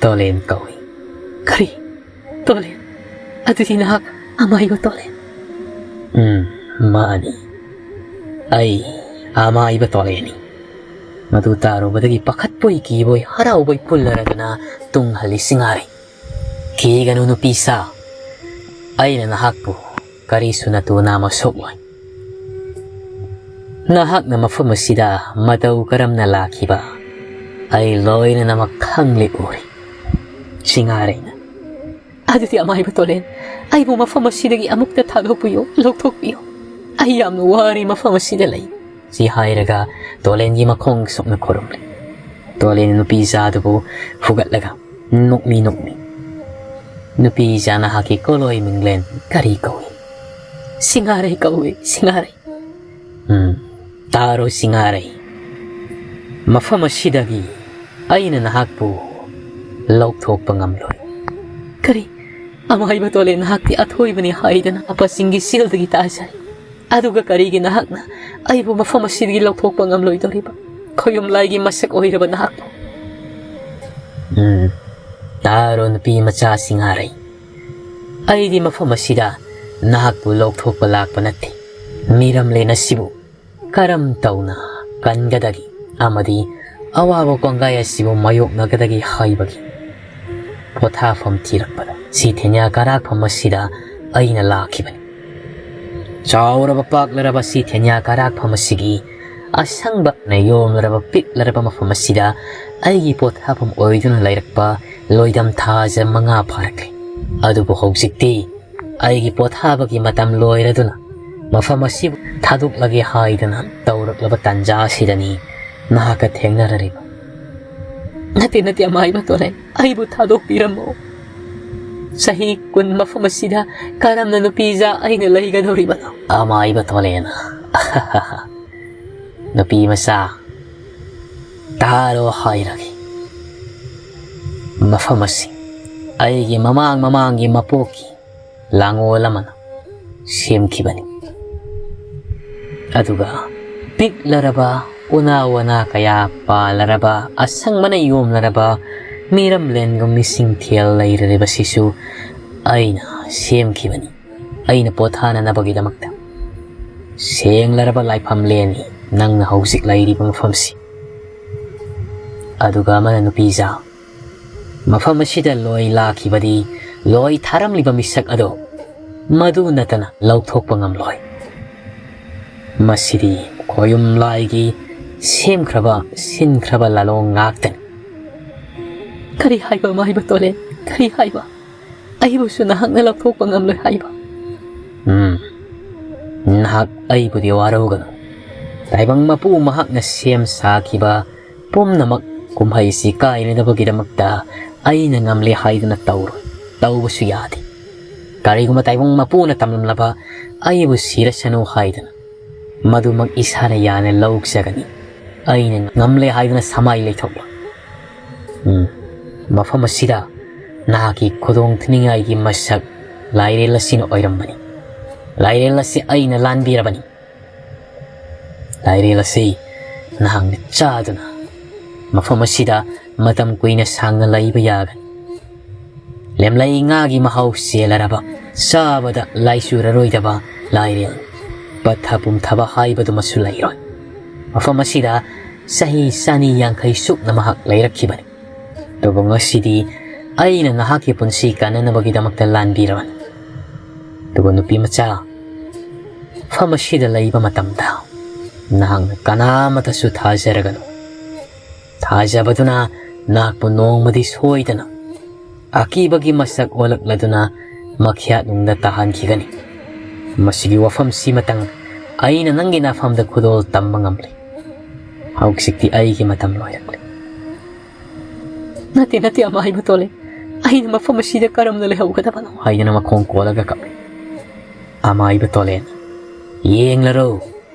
ꯇꯣꯂꯦꯟ ꯀꯧꯏ꯫" "ꯀꯔꯤ? ꯇꯣꯂꯦꯟ? ꯑꯗꯨꯗꯤ ꯅꯍꯥꯛ ꯑꯃꯥꯏꯕ ꯇꯣꯂꯦꯟ?" "ꯎꯝ, ꯃꯥꯅꯤ꯫ ꯑꯩ ꯑꯃꯥꯏꯕ ꯇꯣꯂꯦꯟꯅꯤ꯫" ꯃꯗꯨ ꯇꯥꯔꯨꯕꯗꯒꯤ ꯄꯥꯈꯠꯄꯣꯏ ꯀꯤꯕꯣꯏ ꯍꯔꯥꯎꯕꯣꯏ ꯄꯨꯜꯂꯔꯗꯨꯅ ꯇꯨꯡ ꯍꯜꯂꯤ ꯁꯤꯡꯉꯥꯔꯩ꯫ "ꯀꯤꯒꯅꯨ ꯅꯨꯄꯤ ꯁꯥ, ꯑꯩꯅ ꯅꯍꯥꯛꯄꯨ ꯀꯔꯤꯁꯨ ꯅꯇꯨ ꯅꯥꯝꯃ ꯁꯣꯛꯂꯣꯏ꯫ ꯅꯍꯥꯛꯅ ꯃꯐꯝ ꯑꯁꯤꯗ ꯃꯇꯧ ꯀꯔꯝꯅ ꯂꯥꯛꯈꯤꯕ ꯑꯩ ꯂꯣꯏꯅꯅꯃꯛ ꯈꯪꯂꯤ ꯎꯔꯤ꯫" ꯁꯤꯡꯉꯥꯔꯩꯅ, "ꯑꯗꯨꯗꯤ ꯑꯃꯥꯏꯕ ꯇꯣꯂꯦꯟ, ꯑꯩꯕꯨ ꯃꯐꯝ ꯑꯁꯤꯗꯒꯤ ꯑꯃꯨꯛꯇ ꯊꯥꯗꯣꯛꯄꯤꯌꯨ, ꯂꯧꯊꯣꯛꯄꯤꯌꯨ꯫ ꯑꯩ ꯌꯥꯝꯅ ꯋꯥꯔꯤ ꯃꯐꯝ ꯑꯁꯤꯗ ꯂꯩ꯫" ꯁꯤ ꯍꯥꯏꯔꯒ ꯇꯣꯂꯦꯟꯒꯤ ꯃꯈꯣꯡ ꯁꯣꯛꯅ ꯈꯨꯔꯨꯝꯂꯦ꯫ ꯇꯣꯂꯦꯟ ꯅꯨꯄꯤ ꯖꯥꯗꯨꯕꯨ ꯐꯨꯒꯠꯂꯒ ꯅꯣꯛꯃꯤ ꯅꯣꯛꯃꯤ, "ꯅꯨꯄꯤ ꯖꯥ, ꯅꯍꯥꯛꯀꯤ ꯀꯣꯂꯣꯏ ꯃꯤꯡꯂꯦꯟ ꯀꯔꯤ ꯀꯧꯏ?" "ꯁꯤꯡꯉꯥꯔꯩ ꯀꯧꯏ, ꯁꯤꯡꯉꯥꯔꯩ꯫" "ꯎꯝ, ꯇꯥꯔꯣ ꯁꯤꯡꯉꯥꯔꯩ, ꯃꯐꯝ ꯑꯁꯤꯗꯒꯤ ꯑꯩꯅ ꯅꯍꯥꯛꯄꯨ ꯂꯧꯊꯣꯛꯄ ꯉꯝꯂꯣꯏ꯫" "ꯀꯔꯤ? ꯑꯃꯥꯏꯕ ꯇꯣꯂꯦꯟ, ꯅꯍꯥꯛꯇꯤ ꯑꯊꯣꯏꯕꯅꯤ ꯍꯥꯏꯗꯅ ꯑꯄꯥꯁꯤꯡꯒꯤ ꯁꯤꯜꯗꯒꯤ ꯇꯥꯖꯩ꯫ ꯑꯗꯨꯒ ꯀꯔꯤꯒꯤ ꯅꯍꯥꯛꯅ ꯑꯩꯕꯨ ꯃꯐꯝ ꯑꯁꯤꯗꯒꯤ ꯂꯧꯊꯣꯛꯄ ꯉꯝꯂꯣꯏꯗꯧꯔꯤꯕ? ꯈꯣꯌꯨꯝ ꯂꯥꯏꯒꯤ ꯃꯁꯛ ꯑꯣꯏꯔꯕ ꯅꯍꯥꯛꯄꯨ?" "ꯎꯝ, ꯇꯥꯔꯣ ꯅꯨꯄꯤ ꯃꯆꯥ ꯁꯤꯡꯉꯥꯔꯩ, ꯑꯩꯗꯤ ꯃꯐꯝ ꯑꯁꯤꯗ ꯅꯍꯥꯛꯄꯨ ꯂꯧꯊꯣꯛꯄ ꯂꯥꯛꯄ ꯅꯠꯇꯦ꯫ ꯃꯤꯔꯝꯂꯦꯟ ꯑꯁꯤꯕꯨ ꯀꯔꯝ ꯇꯧꯅ ꯀꯟꯒꯗꯒꯦ ꯑꯃꯗꯤ ꯑꯋꯥꯕ ꯀꯣꯡꯒꯥꯏ ꯑꯁꯤꯕꯨ ꯃꯥꯌꯣꯛꯅꯒꯗꯒꯦ ꯍꯥꯏꯕꯒꯤ ꯄꯣꯊꯥꯐꯝ ꯊꯤꯔꯛꯄꯗ ꯁꯤ ꯊꯦꯟꯌꯥ ꯀꯔꯥꯛꯐꯝ ꯑꯁꯤꯗ ꯑꯩꯅ ꯂꯥꯛꯈꯤꯕꯅꯤ꯫ ꯆꯥꯎꯔꯕ ꯄꯥꯛꯂꯔꯕ ꯁꯤ ꯊꯦꯟꯌꯥ ꯀꯔꯥꯛꯐꯝ ꯑꯁꯤꯒꯤ ꯑꯁꯪꯕꯅ ꯌꯣꯝꯂꯔꯕ ꯄꯤꯛꯂꯔꯕ ꯃꯐꯝ ꯑꯁꯤꯗ ꯑꯩꯒꯤ ꯄꯣꯊꯥꯐꯝ ꯑꯣꯏꯗꯨꯅ ꯂꯩꯔꯛꯄ ꯂꯣꯏꯗꯝ ꯊꯥꯖ ꯃꯉꯥ ꯐꯥꯔꯛꯂꯦ꯫ ꯑꯗꯨꯕꯨ ꯍꯧꯖꯤꯛꯇꯤ ꯑꯩꯒꯤ ꯄꯣꯊꯥꯕꯒꯤ ꯃꯇꯝ ꯂꯣꯏꯔꯗꯨꯅ ꯃꯐꯝ ꯑꯁꯤꯕꯨ ꯊꯥꯗꯣꯛꯂꯒꯦ ꯍꯥꯏꯗꯨꯅ ꯇꯧꯔꯛꯂꯕ ꯇꯥꯟꯖꯥ ꯑꯁꯤꯗꯅꯤ ꯅꯍꯥꯛꯀ ꯊꯦꯡꯅꯔꯔꯤꯕ꯫" "ꯅꯠꯇꯦ, ꯅꯠꯇꯦ, ꯑꯃꯥꯏꯕ ꯇꯣꯂꯦꯟ, ꯑꯩꯕꯨ ꯊꯥꯗꯣꯛꯄꯤꯔꯝꯃꯣ꯫ ꯆꯍꯤ ꯀꯨꯟ ꯃꯐꯝ ꯑꯁꯤꯗ ꯀꯔꯝꯅ ꯅꯨꯄꯤꯖꯥ ꯑꯩꯅ ꯂꯩꯒꯗꯧꯔꯤꯕꯅꯣ? ꯑꯃꯥꯏꯕ ꯇꯣꯂꯦꯅ, "ꯅꯨꯄꯤ ꯃꯆꯥ, ꯇꯥꯔꯣ ꯍꯥꯏꯔꯒꯦ꯫ ꯃꯐꯝ ꯑꯁꯤ ꯑꯩꯒꯤ ꯃꯃꯥꯡ ꯃꯃꯥꯡꯒꯤ ꯃꯄꯣꯛꯀꯤ ꯂꯥꯡꯑꯣꯜ ꯑꯃꯅ ꯁꯦꯝꯈꯤꯕꯅꯤ꯫ ꯑꯗꯨꯒ ꯄꯤꯛꯂꯔꯕ, ꯎꯅꯥ ꯋꯥꯅꯥ ꯀꯌꯥ ꯄꯥꯜꯂꯔꯕ, ꯑꯁꯪꯕꯅ ꯌꯣꯝꯂꯔꯕ ꯃꯤꯔꯝꯂꯦꯟꯒꯨꯝ ꯃꯤꯁꯤꯡꯊꯦꯜ ꯂꯩꯔꯔꯤꯕꯁꯤꯁꯨ ꯑꯩꯅ ꯁꯦꯝꯈꯤꯕꯅꯤ, ꯑꯩꯅ ꯄꯣꯊꯥꯅꯅꯕꯒꯤꯗꯃꯛꯇ꯫ ꯁꯦꯡꯂꯔꯕ ꯂꯥꯏꯐꯝꯂꯦꯟꯅꯤ ꯅꯪꯅ ꯍꯧꯖꯤꯛ ꯂꯩꯔꯤꯕ ꯃꯐꯝꯁꯤ꯫ ꯑꯗꯨꯒ ꯑꯃꯅ, ꯅꯨꯄꯤꯖꯥ, ꯃꯐꯝ ꯑꯁꯤꯗ ꯂꯣꯏ ꯂꯥꯛꯈꯤꯕꯗꯤ ꯂꯣꯏ ꯊꯥꯔꯝꯂꯤꯕ ꯃꯤꯁꯛ ꯑꯗꯣ ꯃꯗꯨ ꯅꯠꯇꯅ ꯂꯧꯊꯣꯛꯄ ꯉꯝꯂꯣꯏ꯫ ꯃꯁꯤꯗꯤ ꯈꯣꯌꯨꯝ ꯂꯥꯏꯒꯤ ꯁꯦꯝꯈ꯭ꯔꯕ, ꯁꯤꯟꯈ꯭ꯔꯕ ꯂꯥꯂꯣꯡ ꯉꯥꯛꯇꯅꯤ꯫" "ꯀꯔꯤ ꯍꯥꯏꯕ, ꯃꯥꯏꯕ ꯇꯣꯂꯦ? ꯀꯔꯤ ꯍꯥꯏꯕ? ꯑꯩꯕꯨꯁꯨ ꯅꯍꯥꯛꯅ ꯂꯧꯊꯣꯛꯄ ꯉꯝꯂꯣꯏ ꯍꯥꯏꯕ?" "ꯎꯝ, ꯅꯍꯥꯛ ꯑꯩꯕꯨꯗꯤ ꯋꯥꯔꯧꯒꯅꯨ꯫ ꯇꯥꯏꯕꯪ ꯃꯄꯨ ꯃꯍꯥꯛꯅ ꯁꯦꯝ ꯁꯥꯈꯤꯕ ꯄꯨꯝꯅꯃꯛ ꯀꯨꯝꯍꯩꯁꯤ ꯀꯥꯏꯅꯅꯕꯒꯤꯗꯃꯛꯇ ꯑꯩꯅ ꯉꯝꯂꯦ ꯍꯥꯏꯗꯨꯅ ꯇꯧꯔꯣꯏ, ꯇꯧꯕꯁꯨ ꯌꯥꯗꯦ꯫ ꯀꯔꯤꯒꯨꯝꯕ ꯇꯥꯏꯕꯪ ꯃꯄꯨꯅ ꯇꯝꯂꯝꯂꯕ ꯑꯩꯕꯨ ꯁꯤꯔꯁꯅꯨ ꯍꯥꯏꯗꯨꯅ ꯃꯗꯨꯃꯛ ꯏꯁꯥꯅ ꯌꯥꯅ ꯂꯧꯖꯒꯅꯤ꯫ ꯑꯩꯅ ꯉꯝꯂꯦ ꯍꯥꯏꯗꯨꯅ ꯁꯃꯥꯏ ꯂꯩꯊꯣꯛꯂꯣꯏ꯫ ꯎꯝ, ꯃꯐꯝ ꯑꯁꯤꯗ ꯅꯍꯥꯛꯀꯤ ꯈꯨꯗꯣꯡ ꯊꯤꯅꯤꯡꯉꯥꯏꯒꯤ ꯃꯁꯛ ꯂꯥꯏꯔꯦꯜ ꯑꯁꯤꯅ ꯑꯣꯏꯔꯝꯕꯅꯤ꯫ ꯂꯥꯏꯔꯦꯜ ꯑꯁꯤ ꯑꯩꯅ ꯂꯥꯟꯕꯤꯔꯕꯅꯤ꯫ ꯂꯥꯏꯔꯦꯜ ꯑꯁꯤ ꯅꯍꯥꯛꯅ ꯆꯥꯗꯨꯅ ꯃꯐꯝ ꯑꯁꯤꯗ ꯃꯇꯝ ꯀꯨꯏꯅ ꯁꯥꯡꯅ ꯂꯩꯕ ꯌꯥꯒꯅꯤ꯫ ꯂꯦꯝꯂꯩ ꯉꯥꯒꯤ ꯃꯍꯥꯎ ꯆꯦꯜꯂꯔꯕ, ꯆꯥꯕꯗ ꯂꯥꯏꯆꯨꯔꯔꯣꯏꯗꯕ ꯂꯥꯏꯔꯦꯜ, ꯄꯠꯊ ꯄꯨꯝꯊꯕ ꯍꯥꯏꯕꯗꯨꯃꯁꯨ ꯂꯩꯔꯣꯏ꯫ ꯃꯐꯝ ꯑꯁꯤꯗ ꯆꯍꯤ ꯆꯅꯤ ꯌꯥꯡꯈꯩ ꯁꯨꯞꯅ ꯃꯍꯥꯛ ꯂꯩꯔꯛꯈꯤꯕꯅꯤ꯫ ꯑꯗꯨꯕꯨ ꯉꯁꯤꯗꯤ ꯑꯩꯅ ꯅꯍꯥꯛꯀꯤ ꯄꯨꯟꯁꯤ ꯀꯟꯅꯅꯕꯒꯤꯗꯃꯛꯇ ꯂꯥꯟꯕꯤꯔꯕꯅꯤ꯫ ꯑꯗꯨꯕꯨ ꯅꯨꯄꯤ ꯃꯆꯥ, ꯃꯐꯝ ꯑꯁꯤꯗ ꯂꯩꯕ ꯃꯇꯝꯗ ꯅꯍꯥꯛꯅ ꯀꯅꯥꯃꯠꯇꯁꯨ ꯊꯥꯖꯔꯒꯅꯨ꯫ ꯊꯥꯖꯕꯗꯨꯅ ꯅꯍꯥꯛꯄꯨ ꯅꯣꯡꯃꯗꯤ ꯁꯣꯏꯗꯅ ꯑꯀꯤꯕꯒꯤ ꯃꯁꯛ ꯑꯣꯜꯂꯛꯂꯗꯨꯅ ꯃꯈ꯭ꯌꯥꯠꯅꯨꯡꯗ ꯇꯥꯍꯟꯈꯤꯒꯅꯤ꯫ ꯃꯁꯤꯒꯤ ꯋꯥꯐꯝꯁꯤꯃꯇꯪ ꯑꯩꯅ ꯅꯪꯒꯤ ꯅꯐꯝꯗ ꯈꯨꯗꯣꯜ ꯇꯝꯕ ꯉꯝꯂꯦ꯫ ꯍꯧꯖꯤꯛꯇꯤ ꯑꯩꯒꯤ ꯃꯇꯝ ꯂꯣꯏꯔꯛꯂꯦ꯫" "ꯅꯠꯇꯦ, ꯅꯠꯇꯦ, ꯑꯃꯥꯏꯕ ꯇꯣꯂꯦ꯫ ꯑꯩꯅ ꯃꯐꯝ ꯑꯁꯤꯗ ꯀꯔꯝꯅ ꯂꯩꯍꯧꯒꯗꯕꯅꯣ?" ꯍꯥꯏꯗꯨꯅ ꯃꯈꯣꯡ ꯀꯣꯜꯂꯒ ꯀꯞꯂꯤ꯫ ꯑꯃꯥꯏꯕ ꯇꯣꯂꯦꯟ, "ꯌꯦꯡꯂꯔꯣ,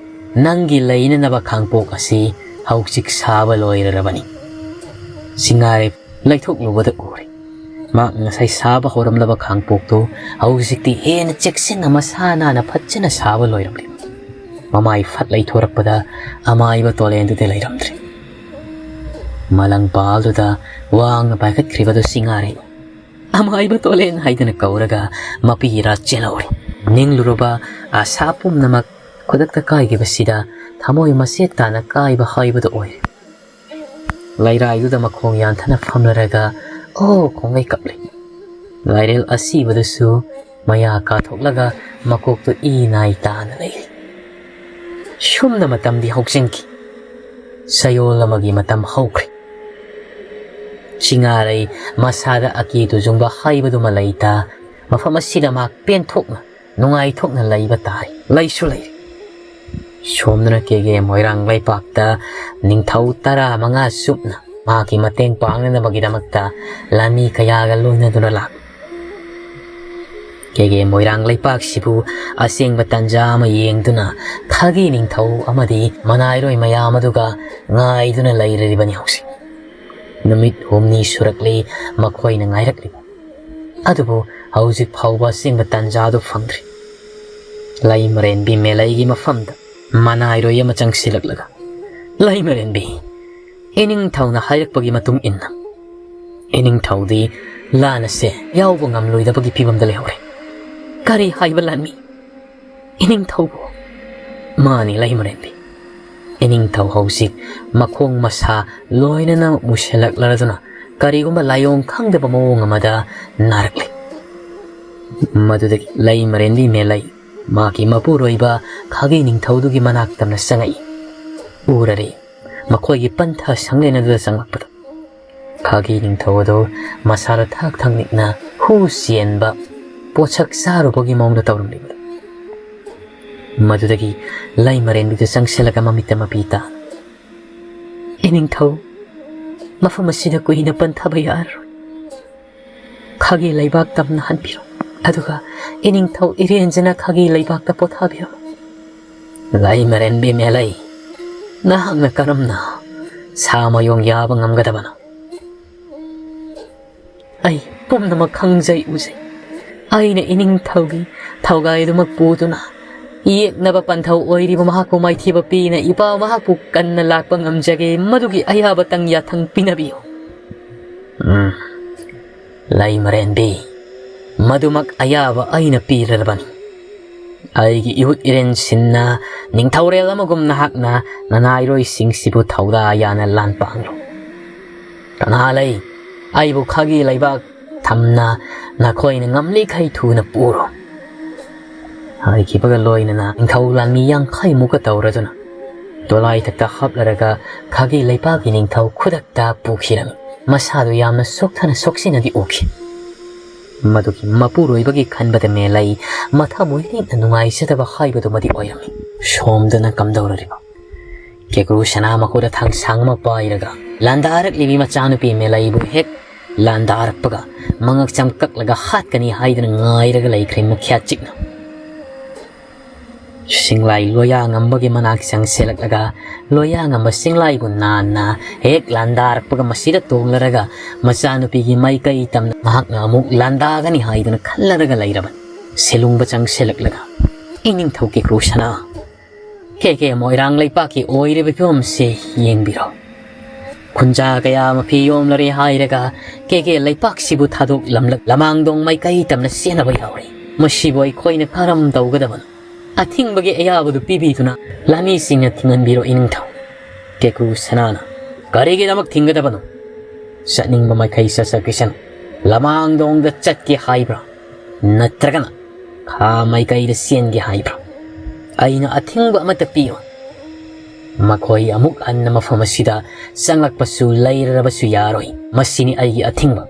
ꯅꯪꯒꯤ ꯂꯩꯅꯅꯕ ꯈꯥꯡꯄꯣꯛ ꯑꯁꯤ ꯍꯧꯖꯤꯛ ꯁꯥꯕ ꯂꯣꯏꯔꯔꯕꯅꯤ꯫" ꯁꯤꯡꯉꯥꯔꯩ ꯂꯩꯊꯣꯛꯂꯨꯕꯗ ꯎꯔꯦ꯫ ꯃꯍꯥꯛꯅ ꯉꯁꯥꯏ ꯁꯥꯕ ꯍꯧꯔꯝꯂꯕ ꯈꯥꯡꯄꯣꯛꯇꯨ ꯍꯧꯖꯤꯛꯇꯤ ꯍꯦꯟꯅ ꯆꯦꯛꯁꯤꯟꯅ, ꯃꯁꯥ ꯅꯥꯟꯅ ꯐꯖꯅ ꯁꯥꯕ ꯂꯣꯏꯔꯝꯂꯦ꯫ ꯃꯃꯥꯏ ꯐꯠ ꯂꯩꯊꯣꯔꯛꯄꯗ ꯑꯃꯥꯏꯕ ꯇꯣꯂꯦꯟꯗꯨꯗꯤ ꯂꯩꯔꯝꯗ꯭ꯔꯦ꯫ ꯃꯂꯪꯄꯥꯜꯗꯨꯗ ꯋꯥꯡꯅ ꯄꯥꯏꯈꯠꯈ꯭ꯔꯤꯕꯗꯨ ꯁꯤꯡꯉꯥꯔꯩ꯫ "ꯑꯃꯥꯏꯕ ꯇꯣꯂꯦꯟ" ꯍꯥꯏꯗꯨꯅ ꯀꯧꯔꯒ ꯃꯄꯤ ꯏꯔꯥ ꯆꯦꯜꯍꯧꯔꯦ꯫ ꯅꯤꯡꯂꯨꯔꯕ ꯑꯁꯥ ꯄꯨꯝꯅꯃꯛ ꯈꯨꯗꯛꯇ ꯀꯥꯏꯈꯤꯕꯁꯤꯗ ꯊꯃꯣꯏ ꯃꯆꯦꯠ ꯇꯥꯅ ꯀꯥꯏꯕ ꯍꯥꯏꯕꯗꯨ ꯑꯣꯏꯔꯦ꯫ ꯂꯩꯔꯥꯏꯗꯨꯗ ꯃꯈꯣꯡ ꯌꯥꯟꯊꯅ ꯐꯝꯂꯔꯒ "ꯑꯣ" ꯈꯣꯡꯒꯩ ꯀꯞꯂꯤ꯫ ꯂꯥꯏꯔꯦꯜ ꯑꯁꯤꯕꯗꯨꯁꯨ ꯃꯌꯥ ꯀꯥꯊꯣꯛꯂꯒ ꯃꯀꯣꯛꯇꯨ ꯏ ꯅꯥꯏ ꯇꯥꯅ ꯂꯩꯔꯤ꯫ ꯁꯨꯝꯅ ꯃꯇꯝꯗꯤ ꯍꯧꯖꯤꯟꯈꯤ꯫ ꯆꯌꯣꯜ ꯑꯃꯒꯤ ꯃꯇꯝ ꯍꯧꯈ꯭ꯔꯦ꯫ ꯁꯤꯡꯉꯥꯔꯩ ꯃꯁꯥꯗ ꯑꯀꯤ ꯇꯨꯖꯨꯡꯕ ꯍꯥꯏꯕꯗꯨꯃ ꯂꯩꯇ, ꯃꯐꯝ ꯑꯁꯤꯗ ꯃꯍꯥꯛ ꯄꯦꯟꯊꯣꯛꯅ, ꯅꯨꯡꯉꯥꯏꯊꯣꯛꯅ ꯂꯩꯕ ꯇꯥꯔꯦ꯫ ꯂꯩꯁꯨ ꯂꯩꯔꯦ꯫ ꯁꯣꯝꯗꯅ ꯀꯦꯒꯦ ꯃꯣꯏꯔꯥꯡ ꯂꯩꯄꯥꯛꯇ ꯅꯤꯡꯊꯧ ꯇꯔꯥꯃꯉꯥ ꯆꯨꯞꯅ ꯃꯍꯥꯛꯀꯤ ꯃꯇꯦꯡ ꯄꯥꯡꯅꯅꯕꯒꯤꯗꯃꯛꯇ ꯂꯥꯟꯃꯤ ꯀꯌꯥꯒ ꯂꯣꯏꯅꯗꯨꯅ ꯂꯥꯛꯂꯤ꯫ ꯀꯦꯒꯦ ꯃꯣꯏꯔꯥꯡ ꯂꯩꯄꯥꯛꯁꯤꯕꯨ ꯑꯁꯦꯡꯕ ꯇꯟꯖꯥ ꯑꯃ ꯌꯦꯡꯗꯨꯅ ꯈꯥꯒꯤ ꯅꯤꯡꯊꯧ ꯑꯃꯗꯤ ꯃꯅꯥꯏꯔꯣꯏ ꯃꯌꯥꯝ ꯑꯗꯨꯒ ꯉꯥꯏꯗꯨꯅ ꯂꯩꯔꯤꯕꯅꯤ ꯍꯧꯖꯤꯛ꯫ ꯅꯨꯃꯤꯠ ꯍꯨꯝꯅꯤ ꯁꯨꯔꯛꯂꯤ ꯃꯈꯣꯏꯅ ꯉꯥꯏꯔꯛꯂꯤꯕ꯫ ꯑꯗꯨꯕꯨ ꯍꯧꯖꯤꯛ ꯐꯥꯎꯕ ꯑꯁꯦꯡꯕ ꯇꯟꯖꯥꯗꯨ ꯐꯪꯗ꯭ꯔꯤ꯫ ꯂꯩꯃꯔꯦꯟꯕꯤ ꯃꯦꯂꯩꯒꯤ ꯃꯐꯝꯗ ꯃꯅꯥꯏꯔꯣꯏ ꯑꯃ ꯆꯪꯁꯤꯜꯂꯛꯂꯒ, "ꯂꯩꯃꯔꯦꯟꯕꯤ, ꯏꯅꯤꯡꯊꯧꯅ ꯍꯥꯏꯔꯛꯄꯒꯤ ꯃꯇꯨꯡ ꯏꯟꯅ ꯏꯅꯤꯡꯊꯧꯗꯤ ꯂꯥꯟ ꯑꯁꯦ ꯌꯥꯎꯕ ꯉꯝꯂꯣꯏꯗꯕꯒꯤ ꯐꯤꯕꯝꯗ ꯂꯩꯍꯧꯔꯦ꯫" "ꯀꯔꯤ ꯍꯥꯏꯕ ꯂꯥꯟꯃꯤ?" "ꯏꯅꯤꯡꯊꯧꯕꯨ?" "ꯃꯥꯅꯤ, ꯂꯩꯃꯔꯦꯟꯕꯤ꯫ ꯏꯅꯤꯡꯊꯧ ꯍꯧꯖꯤꯛ ꯃꯈꯣꯡ ꯃꯁꯥ ꯂꯣꯏꯅꯅ ꯃꯨꯁꯤꯜꯂꯛꯂꯗꯨꯅ ꯀꯔꯤꯒꯨꯝꯕ ꯂꯥꯏꯑꯣꯡ ꯈꯪꯗꯕ ꯃꯑꯣꯡ ꯑꯃꯗ ꯅꯥꯔꯛꯂꯦ꯫" ꯃꯗꯨꯗꯒꯤ ꯂꯩꯃꯔꯦꯟꯕꯤ ꯃꯦꯂꯩ ꯃꯥꯒꯤ ꯃꯄꯨꯔꯣꯏꯕ ꯈꯥꯒꯤ ꯅꯤꯡꯊꯧꯗꯨꯒꯤ ꯃꯅꯥꯛ ꯇꯝꯅ ꯆꯪꯉꯛꯏ꯫ ꯎꯔꯔꯦ, ꯃꯈꯣꯏꯒꯤ ꯄꯟꯊ ꯁꯪꯂꯦꯟ ꯑꯗꯨꯗ ꯆꯪꯂꯛꯄꯗ ꯈꯥꯒꯤ ꯅꯤꯡꯊꯧ ꯑꯗꯨ ꯃꯁꯥꯗ ꯊꯥꯛ ꯊꯥꯛ ꯅꯤꯛꯅ ꯍꯨ ꯆꯦꯟꯕ ꯄꯣꯠꯁꯛ ꯆꯥꯔꯨꯕꯒꯤ ꯃꯑꯣꯡꯗ ꯇꯧꯔꯝꯂꯤꯕꯗꯨ꯫ ꯃꯗꯨꯗꯒꯤ ꯂꯩꯃꯔꯦꯟꯕꯤꯗꯨ ꯆꯪꯁꯤꯜꯂꯒ ꯃꯃꯤꯠꯇ ꯃꯄꯤ ꯇꯥ, "ꯏꯅꯤꯡꯊꯧ, ꯃꯐꯝ ꯑꯁꯤꯗ ꯀꯨꯏꯅ ꯄꯟꯊꯕ ꯌꯥꯔꯔꯣꯏ꯫ ꯈꯥꯒꯤ ꯂꯩꯕꯥꯛ ꯇꯝꯅ ꯍꯟꯕꯤꯔꯣ꯫ ꯑꯗꯨꯒ ꯏꯅꯤꯡꯊꯧ ꯏꯔꯦꯟꯖꯅ ꯈꯥꯒꯤ ꯂꯩꯕꯥꯛꯇ ꯄꯣꯊꯥꯕꯤꯔꯝꯃꯨ꯫ ꯂꯩꯃꯔꯦꯟꯕꯤ ꯃꯦꯂꯩ, ꯅꯍꯥꯛꯅ ꯀꯔꯝꯅ ꯁꯥ ꯃꯌꯣꯡ ꯌꯥꯕ ꯉꯝꯒꯗꯕꯅꯣ? ꯑꯩ ꯄꯨꯝꯅꯃꯛ ꯈꯪꯖꯩ ꯎꯖꯩ꯫ ꯑꯩꯅ ꯏꯅꯤꯡꯊꯧꯒꯤ ꯊꯧꯒꯥꯏꯗꯨꯃꯛ ꯄꯨꯗꯨꯅ ꯌꯦꯛꯅꯕ ꯄꯟꯊꯧ ꯑꯣꯏꯔꯤꯕ ꯃꯍꯥꯛꯄꯨ ꯃꯥꯏꯊꯤꯕ ꯄꯤꯅ ꯏꯄꯥ ꯃꯍꯥꯛꯄꯨ ꯀꯟꯅ ꯂꯥꯛꯄ ꯉꯝꯖꯒꯦ꯫ ꯃꯗꯨꯒꯤ ꯑꯌꯥꯕꯇꯪ ꯌꯥꯊꯪ ꯄꯤꯅꯕꯤꯌꯨ꯫ ꯎꯝ, ꯂꯩꯃꯔꯦꯟꯕꯤ, ꯃꯗꯨꯃꯛ ꯑꯌꯥꯕ ꯑꯩꯅ ꯄꯤꯔꯕꯅꯤ꯫ ꯑꯩꯒꯤ ꯏꯍꯨꯠ ꯏꯔꯦꯟꯁꯤꯟꯅ ꯅꯤꯡꯊꯧꯔꯦꯜ ꯑꯃꯒꯨꯝ ꯅꯍꯥꯛꯅ ꯅꯅꯥꯏꯔꯣꯏꯁꯤꯡꯁꯤꯕꯨ ꯊꯧꯗꯥ ꯌꯥꯅ ꯂꯥꯟ ꯄꯥꯡꯂꯨ꯫ ꯀꯅꯥ ꯂꯩ? ꯑꯩꯕꯨ ꯈꯥꯒꯤ ꯂꯩꯕꯥꯛ ꯊꯝꯅ ꯅꯈꯣꯏꯅ ꯉꯝꯂꯤꯈꯩ ꯊꯨꯅ ꯄꯨꯔꯣ꯫ ꯍꯥꯏꯈꯤꯕꯒ ꯂꯣꯏꯅꯅ ꯅꯤꯡꯊꯧ ꯂꯥꯟꯃꯤ ꯌꯥꯡꯈꯩꯃꯨꯛꯀ ꯇꯧꯔꯗꯨꯅ ꯗꯣꯂꯥꯏꯊꯛꯇ ꯍꯥꯞꯂꯔꯒ ꯈꯥꯒꯤ ꯂꯩꯕꯥꯛꯀꯤ ꯅꯤꯡꯊꯧ ꯈꯨꯗꯛꯇ ꯄꯨꯈꯤꯔꯝꯃꯤ꯫ ꯃꯁꯥꯗꯨ ꯌꯥꯝꯅ ꯁꯣꯛꯊꯅ ꯁꯣꯛꯆꯤꯟꯅꯗꯤ ꯎꯈꯤ꯫ ꯃꯗꯨꯒꯤ ꯃꯄꯨꯔꯣꯏꯕꯒꯤ ꯈꯟꯕꯗ ꯃꯦꯂꯩ ꯃꯊꯃꯣꯏ ꯂꯤꯛꯅ ꯅꯨꯡꯉꯥꯏꯖꯗꯕ ꯍꯥꯏꯕꯗꯨꯃꯗꯤ ꯑꯣꯏꯔꯝꯃꯤ꯫ ꯁꯣꯝꯗꯅ ꯀꯝꯗꯧꯔꯤꯕ? ꯀꯦꯀ꯭ꯔꯨ ꯁꯅꯥ ꯃꯈꯨꯠꯇ ꯊꯥꯡꯁꯥꯡ ꯑꯃ ꯄꯥꯏꯔꯒ ꯂꯥꯟꯗꯥꯔꯛꯂꯤꯕꯤ ꯃꯆꯥꯅꯨꯄꯤ ꯃꯦꯂꯩꯕꯨ ꯍꯦꯛ ꯂꯥꯟꯗꯥꯔꯛꯄꯒ ꯃꯉꯛ ꯆꯝꯀꯛꯂꯒ ꯍꯥꯠꯀꯅꯤ ꯍꯥꯏꯗꯨꯅ ꯉꯥꯏꯔꯒ ꯂꯩꯈ꯭ꯔꯦ ꯃꯈ꯭ꯌꯥꯠ ꯆꯤꯛꯅ꯫ ꯁꯤꯡꯂꯥꯏ ꯂꯣꯌꯥꯉꯝꯕꯒꯤ ꯃꯅꯥꯛ ꯆꯪꯁꯤꯜꯂꯛꯂꯒ ꯂꯣꯌꯥꯉꯝꯕ ꯁꯤꯡꯂꯥꯏꯕꯨ ꯅꯥꯟꯅ ꯍꯦꯛ ꯂꯥꯟꯗꯥꯔꯛꯄꯒ ꯃꯁꯤꯗ ꯇꯣꯡꯂꯔꯒ ꯃꯆꯥꯅꯨꯄꯤꯒꯤ ꯃꯥꯏꯀꯩ ꯇꯝꯅ ꯃꯍꯥꯛꯅ ꯑꯃꯨꯛ ꯂꯥꯟꯗꯥꯒꯅꯤ ꯍꯥꯏꯗꯨꯅ ꯈꯜꯂꯔꯒ ꯂꯩꯔꯕꯅꯤ꯫ ꯁꯦꯂꯨꯡꯕ ꯆꯪꯁꯤꯜꯂꯛꯂꯒ, "ꯏꯅꯤꯡꯊꯧ ꯀꯦꯀ꯭ꯔꯨ ꯁꯅꯥ, ꯀꯦ ꯀꯦ ꯃꯣꯏꯔꯥꯡ ꯂꯩꯄꯥꯛꯀꯤ ꯑꯣꯏꯔꯤꯕ ꯐꯤꯕꯝꯁꯤ ꯌꯦꯡꯕꯤꯔꯣ꯫ ꯈꯨꯟꯖꯥ ꯀꯌꯥ ꯃꯐꯤ ꯌꯣꯝꯂꯔꯦ ꯍꯥꯏꯔꯒ ꯀꯦ ꯀꯦ ꯂꯩꯄꯥꯛꯁꯤꯕꯨ ꯊꯥꯗꯣꯛꯂꯝꯂꯛ ꯂꯃꯥꯡꯗꯣꯡ ꯃꯥꯏꯀꯩ ꯇꯝꯅ ꯆꯦꯟꯅꯕ ꯌꯥꯎꯔꯦ꯫ ꯃꯁꯤꯕꯨ ꯑꯩꯈꯣꯏꯅ ꯀꯔꯝ ꯇꯧꯒꯗꯕꯅꯣ? ꯑꯊꯤꯡꯕꯒꯤ ꯑꯌꯥꯕꯗꯨ ꯄꯤꯕꯤꯗꯨꯅ ꯂꯥꯟꯃꯤꯁꯤꯡꯅ ꯊꯤꯡꯍꯟꯕꯤꯔꯣ ꯏꯅꯤꯡꯊꯧ꯫" ꯀꯦꯀ꯭ꯔꯨ ꯁꯅꯥꯅ, "ꯀꯔꯤꯒꯤꯗꯃꯛ ꯊꯤꯡꯒꯗꯕꯅꯣ? ꯆꯠꯅꯤꯡꯕ ꯃꯥꯏꯀꯩ ꯆꯠꯆꯈꯤꯁꯅꯨ꯫ ꯂꯃꯥꯡꯗꯣꯡꯗ ꯆꯠꯀꯦ ꯍꯥꯏꯕ꯭ꯔꯥ? ꯅꯠꯇ꯭ꯔꯒꯅ ꯈꯥ ꯃꯥꯏꯀꯩꯗ ꯆꯦꯟꯒꯦ ꯍꯥꯏꯕ꯭ꯔꯥ? ꯑꯩꯅ ꯑꯊꯤꯡꯕ ꯑꯃꯠꯇ ꯄꯤꯔꯣꯏ꯫ ꯃꯈꯣꯏ ꯑꯃꯨꯛ ꯍꯟꯅ ꯃꯐꯝ ꯑꯁꯤꯗ ꯆꯪꯂꯛꯄꯁꯨ ꯂꯩꯔꯕꯁꯨ ꯌꯥꯔꯣꯏ꯫ ꯃꯁꯤꯅꯤ ꯑꯩꯒꯤ ꯑꯊꯤꯡꯕ꯫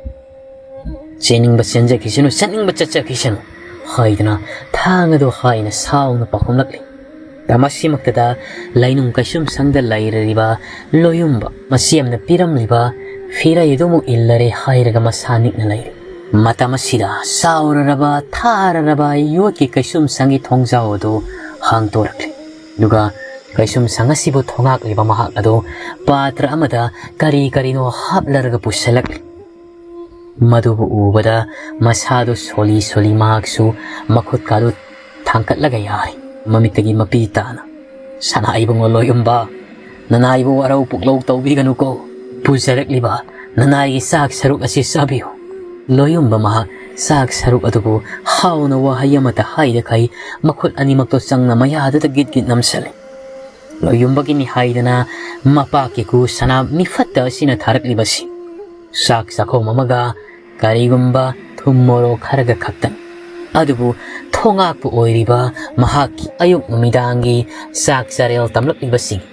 ꯆꯦꯟꯅꯤꯡꯕ ꯆꯦꯟꯖꯈꯤꯁꯅꯨ, ꯆꯠꯅꯤꯡꯕ ꯆꯠꯆꯈꯤꯁꯅꯨ" ꯍꯥꯏꯗꯨꯅ ꯊꯥꯡ ꯑꯗꯨ ꯍꯥꯏꯅ ꯁꯥꯎꯅ ꯄꯥꯎꯈꯨꯝꯂꯛꯂꯤ꯫ ꯃꯁꯤꯃꯛꯇꯗ ꯂꯩꯅꯨꯡ ꯀꯩꯁꯨꯝꯁꯪꯗ ꯂꯩꯔꯤꯕ ꯂꯣꯌꯨꯝꯕ ꯃꯁꯤ ꯌꯥꯝꯅ ꯄꯤꯔꯝꯂꯤꯕ ꯐꯤꯔꯩ ꯑꯗꯨꯃꯨꯛ ꯏꯜꯂꯔꯦ ꯍꯥꯏꯔꯒ ꯃꯁꯥ ꯅꯤꯛꯅ ꯂꯩꯔꯤ꯫ ꯃꯇꯝ ꯑꯁꯤꯗ ꯆꯥꯎꯔꯔꯕ, ꯊꯥꯔꯔꯕ ꯌꯣꯠꯀꯤ ꯀꯩꯁꯨꯝꯁꯪꯒꯤ ꯊꯣꯡꯖꯥꯎ ꯑꯗꯨ ꯍꯥꯡꯗꯣꯔꯛꯂꯤ꯫ ꯑꯗꯨꯒ ꯀꯩꯁꯨꯝꯁꯪ ꯑꯁꯤꯕꯨ ꯊꯣꯉꯥꯛꯂꯤꯕ ꯃꯍꯥꯛ ꯑꯗꯨ ꯄꯥꯇ꯭ꯔ ꯑꯃꯗ ꯀꯔꯤ ꯀꯔꯤꯅꯣ ꯍꯥꯞꯂꯔꯒ ꯄꯨꯁꯤꯜꯂꯛꯂꯤ꯫ ꯃꯗꯨꯕꯨ ꯎꯕꯗ ꯃꯁꯥꯗꯨ ꯁꯣꯜꯂꯤ ꯁꯣꯜꯂꯤ ꯃꯍꯥꯛꯁꯨ ꯃꯈꯨꯠꯀꯥꯗꯨ ꯊꯥꯡꯒꯠꯂꯒ ꯌꯥꯔꯤ꯫ ꯃꯃꯤꯠꯇꯒꯤ ꯃꯄꯤ ꯇꯥꯅ, "ꯁꯅꯥ ꯏꯕꯨꯡꯉꯣ ꯂꯣꯌꯨꯝꯕ, ꯅꯅꯥꯏꯕꯨ ꯋꯥꯔꯧ ꯄꯨꯛꯂꯧ ꯇꯧꯕꯤꯒꯅꯨꯀꯣ꯫ ꯄꯨꯖꯔꯛꯂꯤꯕ ꯅꯅꯥꯏꯒꯤ ꯆꯥꯛ ꯁꯔꯨꯛ ꯑꯁꯤ ꯆꯥꯕꯤꯌꯨ꯫" ꯂꯣꯌꯨꯝꯕ ꯃꯍꯥꯛ ꯆꯥꯛ ꯁꯔꯨꯛ ꯑꯗꯨꯕꯨ ꯍꯥꯎꯅ ꯋꯥꯍꯩ ꯑꯃꯠꯇ ꯍꯥꯏꯗꯈꯩ ꯃꯈꯨꯠ ꯑꯅꯤꯃꯛꯇꯣ ꯆꯪꯅ ꯃꯌꯥꯗꯨꯗ ꯒꯤꯠ ꯒꯤꯠ ꯅꯝꯁꯤꯜꯂꯤ꯫ ꯂꯣꯌꯨꯝꯕꯒꯤꯅꯤ ꯍꯥꯏꯗꯅ ꯃꯄꯥꯛꯀꯤ ꯀꯨ ꯁꯅꯥ ꯃꯤꯐꯠꯇ ꯑꯁꯤꯅ ꯊꯥꯔꯛꯂꯤꯕꯁꯤ ꯆꯥꯛ ꯆꯥꯛꯈꯣꯝ ꯑꯃꯒ ꯀꯔꯤꯒꯨꯝꯕ ꯊꯨꯝ ꯃꯣꯔꯣꯛ ꯈꯔꯒ ꯈꯛꯇꯅꯤ꯫ ꯑꯗꯨꯕꯨ ꯊꯣꯉꯥꯛꯄ ꯑꯣꯏꯔꯤꯕ ꯃꯍꯥꯛꯀꯤ ꯑꯌꯨꯛ ꯅꯨꯃꯤꯗꯥꯡꯒꯤ ꯆꯥꯛ ꯆꯥꯔꯦꯜ ꯇꯝꯂꯛꯂꯤꯕꯁꯤꯡ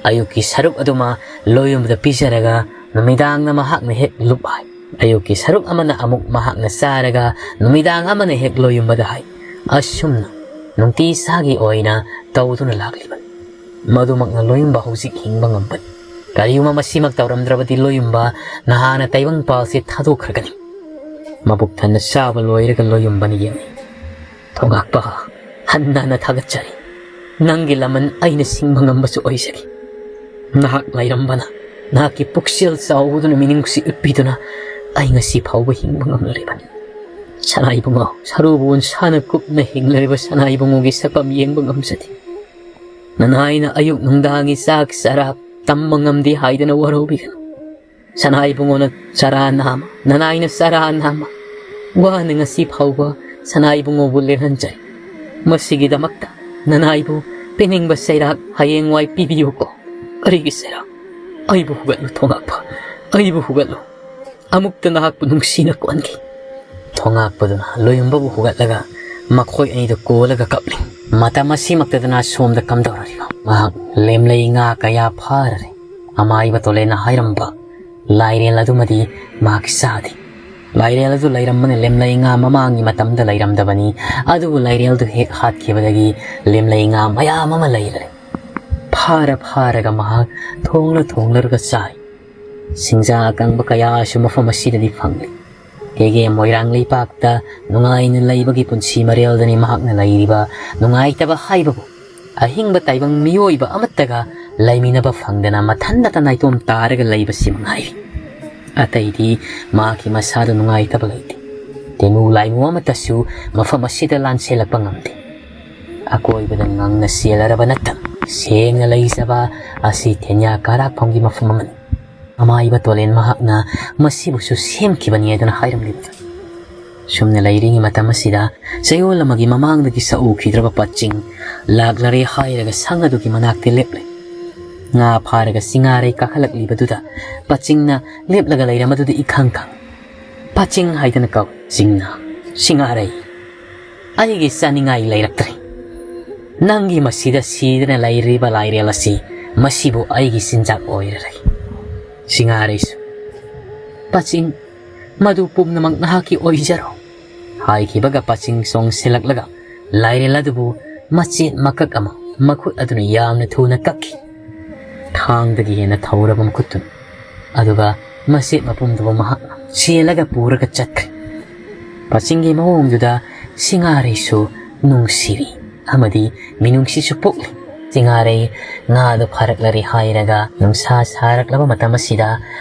ꯑꯌꯨꯛꯀꯤ ꯁꯔꯨꯛ ꯑꯗꯨꯃ ꯂꯣꯌꯨꯝꯕꯗ ꯄꯤꯖꯔꯒ ꯅꯨꯃꯤꯗꯥꯡꯅ ꯃꯍꯥꯛꯅ ꯍꯦꯛ ꯂꯨꯞ ꯍꯥꯏ꯫ ꯑꯌꯨꯛꯀꯤ ꯁꯔꯨꯛ ꯑꯃꯅ ꯑꯃꯨꯛ ꯃꯍꯥꯛꯅ ꯆꯥꯔꯒ ꯅꯨꯃꯤꯗꯥꯡ ꯑꯃꯅ ꯍꯦꯛ ꯂꯣꯌꯨꯝꯕꯗ ꯍꯥꯏ꯫ ꯑꯁꯨꯝꯅ ꯅꯨꯡꯇꯤ ꯁꯥꯒꯤ ꯑꯣꯏꯅ ꯇꯧꯗꯨꯅ ꯂꯥꯛꯂꯤꯕꯅꯤ꯫ ꯃꯗꯨꯃꯛꯅ ꯂꯣꯌꯨꯝꯕ ꯍꯧꯖꯤꯛ ꯍꯤꯡꯕ ꯉꯝꯕꯅꯤ꯫ ꯀꯔꯤꯒꯨꯝꯕ ꯃꯁꯤꯃꯛ ꯇꯧꯔꯝꯗ꯭ꯔꯕꯗꯤ ꯂꯣꯌꯨꯝꯕ ꯅꯍꯥꯟꯅ ꯇꯥꯏꯕꯪ ꯄꯥꯜꯁꯦ ꯊꯥꯗꯣꯛꯈ꯭ꯔꯒꯅꯤ꯫ ꯃꯕꯨꯛ ꯊꯟꯅ ꯆꯥꯕ ꯂꯣꯏꯔꯒ ꯂꯣꯌꯨꯝꯕꯅ ꯌꯦꯡꯉꯤ꯫ "ꯊꯣꯉꯥꯛꯄ, ꯍꯟꯅ ꯍꯟꯅ ꯊꯥꯒꯠꯆꯔꯤ꯫ ꯅꯪꯒꯤ ꯂꯃꯟ ꯑꯩꯅ ꯁꯤꯡꯕ ꯉꯝꯕꯁꯨ ꯑꯣꯏꯖꯒꯦ꯫ ꯅꯍꯥꯛ ꯂꯩꯔꯝꯕꯅ, ꯅꯍꯥꯛꯀꯤ ꯄꯨꯛꯆꯦꯜ ꯆꯥꯎꯕꯗꯨꯅ ꯃꯤꯅꯨꯡꯁꯤ ꯎꯠꯄꯤꯗꯨꯅ ꯑꯩ ꯉꯁꯤ ꯐꯥꯎꯕ ꯍꯤꯡꯕ ꯉꯝꯂꯤꯕꯅꯤ꯫ ꯁꯅꯥ ꯏꯕꯨꯡꯉꯣ, ꯁꯔꯨꯕꯨ ꯎꯟꯁꯥꯅ ꯀꯨꯞꯅ ꯍꯤꯡꯂꯤꯕ ꯁꯅꯥ ꯏꯕꯨꯡꯉꯣꯒꯤ ꯁꯛꯐꯝ ꯌꯦꯡꯕ ꯉꯝꯖꯗꯦ꯫ ꯅꯅꯥꯏꯅ ꯑꯌꯨꯛ ꯅꯨꯡꯗꯥꯡꯒꯤ ꯆꯥꯛ ꯆꯔꯥ ꯇꯝꯕ ꯉꯝꯗꯦ ꯍꯥꯏꯗꯅ ꯋꯥꯔꯧꯕꯤꯒꯅꯨ꯫ ꯁꯅꯥ ꯏꯕꯨꯡꯉꯣꯅ ꯆꯔꯥ ꯅꯥꯝꯃ, ꯅꯅꯥꯏꯅ ꯆꯔꯥ ꯅꯥꯝꯃ ꯋꯥꯅ ꯉꯁꯤ ꯐꯥꯎꯕ ꯁꯅꯥ ꯏꯕꯨꯡꯉꯣꯕꯨ ꯂꯦꯜꯍꯟꯖꯔꯤ꯫ ꯃꯁꯤꯒꯤꯗꯃꯛꯇ ꯅꯅꯥꯏꯕꯨ ꯄꯤꯅꯤꯡꯕ ꯆꯩꯔꯥꯛ ꯍꯌꯦꯡꯋꯥꯏ ꯄꯤꯕꯤꯌꯨꯀꯣ꯫" "ꯀꯔꯤꯒꯤ ꯆꯩꯔꯥꯛ? ꯑꯩꯕꯨ ꯍꯨꯒꯠꯂꯨ ꯊꯣꯉꯥꯛꯄ, ꯑꯩꯕꯨ ꯍꯨꯒꯠꯂꯨ꯫ ꯑꯃꯨꯛꯇ ꯅꯍꯥꯛꯄꯨ ꯅꯨꯡꯁꯤꯅ ꯀꯣꯟꯈꯤ꯫" ꯊꯣꯉꯥꯛꯄꯗꯨꯅ ꯂꯣꯌꯨꯝꯕꯕꯨ ꯍꯨꯒꯠꯂꯒ ꯃꯈꯣꯏ ꯑꯅꯤꯗꯨ ꯀꯣꯜꯂꯒ ꯀꯞꯂꯤ꯫ ꯃꯇꯝ ꯑꯁꯤꯃꯛꯇꯗꯅ ꯁꯣꯝꯗ ꯀꯝꯗꯧꯔꯤꯕ? ꯃꯍꯥꯛ ꯂꯦꯝꯂꯩ ꯉꯥ ꯀꯌꯥ ꯐꯥꯔꯔꯦ꯫ ꯑꯃꯥꯏꯕ ꯇꯣꯂꯦꯅ ꯍꯥꯏꯔꯝꯕ ꯂꯥꯏꯔꯦꯜ ꯑꯗꯨꯃꯗꯤ ꯃꯍꯥꯛ ꯆꯥꯗꯦ꯫ ꯂꯥꯏꯔꯦꯜ ꯑꯗꯨ ꯂꯩꯔꯝꯕꯅ ꯂꯦꯝꯂꯩ ꯉꯥ ꯃꯃꯥꯡꯒꯤ ꯃꯇꯝꯗ ꯂꯩꯔꯝꯗꯕꯅꯤ꯫ ꯑꯗꯨꯕꯨ ꯂꯥꯏꯔꯦꯜꯗꯨ ꯍꯦꯛ ꯍꯥꯠꯈꯤꯕꯗꯒꯤ ꯂꯦꯝꯂꯩ ꯉꯥ ꯃꯌꯥꯝ ꯑꯃ ꯂꯩꯔꯦ꯫ ꯐꯥꯔ ꯐꯥꯔꯒ ꯃꯍꯥꯛ ꯊꯣꯡꯂ ꯊꯣꯡꯂꯔꯒ ꯆꯥꯏ꯫ ꯁꯤꯡꯖꯥ ꯑꯀꯪꯕ ꯀꯌꯥꯁꯨ ꯃꯐꯝ ꯑꯁꯤꯗꯗꯤ ꯐꯪꯂꯤ꯫ ꯀꯦꯒꯦ ꯃꯣꯏꯔꯥꯡ ꯂꯩꯄꯥꯛꯇ ꯅꯨꯡꯉꯥꯏꯅ ꯂꯩꯕꯒꯤ ꯄꯨꯟꯁꯤ ꯃꯔꯦꯜꯗꯅꯤ ꯃꯍꯥꯛꯅ ꯂꯩꯔꯤꯕ꯫ ꯅꯨꯡꯉꯥꯏꯇꯕ ꯍꯥꯏꯕꯕꯨ ꯑꯍꯤꯡꯕ ꯇꯥꯏꯕꯪ ꯃꯤꯑꯣꯏꯕ ꯑꯃꯠꯇꯒ ꯂꯩꯃꯤꯟꯅꯕ ꯐꯪꯗꯅ ꯃꯊꯟꯇ ꯅꯥꯏꯇꯣꯝ ꯇꯥꯔꯒ ꯂꯩꯕꯁꯤ ꯃꯉꯥꯏꯔꯤ꯫ ꯑꯇꯩꯗꯤ ꯃꯍꯥꯛꯀꯤ ꯃꯁꯥꯗ ꯅꯨꯡꯉꯥꯏꯇꯕ ꯂꯩꯇꯦ꯫ ꯇꯦꯅꯨ ꯂꯥꯏꯃꯨ ꯑꯃꯠꯇꯁꯨ ꯃꯐꯝ ꯑꯁꯤꯗ ꯂꯥꯟꯁꯦꯜꯂꯛꯄ ꯉꯝꯗꯦ꯫ ꯑꯀꯣꯏꯕꯗ ꯉꯪꯅ ꯆꯦꯜꯂꯔꯕ ꯅꯠꯇꯅ ꯁꯦꯡꯅ ꯂꯩꯖꯕ ꯑꯁꯤ ꯊꯦꯟꯌꯥ ꯀꯥꯔꯥꯛꯐꯝꯒꯤ ꯃꯐꯝ ꯑꯃꯅꯤ꯫ ꯑꯃꯥꯏꯕ ꯇꯣꯂꯦꯟ ꯃꯍꯥꯛꯅ ꯃꯁꯤꯕꯨꯁꯨ ꯁꯦꯝꯈꯤꯕꯅꯤ ꯍꯥꯏꯗꯨꯅ ꯍꯥꯏꯔꯝꯂꯤꯕꯅꯤ꯫ ꯁꯨꯝꯅ ꯂꯩꯔꯤꯉꯩ ꯃꯇꯝ ꯑꯁꯤꯗ ꯆꯌꯣꯜ ꯑꯃꯒꯤ ꯃꯃꯥꯡꯗꯒꯤ ꯁꯛꯎꯈꯤꯗ꯭ꯔꯕ ꯄꯥꯆꯤꯡ ꯂꯥꯛꯂꯔꯦ ꯍꯥꯏꯔꯒ ꯁꯪ ꯑꯗꯨꯒꯤ ꯃꯅꯥꯛꯇ ꯂꯦꯞꯂꯦ꯫ ꯉꯥ ꯐꯥꯔꯒ ꯁꯤꯡꯉꯥꯔꯩ ꯀꯥꯈꯠꯂꯛꯂꯤꯕꯗꯨꯗ ꯄꯥꯆꯤꯡꯅ ꯂꯦꯞꯂꯒ ꯂꯩꯔꯝꯕꯗꯨꯗ ꯏꯈꯪ ꯈꯪ꯫ "ꯄꯥꯆꯤꯡ" ꯍꯥꯏꯗꯅ ꯀꯧ꯫ ꯆꯤꯡꯅ, "ꯁꯤꯡꯉꯥꯔꯩ, ꯑꯩꯒꯤ ꯆꯥꯅꯤꯡꯉꯥꯏ ꯂꯩꯔꯛꯇ꯭ꯔꯦ꯫ ꯅꯪꯒꯤ ꯃꯁꯤꯗ ꯁꯤꯗꯅ ꯂꯩꯔꯤꯕ ꯂꯥꯏꯔꯦꯜ ꯑꯁꯤ ꯃꯁꯤꯕꯨ ꯑꯩꯒꯤ ꯆꯤꯟꯖꯥꯛ ꯑꯣꯏꯔꯔꯦ꯫" ꯁꯤꯡꯉꯥꯔꯩꯁꯨ, "ꯄꯥꯆꯤꯡ, ꯃꯗꯨ ꯄꯨꯝꯅꯃꯛ ꯅꯍꯥꯛꯀꯤ ꯑꯣꯏꯖꯔꯣ" ꯍꯥꯏꯈꯤꯕꯒ ꯄꯥꯆꯤꯡ ꯆꯣꯡꯁꯤꯜꯂꯛꯂꯒ ꯂꯥꯏꯔꯦꯜ ꯑꯗꯨꯕꯨ ꯃꯆꯦꯠ ꯃꯀꯛ ꯑꯃ ꯃꯈꯨꯠ ꯑꯗꯨꯅ ꯌꯥꯝꯅ ꯊꯨꯅ ꯀꯛꯈꯤ꯫ ꯊꯥꯡꯗꯒꯤ ꯍꯦꯟꯅ ꯊꯧꯔꯕ ꯃꯈꯨꯠꯇꯨꯅ꯫ ꯑꯗꯨꯒ ꯃꯆꯦꯠ ꯃꯄꯨꯝꯗꯨꯕꯨ ꯃꯍꯥꯛꯅ ꯆꯦꯜꯂꯒ ꯄꯨꯔꯒ ꯆꯠꯈ꯭ꯔꯦ꯫ ꯄꯥꯆꯤꯡꯒꯤ ꯃꯑꯣꯡꯗꯨꯗ ꯁꯤꯡꯉꯥꯔꯩꯁꯨ ꯅꯨꯡꯁꯤꯔꯤ ꯑꯃꯗꯤ ꯃꯤꯅꯨꯡꯁꯤꯁꯨ ꯄꯣꯛꯂꯤ꯫ ꯁꯤꯡꯉꯥꯔꯩ ꯉꯥꯗꯨ ꯐꯥꯔꯛꯂꯔꯦ ꯍꯥꯏꯔꯒ ꯅꯨꯡꯁꯥ ꯁꯥꯔꯛꯂꯕ ꯃꯇꯝ ꯑꯁꯤꯗ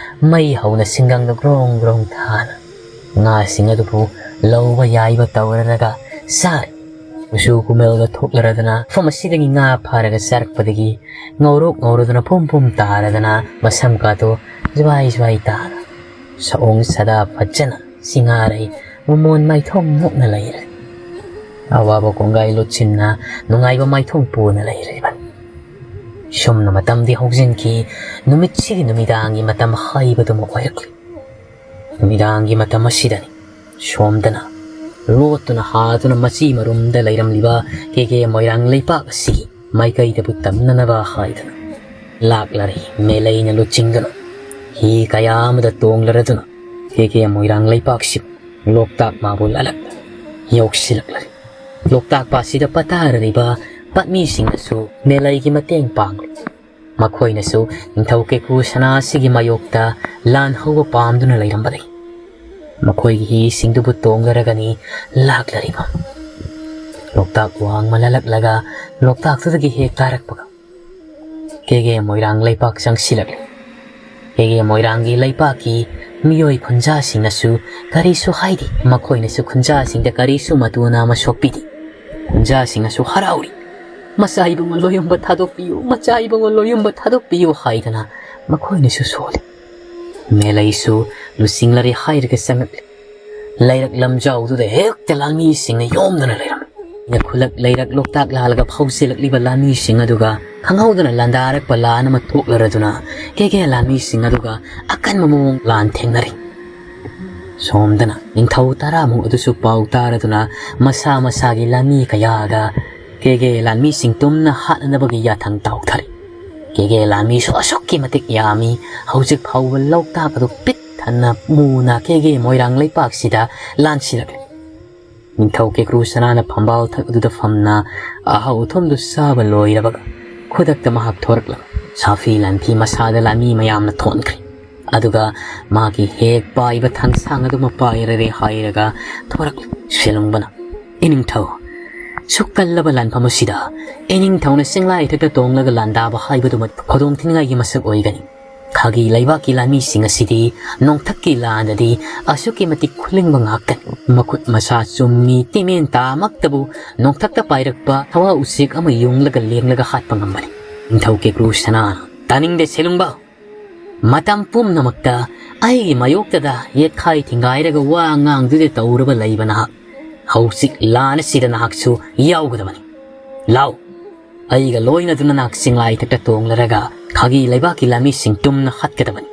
ꯃꯩ ꯍꯧꯅ ꯁꯤꯡꯒꯪꯗ ꯒ꯭ꯔꯣꯡ ꯒ꯭ꯔꯣꯡ ꯊꯥꯅ ꯉꯥꯁꯤꯡ ꯑꯗꯨꯕꯨ ꯂꯧꯕ ꯌꯥꯏꯕ ꯇꯧꯔꯔꯒ ꯆꯥꯔꯤ꯫ ꯀꯨꯆꯨ ꯀꯨꯃꯦꯜꯒ ꯊꯣꯛꯂꯔꯗꯅ ꯃꯐꯝ ꯑꯁꯤꯗꯒꯤ ꯉꯥ ꯐꯥꯔꯒ ꯆꯥꯔꯛꯄꯗꯒꯤ ꯉꯧꯔꯣꯛ ꯉꯧꯔꯗꯨꯅ ꯄꯨꯝ ꯄꯨꯝ ꯇꯥꯔꯗꯅ ꯃꯁꯝ ꯀꯥꯗꯣ ꯖ꯭ꯋꯥꯏ ꯖ꯭ꯋꯥꯏ ꯇꯥꯅ ꯁꯑꯣꯡ ꯁꯥꯗꯥ ꯐꯖꯅ ꯁꯤꯡꯉꯥꯔꯩ ꯃꯃꯣꯟ ꯃꯥꯏꯊꯣꯡ ꯃꯨꯛꯅ ꯂꯩꯔꯦ꯫ ꯑꯋꯥꯕ ꯀꯣꯡꯒꯥꯏ ꯂꯣꯠꯁꯤꯟꯅ ꯅꯨꯡꯉꯥꯏꯕ ꯃꯥꯏꯊꯣꯡ ꯄꯨꯅ ꯂꯩꯔꯤꯕꯅꯤ꯫ ꯁꯨꯝꯅ ꯃꯇꯝꯗꯤ ꯍꯧꯖꯤꯟꯈꯤ꯫ ꯅꯨꯃꯤꯠꯁꯤꯒꯤ ꯅꯨꯃꯤꯗꯥꯡꯒꯤ ꯃꯇꯝ ꯍꯥꯏꯕꯗꯨꯃ ꯑꯣꯏꯔꯛꯂꯤ꯫ ꯅꯨꯃꯤꯗꯥꯡꯒꯤ ꯃꯇꯝ ꯑꯁꯤꯗꯅꯤ ꯁꯣꯝꯗꯅ ꯂꯣꯠꯇꯨꯅ ꯍꯥꯗꯨꯅ ꯃꯆꯤ ꯃꯔꯨꯝꯗ ꯂꯩꯔꯝꯂꯤꯕ ꯀꯦꯀꯦ ꯃꯣꯏꯔꯥꯡ ꯂꯩꯄꯥꯛ ꯑꯁꯤꯒꯤ ꯃꯥꯏꯀꯩꯗꯕꯨ ꯇꯝꯅꯅꯕ ꯍꯥꯏꯗꯨꯅ ꯂꯥꯛꯂꯔꯤ ꯃꯦꯂꯩꯅ ꯂꯨꯆꯤꯡꯗꯨꯅ꯫ ꯍꯤ ꯀꯌꯥ ꯑꯃꯗ ꯇꯣꯡꯂꯔꯗꯨꯅ ꯀꯦꯀꯦ ꯃꯣꯏꯔꯥꯡ ꯂꯩꯄꯥꯛꯁꯤꯕꯨ ꯂꯣꯛꯇꯥꯛ ꯃꯥꯕꯨꯜ ꯑꯂꯛ ꯌꯧꯁꯤꯜꯂꯛꯂꯔꯤ꯫ ꯂꯣꯛꯇꯥꯛ ꯄꯥꯠꯁꯤꯗ ꯄꯊꯥꯔꯤꯕ ꯄꯥꯠꯃꯤꯁꯤꯡꯅꯁꯨ ꯃꯦꯂꯩꯒꯤ ꯃꯇꯦꯡ ꯄꯥꯡꯂꯤ꯫ ꯃꯈꯣꯏꯅꯁꯨ ꯅꯤꯡꯊꯧ ꯀꯦꯀꯨ ꯁꯅꯥ ꯑꯁꯤꯒꯤ ꯃꯥꯌꯣꯛꯇ ꯂꯥꯟ ꯍꯧꯕ ꯄꯥꯝꯗꯨꯅ ꯂꯩꯔꯝꯕꯅꯤ꯫ ꯃꯈꯣꯏꯒꯤ ꯍꯤꯁꯤꯡꯗꯨꯕꯨ ꯇꯣꯡꯂꯔꯒꯅꯤ ꯂꯥꯛꯂꯔꯤꯕ꯫ ꯂꯣꯛꯇꯥꯛ ꯋꯥꯡꯃ ꯂꯥꯜꯂꯛꯂꯒ ꯂꯣꯛꯇꯥꯛꯇꯨꯗꯒꯤ ꯍꯦꯛ ꯀꯥꯔꯛꯄꯒ ꯀꯦꯒꯦ ꯃꯣꯏꯔꯥꯡ ꯂꯩꯄꯥꯛ ꯆꯪꯁꯤꯜꯂꯛꯂꯤ꯫ ꯀꯦꯒꯦ ꯃꯣꯏꯔꯥꯡꯒꯤ ꯂꯩꯄꯥꯛꯀꯤ ꯃꯤꯑꯣꯏ ꯈꯨꯟꯖꯥꯁꯤꯡꯅꯁꯨ ꯀꯔꯤꯁꯨ ꯍꯥꯏꯗꯦ꯫ ꯃꯈꯣꯏꯅꯁꯨ ꯈꯨꯟꯖꯥꯁꯤꯡꯗ ꯀꯔꯤꯁꯨ ꯃꯇꯨ ꯅꯥꯝꯃ ꯁꯣꯛꯄꯤꯗꯦ꯫ ꯈꯨꯟꯖꯥꯁꯤꯡꯅꯁꯨ ꯍꯔꯥꯎꯔꯤ꯫ "ꯃꯆꯥ ꯏꯕꯨꯡꯉꯣ ꯂꯣꯌꯨꯝꯕ ꯊꯥꯗꯣꯛꯄꯤꯌꯨ, ꯃꯆꯥ ꯏꯕꯨꯡꯉꯣ ꯂꯣꯌꯨꯝꯕ ꯊꯥꯗꯣꯛꯄꯤꯌꯨ" ꯍꯥꯏꯗꯅ ꯃꯈꯣꯏꯅꯁꯨ ꯁꯣꯜꯂꯤ꯫ ꯃꯦꯂꯩꯁꯨ ꯂꯨꯆꯤꯡꯂꯔꯦ ꯍꯥꯏꯔꯒ ꯆꯪꯂꯛꯂꯤ꯫ ꯂꯩꯔꯛ ꯂꯝꯖꯥꯎꯗꯨꯗ ꯍꯦꯛꯇ ꯂꯥꯟꯃꯤꯁꯤꯡꯅ ꯌꯣꯝꯗꯨꯅ ꯂꯩꯔꯝꯃꯤ꯫ ꯈꯨꯜꯂꯛ ꯂꯩꯔꯛ ꯂꯣꯛꯇꯥꯛ ꯂꯥꯜꯂꯒ ꯐꯥꯎꯖꯤꯜꯂꯛꯂꯤꯕ ꯂꯥꯟꯃꯤꯁꯤꯡ ꯑꯗꯨꯒ ꯈꯪꯍꯧꯗꯅ ꯂꯥꯟꯗꯥꯔꯛꯄ ꯂꯥꯟ ꯑꯃ ꯊꯣꯛꯂꯔꯗꯨꯅ ꯀꯦꯒꯦ ꯂꯥꯟꯃꯤꯁꯤꯡ ꯑꯗꯨꯒ ꯑꯀꯟꯕ ꯃꯑꯣꯡ ꯂꯥꯟ ꯊꯦꯡꯅꯔꯤ꯫ ꯁꯣꯝꯗꯅ ꯅꯤꯡꯊꯧ ꯇꯔꯥꯃꯨꯛ ꯑꯗꯨꯁꯨ ꯄꯥꯎ ꯇꯥꯔꯗꯨꯅ ꯃꯁꯥ ꯃꯁꯥꯒꯤ ꯂꯥꯟꯃꯤ ꯀꯌꯥꯒ ꯀꯦꯒꯦ ꯂꯥꯟꯃꯤꯁꯤꯡ ꯇꯨꯝꯅ ꯍꯥꯠꯅꯅꯕꯒꯤ ꯌꯥꯊꯪ ꯇꯧꯊꯔꯤ꯫ ꯀꯦꯒꯦ ꯂꯥꯟꯃꯤꯁꯨ ꯑꯁꯨꯛꯀꯤ ꯃꯇꯤꯛ ꯌꯥꯝꯃꯤ꯫ ꯍꯧꯖꯤꯛ ꯐꯥꯎꯕ ꯂꯣꯛꯇꯥꯛ ꯑꯗꯨ ꯄꯤꯛ ꯊꯟꯅ ꯃꯨꯅ ꯀꯦꯒꯦ ꯃꯣꯏꯔꯥꯡ ꯂꯩꯄꯥꯛꯁꯤꯗ ꯂꯥꯟꯁꯤꯜꯂꯛꯂꯤ꯫ ꯅꯤꯡꯊꯧ ꯀꯦꯀ꯭ꯔꯨ ꯁꯅꯥꯅ ꯐꯝꯕꯥꯜ ꯊꯛ ꯑꯗꯨꯗ ꯐꯝꯅ ꯑꯍꯥꯎ ꯑꯊꯨꯝꯗꯨ ꯆꯥꯕ ꯂꯣꯏꯔꯕꯒ ꯈꯨꯗꯛꯇ ꯃꯍꯥꯛ ꯊꯣꯔꯛꯂꯕ ꯁꯥꯐꯤ ꯂꯥꯟꯐꯤ ꯃꯁꯥꯗ ꯂꯥꯟꯃꯤ ꯃꯌꯥꯝꯅ ꯊꯣꯟꯈ꯭ꯔꯦ꯫ ꯑꯗꯨꯒ ꯃꯥꯒꯤ ꯍꯦꯛ ꯄꯥꯏꯕ ꯊꯥꯡꯁꯥꯡ ꯑꯗꯨꯃ ꯄꯥꯏꯔꯔꯦ ꯍꯥꯏꯔꯒ ꯊꯣꯔꯛꯂꯤ꯫ ꯁꯦꯂꯨꯡꯕꯅ, "ꯏꯅꯤꯡꯊꯧ, ꯁꯨꯛ ꯀꯜꯂꯕ ꯂꯥꯟꯐꯝ ꯑꯁꯤꯗ ꯏꯅꯤꯡꯊꯧꯅ ꯆꯤꯡꯂꯥꯏ ꯏꯊꯛꯇ ꯇꯣꯡꯂꯒ ꯂꯥꯟꯗꯥꯕ ꯍꯥꯏꯕꯗꯨꯃ ꯈꯨꯗꯣꯡ ꯊꯤꯅꯤꯡꯉꯥꯏꯒꯤ ꯃꯁꯛ ꯑꯣꯏꯒꯅꯤ꯫ ꯈꯥꯒꯤ ꯂꯩꯕꯥꯛꯀꯤ ꯂꯥꯟꯃꯤꯁꯤꯡ ꯑꯁꯤꯗꯤ ꯅꯣꯡꯊꯛꯀꯤ ꯂꯥꯟꯗꯗꯤ ꯑꯁꯨꯛꯀꯤ ꯃꯇꯤꯛ ꯈꯨꯂꯤꯡꯕ ꯉꯥꯛꯇꯅꯤ꯫ ꯃꯈꯨꯠ ꯃꯁꯥ ꯆꯨꯝꯃꯤ ꯇꯤꯃꯦꯟ ꯇꯥꯃꯛꯇꯕꯨ ꯅꯣꯡꯊꯛꯇ ꯄꯥꯏꯔꯛꯄ ꯊꯋꯥ ꯎꯆꯦꯛ ꯑꯃ ꯌꯨꯡꯂꯒ ꯂꯦꯡꯂꯒ ꯍꯥꯠꯄ ꯉꯝꯕꯅꯤ꯫" ꯅꯤꯡꯊꯧ ꯀꯦꯀ꯭ꯔꯨ ꯁꯅꯥꯅ, "ꯇꯥꯅꯤꯡꯗꯦ ꯁꯦꯂꯨꯡꯕ! ꯃꯇꯝ ꯄꯨꯝꯅꯃꯛꯇ ꯑꯩꯒꯤ ꯃꯥꯌꯣꯛꯇꯗ ꯌꯦꯠꯈꯥꯏ ꯊꯤꯡꯒꯥꯏꯔꯒ ꯋꯥ ꯉꯥꯡꯗꯨꯗ ꯇꯧꯔꯕ ꯂꯩꯕ ꯅꯍꯥꯛ, ꯍꯧꯖꯤꯛ ꯂꯥꯟ ꯑꯁꯤꯗ ꯅꯍꯥꯛꯁꯨ ꯌꯥꯎꯒꯗꯕꯅꯤ꯫ ꯂꯥꯎ, ꯑꯩꯒ ꯂꯣꯏꯅꯗꯨꯅ ꯅꯍꯥꯛ ꯆꯤꯡꯂꯥꯏ ꯊꯛꯇ ꯇꯣꯡꯂꯔꯒ ꯈꯥꯒꯤ ꯂꯩꯕꯥꯛꯀꯤ ꯂꯥꯟꯃꯤꯁꯤꯡ ꯇꯨꯝꯅ ꯍꯥꯠꯀꯗꯕꯅꯤ꯫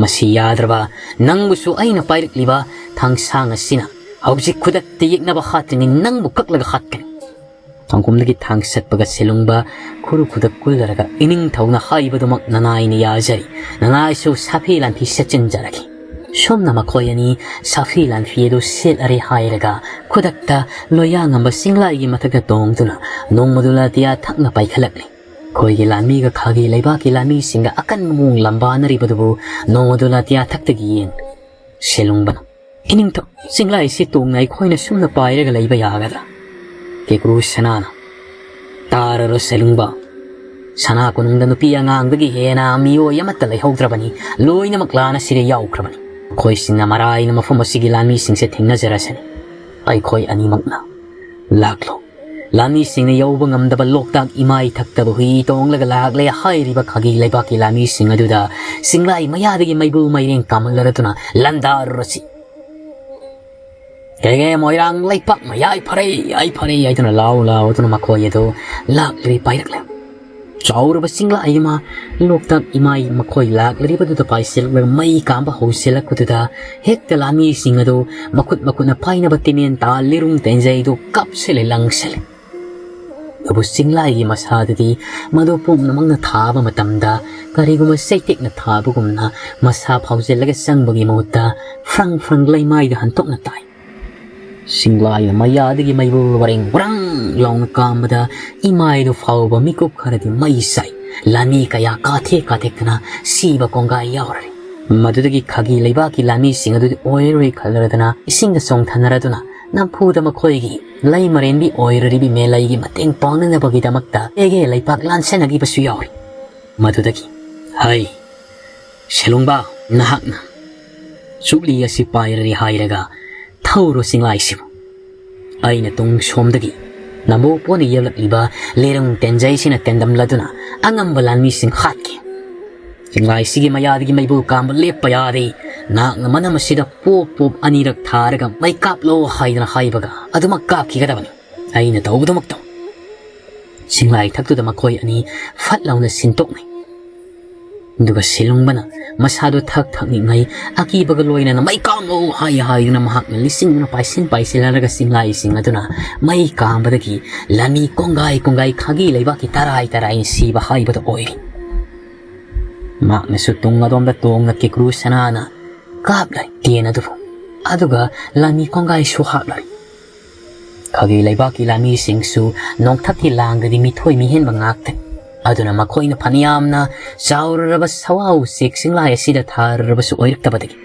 ꯃꯁꯤ ꯌꯥꯗ꯭ꯔꯕ ꯅꯪꯕꯨꯁꯨ ꯑꯩꯅ ꯄꯥꯏꯔꯛꯂꯤꯕ ꯊꯥꯡꯁꯥꯡ ꯑꯁꯤꯅ ꯍꯧꯖꯤꯛ ꯈꯨꯗꯛꯇ ꯌꯦꯛꯅꯕ ꯍꯥꯠꯇ꯭ꯔꯤꯉꯩ ꯅꯪꯕꯨ ꯀꯛꯂꯒ ꯍꯥꯠꯀꯅꯤ꯫" ꯊꯣꯡꯈꯨꯝꯗꯒꯤ ꯊꯥꯡ ꯆꯠꯄꯒ ꯁꯦꯂꯨꯡꯕ ꯈꯨꯔꯨ ꯈꯨꯗꯛ ꯀꯨꯜꯂꯔꯒ ꯏꯅꯤꯡꯊꯧꯅ ꯍꯥꯏꯕꯗꯨꯃꯛ ꯅꯅꯥꯏꯅ ꯌꯥꯖꯔꯤ꯫ ꯅꯅꯥꯏꯁꯨ ꯁꯥꯐꯤ ꯂꯥꯟꯐꯤ ꯁꯦꯠꯆꯤꯟꯖꯔꯒꯦ꯫ ꯁꯣꯝꯅ ꯃꯈꯣꯏ ꯑꯅꯤ ꯁꯥꯐꯤ ꯂꯥꯟꯐꯤ ꯑꯗꯨ ꯁꯦꯠꯂꯔꯦ ꯍꯥꯏꯔꯒ ꯈꯨꯗꯛꯇ ꯂꯣꯌꯥꯉꯝꯕ ꯆꯤꯡꯂꯥꯏꯒꯤ ꯃꯊꯛꯇ ꯇꯣꯡꯗꯨꯅ ꯅꯣꯡꯃꯗꯨ ꯂꯥꯇꯤꯌꯥ ꯊꯛꯅ ꯄꯥꯏꯈꯠꯂꯛꯂꯤ꯫ ꯑꯩꯈꯣꯏꯒꯤ ꯂꯥꯟꯃꯤꯒ ꯈꯥꯒꯤ ꯂꯩꯕꯥꯛꯀꯤ ꯂꯥꯟꯃꯤꯁꯤꯡꯒ ꯑꯀꯟꯕ ꯃꯑꯣꯡ ꯂꯝꯕꯥꯅꯔꯤꯕꯗꯨꯕꯨ ꯅꯣꯡꯃꯗꯨ ꯂꯥꯇꯤꯌꯥ ꯊꯛꯇꯒꯤ ꯌꯦꯡꯂꯤ꯫ ꯁꯦꯂꯨꯡꯕꯅ, ꯏꯅꯤꯡꯊꯧ, ꯆꯤꯡꯂꯥꯏꯁꯤ ꯇꯣꯡꯅ ꯑꯩꯈꯣꯏꯅ ꯁꯨꯝꯅ ꯄꯥꯏꯔꯒ ꯂꯩꯕ ꯌꯥꯒꯗ꯭ꯔꯥ? ꯀꯦꯀ꯭ꯔꯨ ꯁꯅꯥꯅ, "ꯇꯥꯔꯔꯣ ꯁꯦꯂꯨꯡꯕ, ꯁꯅꯥ ꯀꯣꯅꯨꯡꯗ ꯅꯨꯄꯤ ꯑꯉꯥꯡꯗꯒꯤ ꯍꯦꯟꯅ ꯃꯤꯑꯣꯏ ꯑꯃꯠꯇ ꯂꯩꯍꯧꯗ꯭ꯔꯕꯅꯤ꯫ ꯂꯣꯏꯅꯃꯛ ꯂꯥꯟ ꯑꯁꯤꯗ ꯌꯥꯎꯈ꯭ꯔꯕꯅꯤ꯫ ꯑꯩꯈꯣꯏꯁꯤꯡꯅ ꯃꯔꯥꯏꯅ ꯃꯐꯝ ꯑꯁꯤꯒꯤ ꯂꯥꯟꯃꯤꯁꯤꯡꯁꯦ ꯊꯦꯡꯅꯖꯔꯁꯅꯤ꯫ ꯑꯩꯈꯣꯏ ꯑꯅꯤꯃꯛꯅ ꯂꯥꯛꯂꯣ, ꯂꯥꯟꯃꯤꯁꯤꯡꯅ ꯌꯧꯕ ꯉꯝꯗꯕ ꯂꯣꯛꯇꯥꯛ ꯏꯃꯥꯏ ꯊꯛꯇꯕ ꯍꯨꯏ ꯇꯣꯡꯂꯒ ꯂꯥꯛꯂꯦ ꯍꯥꯏꯔꯤꯕ ꯈꯥꯒꯤ ꯂꯩꯕꯥꯛꯀꯤ ꯂꯥꯟꯃꯤꯁꯤꯡ ꯑꯗꯨꯗ ꯆꯤꯡꯂꯥꯏ ꯃꯌꯥꯗꯒꯤ ꯃꯩꯕꯨꯜ ꯃꯩꯔꯦꯡ ꯀꯥꯝꯍꯜꯂꯔꯗꯨꯅ ꯂꯥꯟꯗꯥꯔꯨꯔꯁꯤ꯫ ꯀꯩꯒꯦ ꯃꯣꯏꯔꯥꯡ ꯂꯩꯄꯥꯛ ꯃꯌꯥꯏ ꯐꯔꯦ, ꯑꯩ ꯐꯔꯦ ꯍꯥꯏꯗꯨꯅ ꯂꯥꯎ ꯂꯥꯎꯗꯨꯅ ꯃꯈꯣꯏ ꯑꯗꯨ ꯂꯥꯛꯂꯤ ꯄꯥꯏꯔꯛꯂꯦ꯫ ꯆꯥꯎꯔꯕ ꯆꯤꯡꯂꯥꯏ ꯑꯃ ꯂꯣꯛꯇꯥꯛ ꯏꯃꯥꯏ ꯃꯈꯣꯏ ꯂꯥꯛꯂꯤꯕꯗꯨꯗ ꯄꯥꯏꯁꯤꯜꯂꯛꯂꯒ ꯃꯩ ꯀꯥꯝꯕ ꯍꯧꯁꯤꯜꯂꯛꯄꯗꯨꯗ ꯍꯦꯛꯇ ꯂꯥꯟꯃꯤꯁꯤꯡ ꯑꯗꯨ ꯃꯈꯨꯠ ꯃꯈꯨꯠꯅ ꯄꯥꯏꯅꯕ ꯇꯦꯅꯦꯟ ꯇꯥ ꯂꯤꯔꯨꯡ ꯇꯦꯟꯖꯩꯗꯨ ꯀꯥꯞꯁꯤꯜꯂꯦ ꯂꯪꯁꯤꯜꯂꯦ꯫ ꯑꯗꯨꯕꯨ ꯆꯤꯡꯂꯥꯏꯒꯤ ꯃꯁꯥꯗꯗꯤ ꯃꯗꯨ ꯄꯨꯝꯅꯃꯛꯅ ꯊꯥꯕ ꯃꯇꯝꯗ ꯀꯔꯤꯒꯨꯝꯕ ꯆꯩꯇꯦꯛꯅ ꯊꯥꯕꯒꯨꯝꯅ ꯃꯁꯥ ꯐꯥꯎꯖꯤꯜꯂꯒ ꯆꯪꯕꯒꯤ ꯃꯍꯨꯠꯇ ꯐ꯭ꯔꯪ ꯐ꯭ꯔꯪ ꯂꯩꯃꯥꯏꯗ ꯍꯟꯇꯣꯛꯅ ꯇꯥꯏ꯫ ꯆꯤꯡꯂꯥꯏꯅ ꯃꯌꯥꯗꯒꯤ ꯃꯩꯕꯨꯜ ꯋꯥꯔꯦꯡ ꯋꯥꯔꯪ ꯂꯥꯎꯅ ꯀꯥꯝꯕꯗ ꯏꯃꯥꯏꯗꯨ ꯐꯥꯎꯕ ꯃꯤꯀꯨꯞ ꯈꯔꯗꯤ ꯃꯩ ꯆꯥꯏ꯫ ꯂꯥꯟꯃꯤ ꯀꯌꯥ ꯀꯥꯊꯦꯛ ꯀꯥꯊꯦꯛꯇꯅ ꯁꯤꯕ ꯀꯣꯡꯒꯥꯏ ꯌꯥꯎꯔꯔꯤ꯫ ꯃꯗꯨꯗꯒꯤ ꯈꯥꯒꯤ ꯂꯩꯕꯥꯛꯀꯤ ꯂꯥꯟꯃꯤꯁꯤꯡ ꯑꯗꯨꯗꯤ ꯑꯣꯏꯔꯔꯣꯏ ꯈꯜꯂꯔꯗꯅ ꯏꯁꯤꯡꯗ ꯆꯣꯡꯊꯅꯔꯗꯨꯅ ꯅꯝꯐꯨꯗ ꯃꯈꯣꯏꯒꯤ ꯂꯩꯃꯔꯦꯟꯕꯤ ꯑꯣꯏꯔꯔꯤꯕꯤ ꯃꯦꯂꯩꯒꯤ ꯃꯇꯦꯡ ꯄꯥꯡꯅꯅꯕꯒꯤꯗꯃꯛꯇ ꯑꯦꯒꯦ ꯂꯩꯄꯥꯛ ꯂꯥꯟꯁꯦꯟꯅꯈꯤꯕꯁꯨ ꯌꯥꯎꯔꯤ꯫ ꯃꯗꯨꯗꯒꯤ, "ꯍꯩ, ꯁꯦꯂꯨꯡꯕꯥ, ꯅꯍꯥꯛꯅ ꯆꯨꯞꯂꯤ ꯑꯁꯤ ꯄꯥꯏꯔꯔꯤ ꯍꯥꯏꯔꯒ ꯊꯧꯔꯣ ꯆꯤꯡꯂꯥꯏꯁꯤꯕꯨ꯫ ꯑꯩꯅ ꯇꯨꯡ ꯁꯣꯝꯗꯒꯤ ꯅꯝꯕꯣ ꯄꯣꯠꯅ ꯌꯦꯛꯂꯛꯂꯤꯕ ꯂꯤꯔꯨꯡ ꯇꯦꯟꯖꯩꯁꯤꯅ ꯇꯦꯟꯗꯝꯂꯗꯨꯅ ꯑꯉꯝꯕ ꯂꯥꯟꯃꯤꯁꯤꯡ ꯍꯥꯠꯀꯦ꯫ ꯆꯤꯡꯂꯥꯏꯁꯤꯒꯤ ꯃꯌꯥꯗꯒꯤ ꯃꯩꯕꯨꯜ ꯀꯥꯝꯕ ꯂꯦꯞꯄ ꯌꯥꯗꯦ꯫ ꯅꯍꯥꯛꯅ ꯃꯅꯝ ꯑꯁꯤꯗ ꯄꯣꯞ ꯄꯣꯞ ꯑꯅꯤꯔꯛ ꯊꯥꯔꯒ ꯃꯩ ꯀꯥꯞꯂꯣ ꯍꯥꯏꯗꯅ ꯍꯥꯏꯕꯒ ꯑꯗꯨꯃꯛ ꯀꯥꯞꯈꯤꯒꯗꯕꯅꯤ꯫ ꯑꯩꯅ ꯇꯧꯕꯗꯨꯃꯛ ꯇꯧ꯫" ꯆꯤꯡꯂꯥꯏ ꯊꯛꯇꯨꯗ ꯃꯈꯣꯏ ꯑꯅꯤ ꯐꯠ ꯂꯥꯎꯅ ꯁꯤꯟꯇꯣꯛꯅꯩ꯫ ꯑꯗꯨꯒ ꯁꯤꯂꯨꯡꯕꯅ ꯃꯁꯥꯗꯨ ꯊꯛ ꯊꯛꯅꯤꯡꯉꯩ ꯑꯀꯤꯕꯒ ꯂꯣꯏꯅꯅ "ꯃꯩ ꯀꯥꯝꯂꯣ" ꯍꯥꯏ ꯍꯥꯏꯗꯨꯅ ꯃꯍꯥꯛꯅ ꯂꯤꯁꯤꯡꯗꯨꯅ ꯄꯥꯏꯁꯤꯟ ꯄꯥꯏꯁꯤꯜꯍꯜꯂꯒ ꯆꯤꯡꯂꯥꯏꯁꯤꯡ ꯑꯗꯨꯅ ꯃꯩ ꯀꯥꯝꯕꯗꯒꯤ ꯂꯥꯟꯃꯤ ꯀꯣꯡꯒꯥꯏ ꯀꯣꯡꯒꯥꯏ ꯈꯥꯒꯤ ꯂꯩꯕꯥꯛꯀꯤ ꯇꯔꯥꯏ ꯇꯔꯥꯏꯅ ꯁꯤꯕ ꯍꯥꯏꯕꯗꯨ ꯑꯣꯏꯔꯤ꯫ ꯃꯍꯥꯛꯅꯁꯨ ꯇꯨꯡ ꯑꯗꯣꯝꯗ ꯇꯣꯡꯅ ꯀꯦꯀ꯭ꯔꯨ ꯁꯅꯥꯅ ꯀꯥꯞꯂꯔꯤ ꯇꯦꯟ ꯑꯗꯨꯕꯨ, ꯑꯗꯨꯒ ꯂꯥꯟꯃꯤ ꯀꯣꯡꯒꯥꯏꯁꯨ ꯍꯥꯠꯂꯔꯤ꯫ ꯈꯥꯒꯤ ꯂꯩꯕꯥꯛꯀꯤ ꯂꯥꯟꯃꯤꯁꯤꯡꯁꯨ ꯅꯣꯡꯊꯛꯀꯤ ꯂꯥꯡꯗꯗꯤ ꯃꯤꯊꯣꯏ ꯃꯤꯍꯦꯟꯕ ꯉꯥꯛꯇꯅꯤ꯫ ꯑꯗꯨꯅ ꯃꯈꯣꯏꯅ ꯐꯅꯌꯥꯝꯅ ꯆꯥꯎꯔꯔꯕ ꯁꯋꯥ ꯎꯆꯦꯛ ꯆꯤꯡꯂꯥꯏ ꯑꯁꯤꯗ ꯊꯥꯔꯔꯕꯁꯨ ꯑꯣꯏꯔꯛꯇꯕꯗꯒꯤ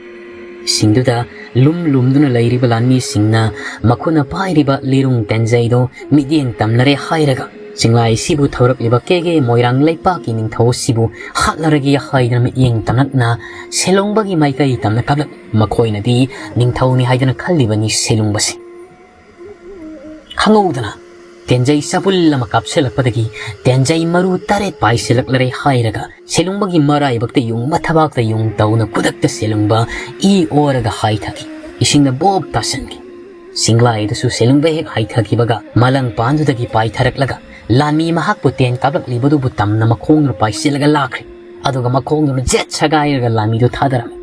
ꯁꯤꯡꯗꯨꯗ ꯂꯨꯝ ꯂꯨꯝꯗꯨꯅ ꯂꯩꯔꯤꯕ ꯂꯥꯟꯃꯤꯁꯤꯡꯅ ꯃꯈꯨꯠꯅ ꯄꯥꯏꯔꯤꯕ ꯂꯤꯔꯨꯡ ꯇꯦꯟꯖꯩꯗꯨ ꯃꯤꯠꯌꯦꯡ ꯇꯝꯂꯔꯦ ꯍꯥꯏꯔꯒ, ꯆꯤꯡꯂꯥꯏ ꯑꯁꯤꯕꯨ ꯊꯧꯔꯛꯂꯤꯕ ꯀꯦꯒꯦ ꯃꯣꯏꯔꯥꯡ ꯂꯩꯄꯥꯛꯀꯤ ꯅꯤꯡꯊꯧ ꯑꯁꯤꯕꯨ ꯍꯥꯠꯂꯔꯒꯦ ꯍꯥꯏꯗꯅ ꯃꯤꯠꯌꯦꯡ ꯇꯝꯂꯛꯅ ꯁꯦꯂꯨꯡꯕꯒꯤ ꯃꯥꯏꯀꯩ ꯇꯝꯅ ꯀꯥꯞꯂꯛ꯫ ꯃꯈꯣꯏꯅꯗꯤ ꯅꯤꯡꯊꯧꯅꯤ ꯍꯥꯏꯗꯅ ꯈꯜꯂꯤꯕꯅꯤ ꯁꯦꯂꯨꯡꯕꯁꯤ꯫ ꯈꯪꯍꯧꯗꯅ ꯇꯦꯟꯖꯩ ꯆꯕꯨꯜ ꯑꯃ ꯀꯥꯞꯁꯤꯜꯂꯛꯄꯗꯒꯤ ꯇꯦꯟꯖꯩ ꯃꯔꯨ ꯇꯔꯦꯠ ꯄꯥꯏꯁꯤꯜꯂꯛꯂꯔꯦ ꯍꯥꯏꯔꯒ ꯁꯦꯂꯨꯡꯕꯒꯤ ꯃꯔꯥꯏꯕꯛꯇ ꯌꯨꯡ, ꯃꯊꯕꯥꯛꯇ ꯌꯨꯡ ꯇꯧꯅ ꯈꯨꯗꯛꯇ ꯁꯦꯂꯨꯡꯕ ꯏ ꯑꯣꯔꯒ ꯍꯥꯏꯊꯈꯤ꯫ ꯏꯁꯤꯡꯅ ꯕꯣꯞ ꯇꯥꯁꯤꯟꯈꯤ꯫ ꯆꯤꯡꯂꯥꯏꯗꯨꯁꯨ ꯁꯦꯂꯨꯡꯕ ꯍꯦꯛ ꯍꯥꯏꯊꯈꯤꯕꯒ ꯃꯂꯪ ꯄꯥꯟꯗꯨꯗꯒꯤ ꯄꯥꯏꯊꯔꯛꯂꯒ ꯂꯥꯟꯃꯤ ꯃꯍꯥꯛꯄꯨ ꯇꯦꯟ ꯀꯥꯞꯂꯛꯂꯤꯕꯗꯨꯕꯨ ꯇꯝꯅ ꯃꯈꯣꯡꯗꯨꯅ ꯄꯥꯏꯁꯤꯜꯂꯒ ꯂꯥꯛꯈ꯭ꯔꯦ꯫ ꯑꯗꯨꯒ ꯃꯈꯣꯡꯗꯨꯅ ꯖꯦꯠ ꯁꯒꯥꯏꯔꯒ ꯂꯥꯟꯃꯤꯗꯨ ꯊꯥꯗꯔꯝꯃꯤ꯫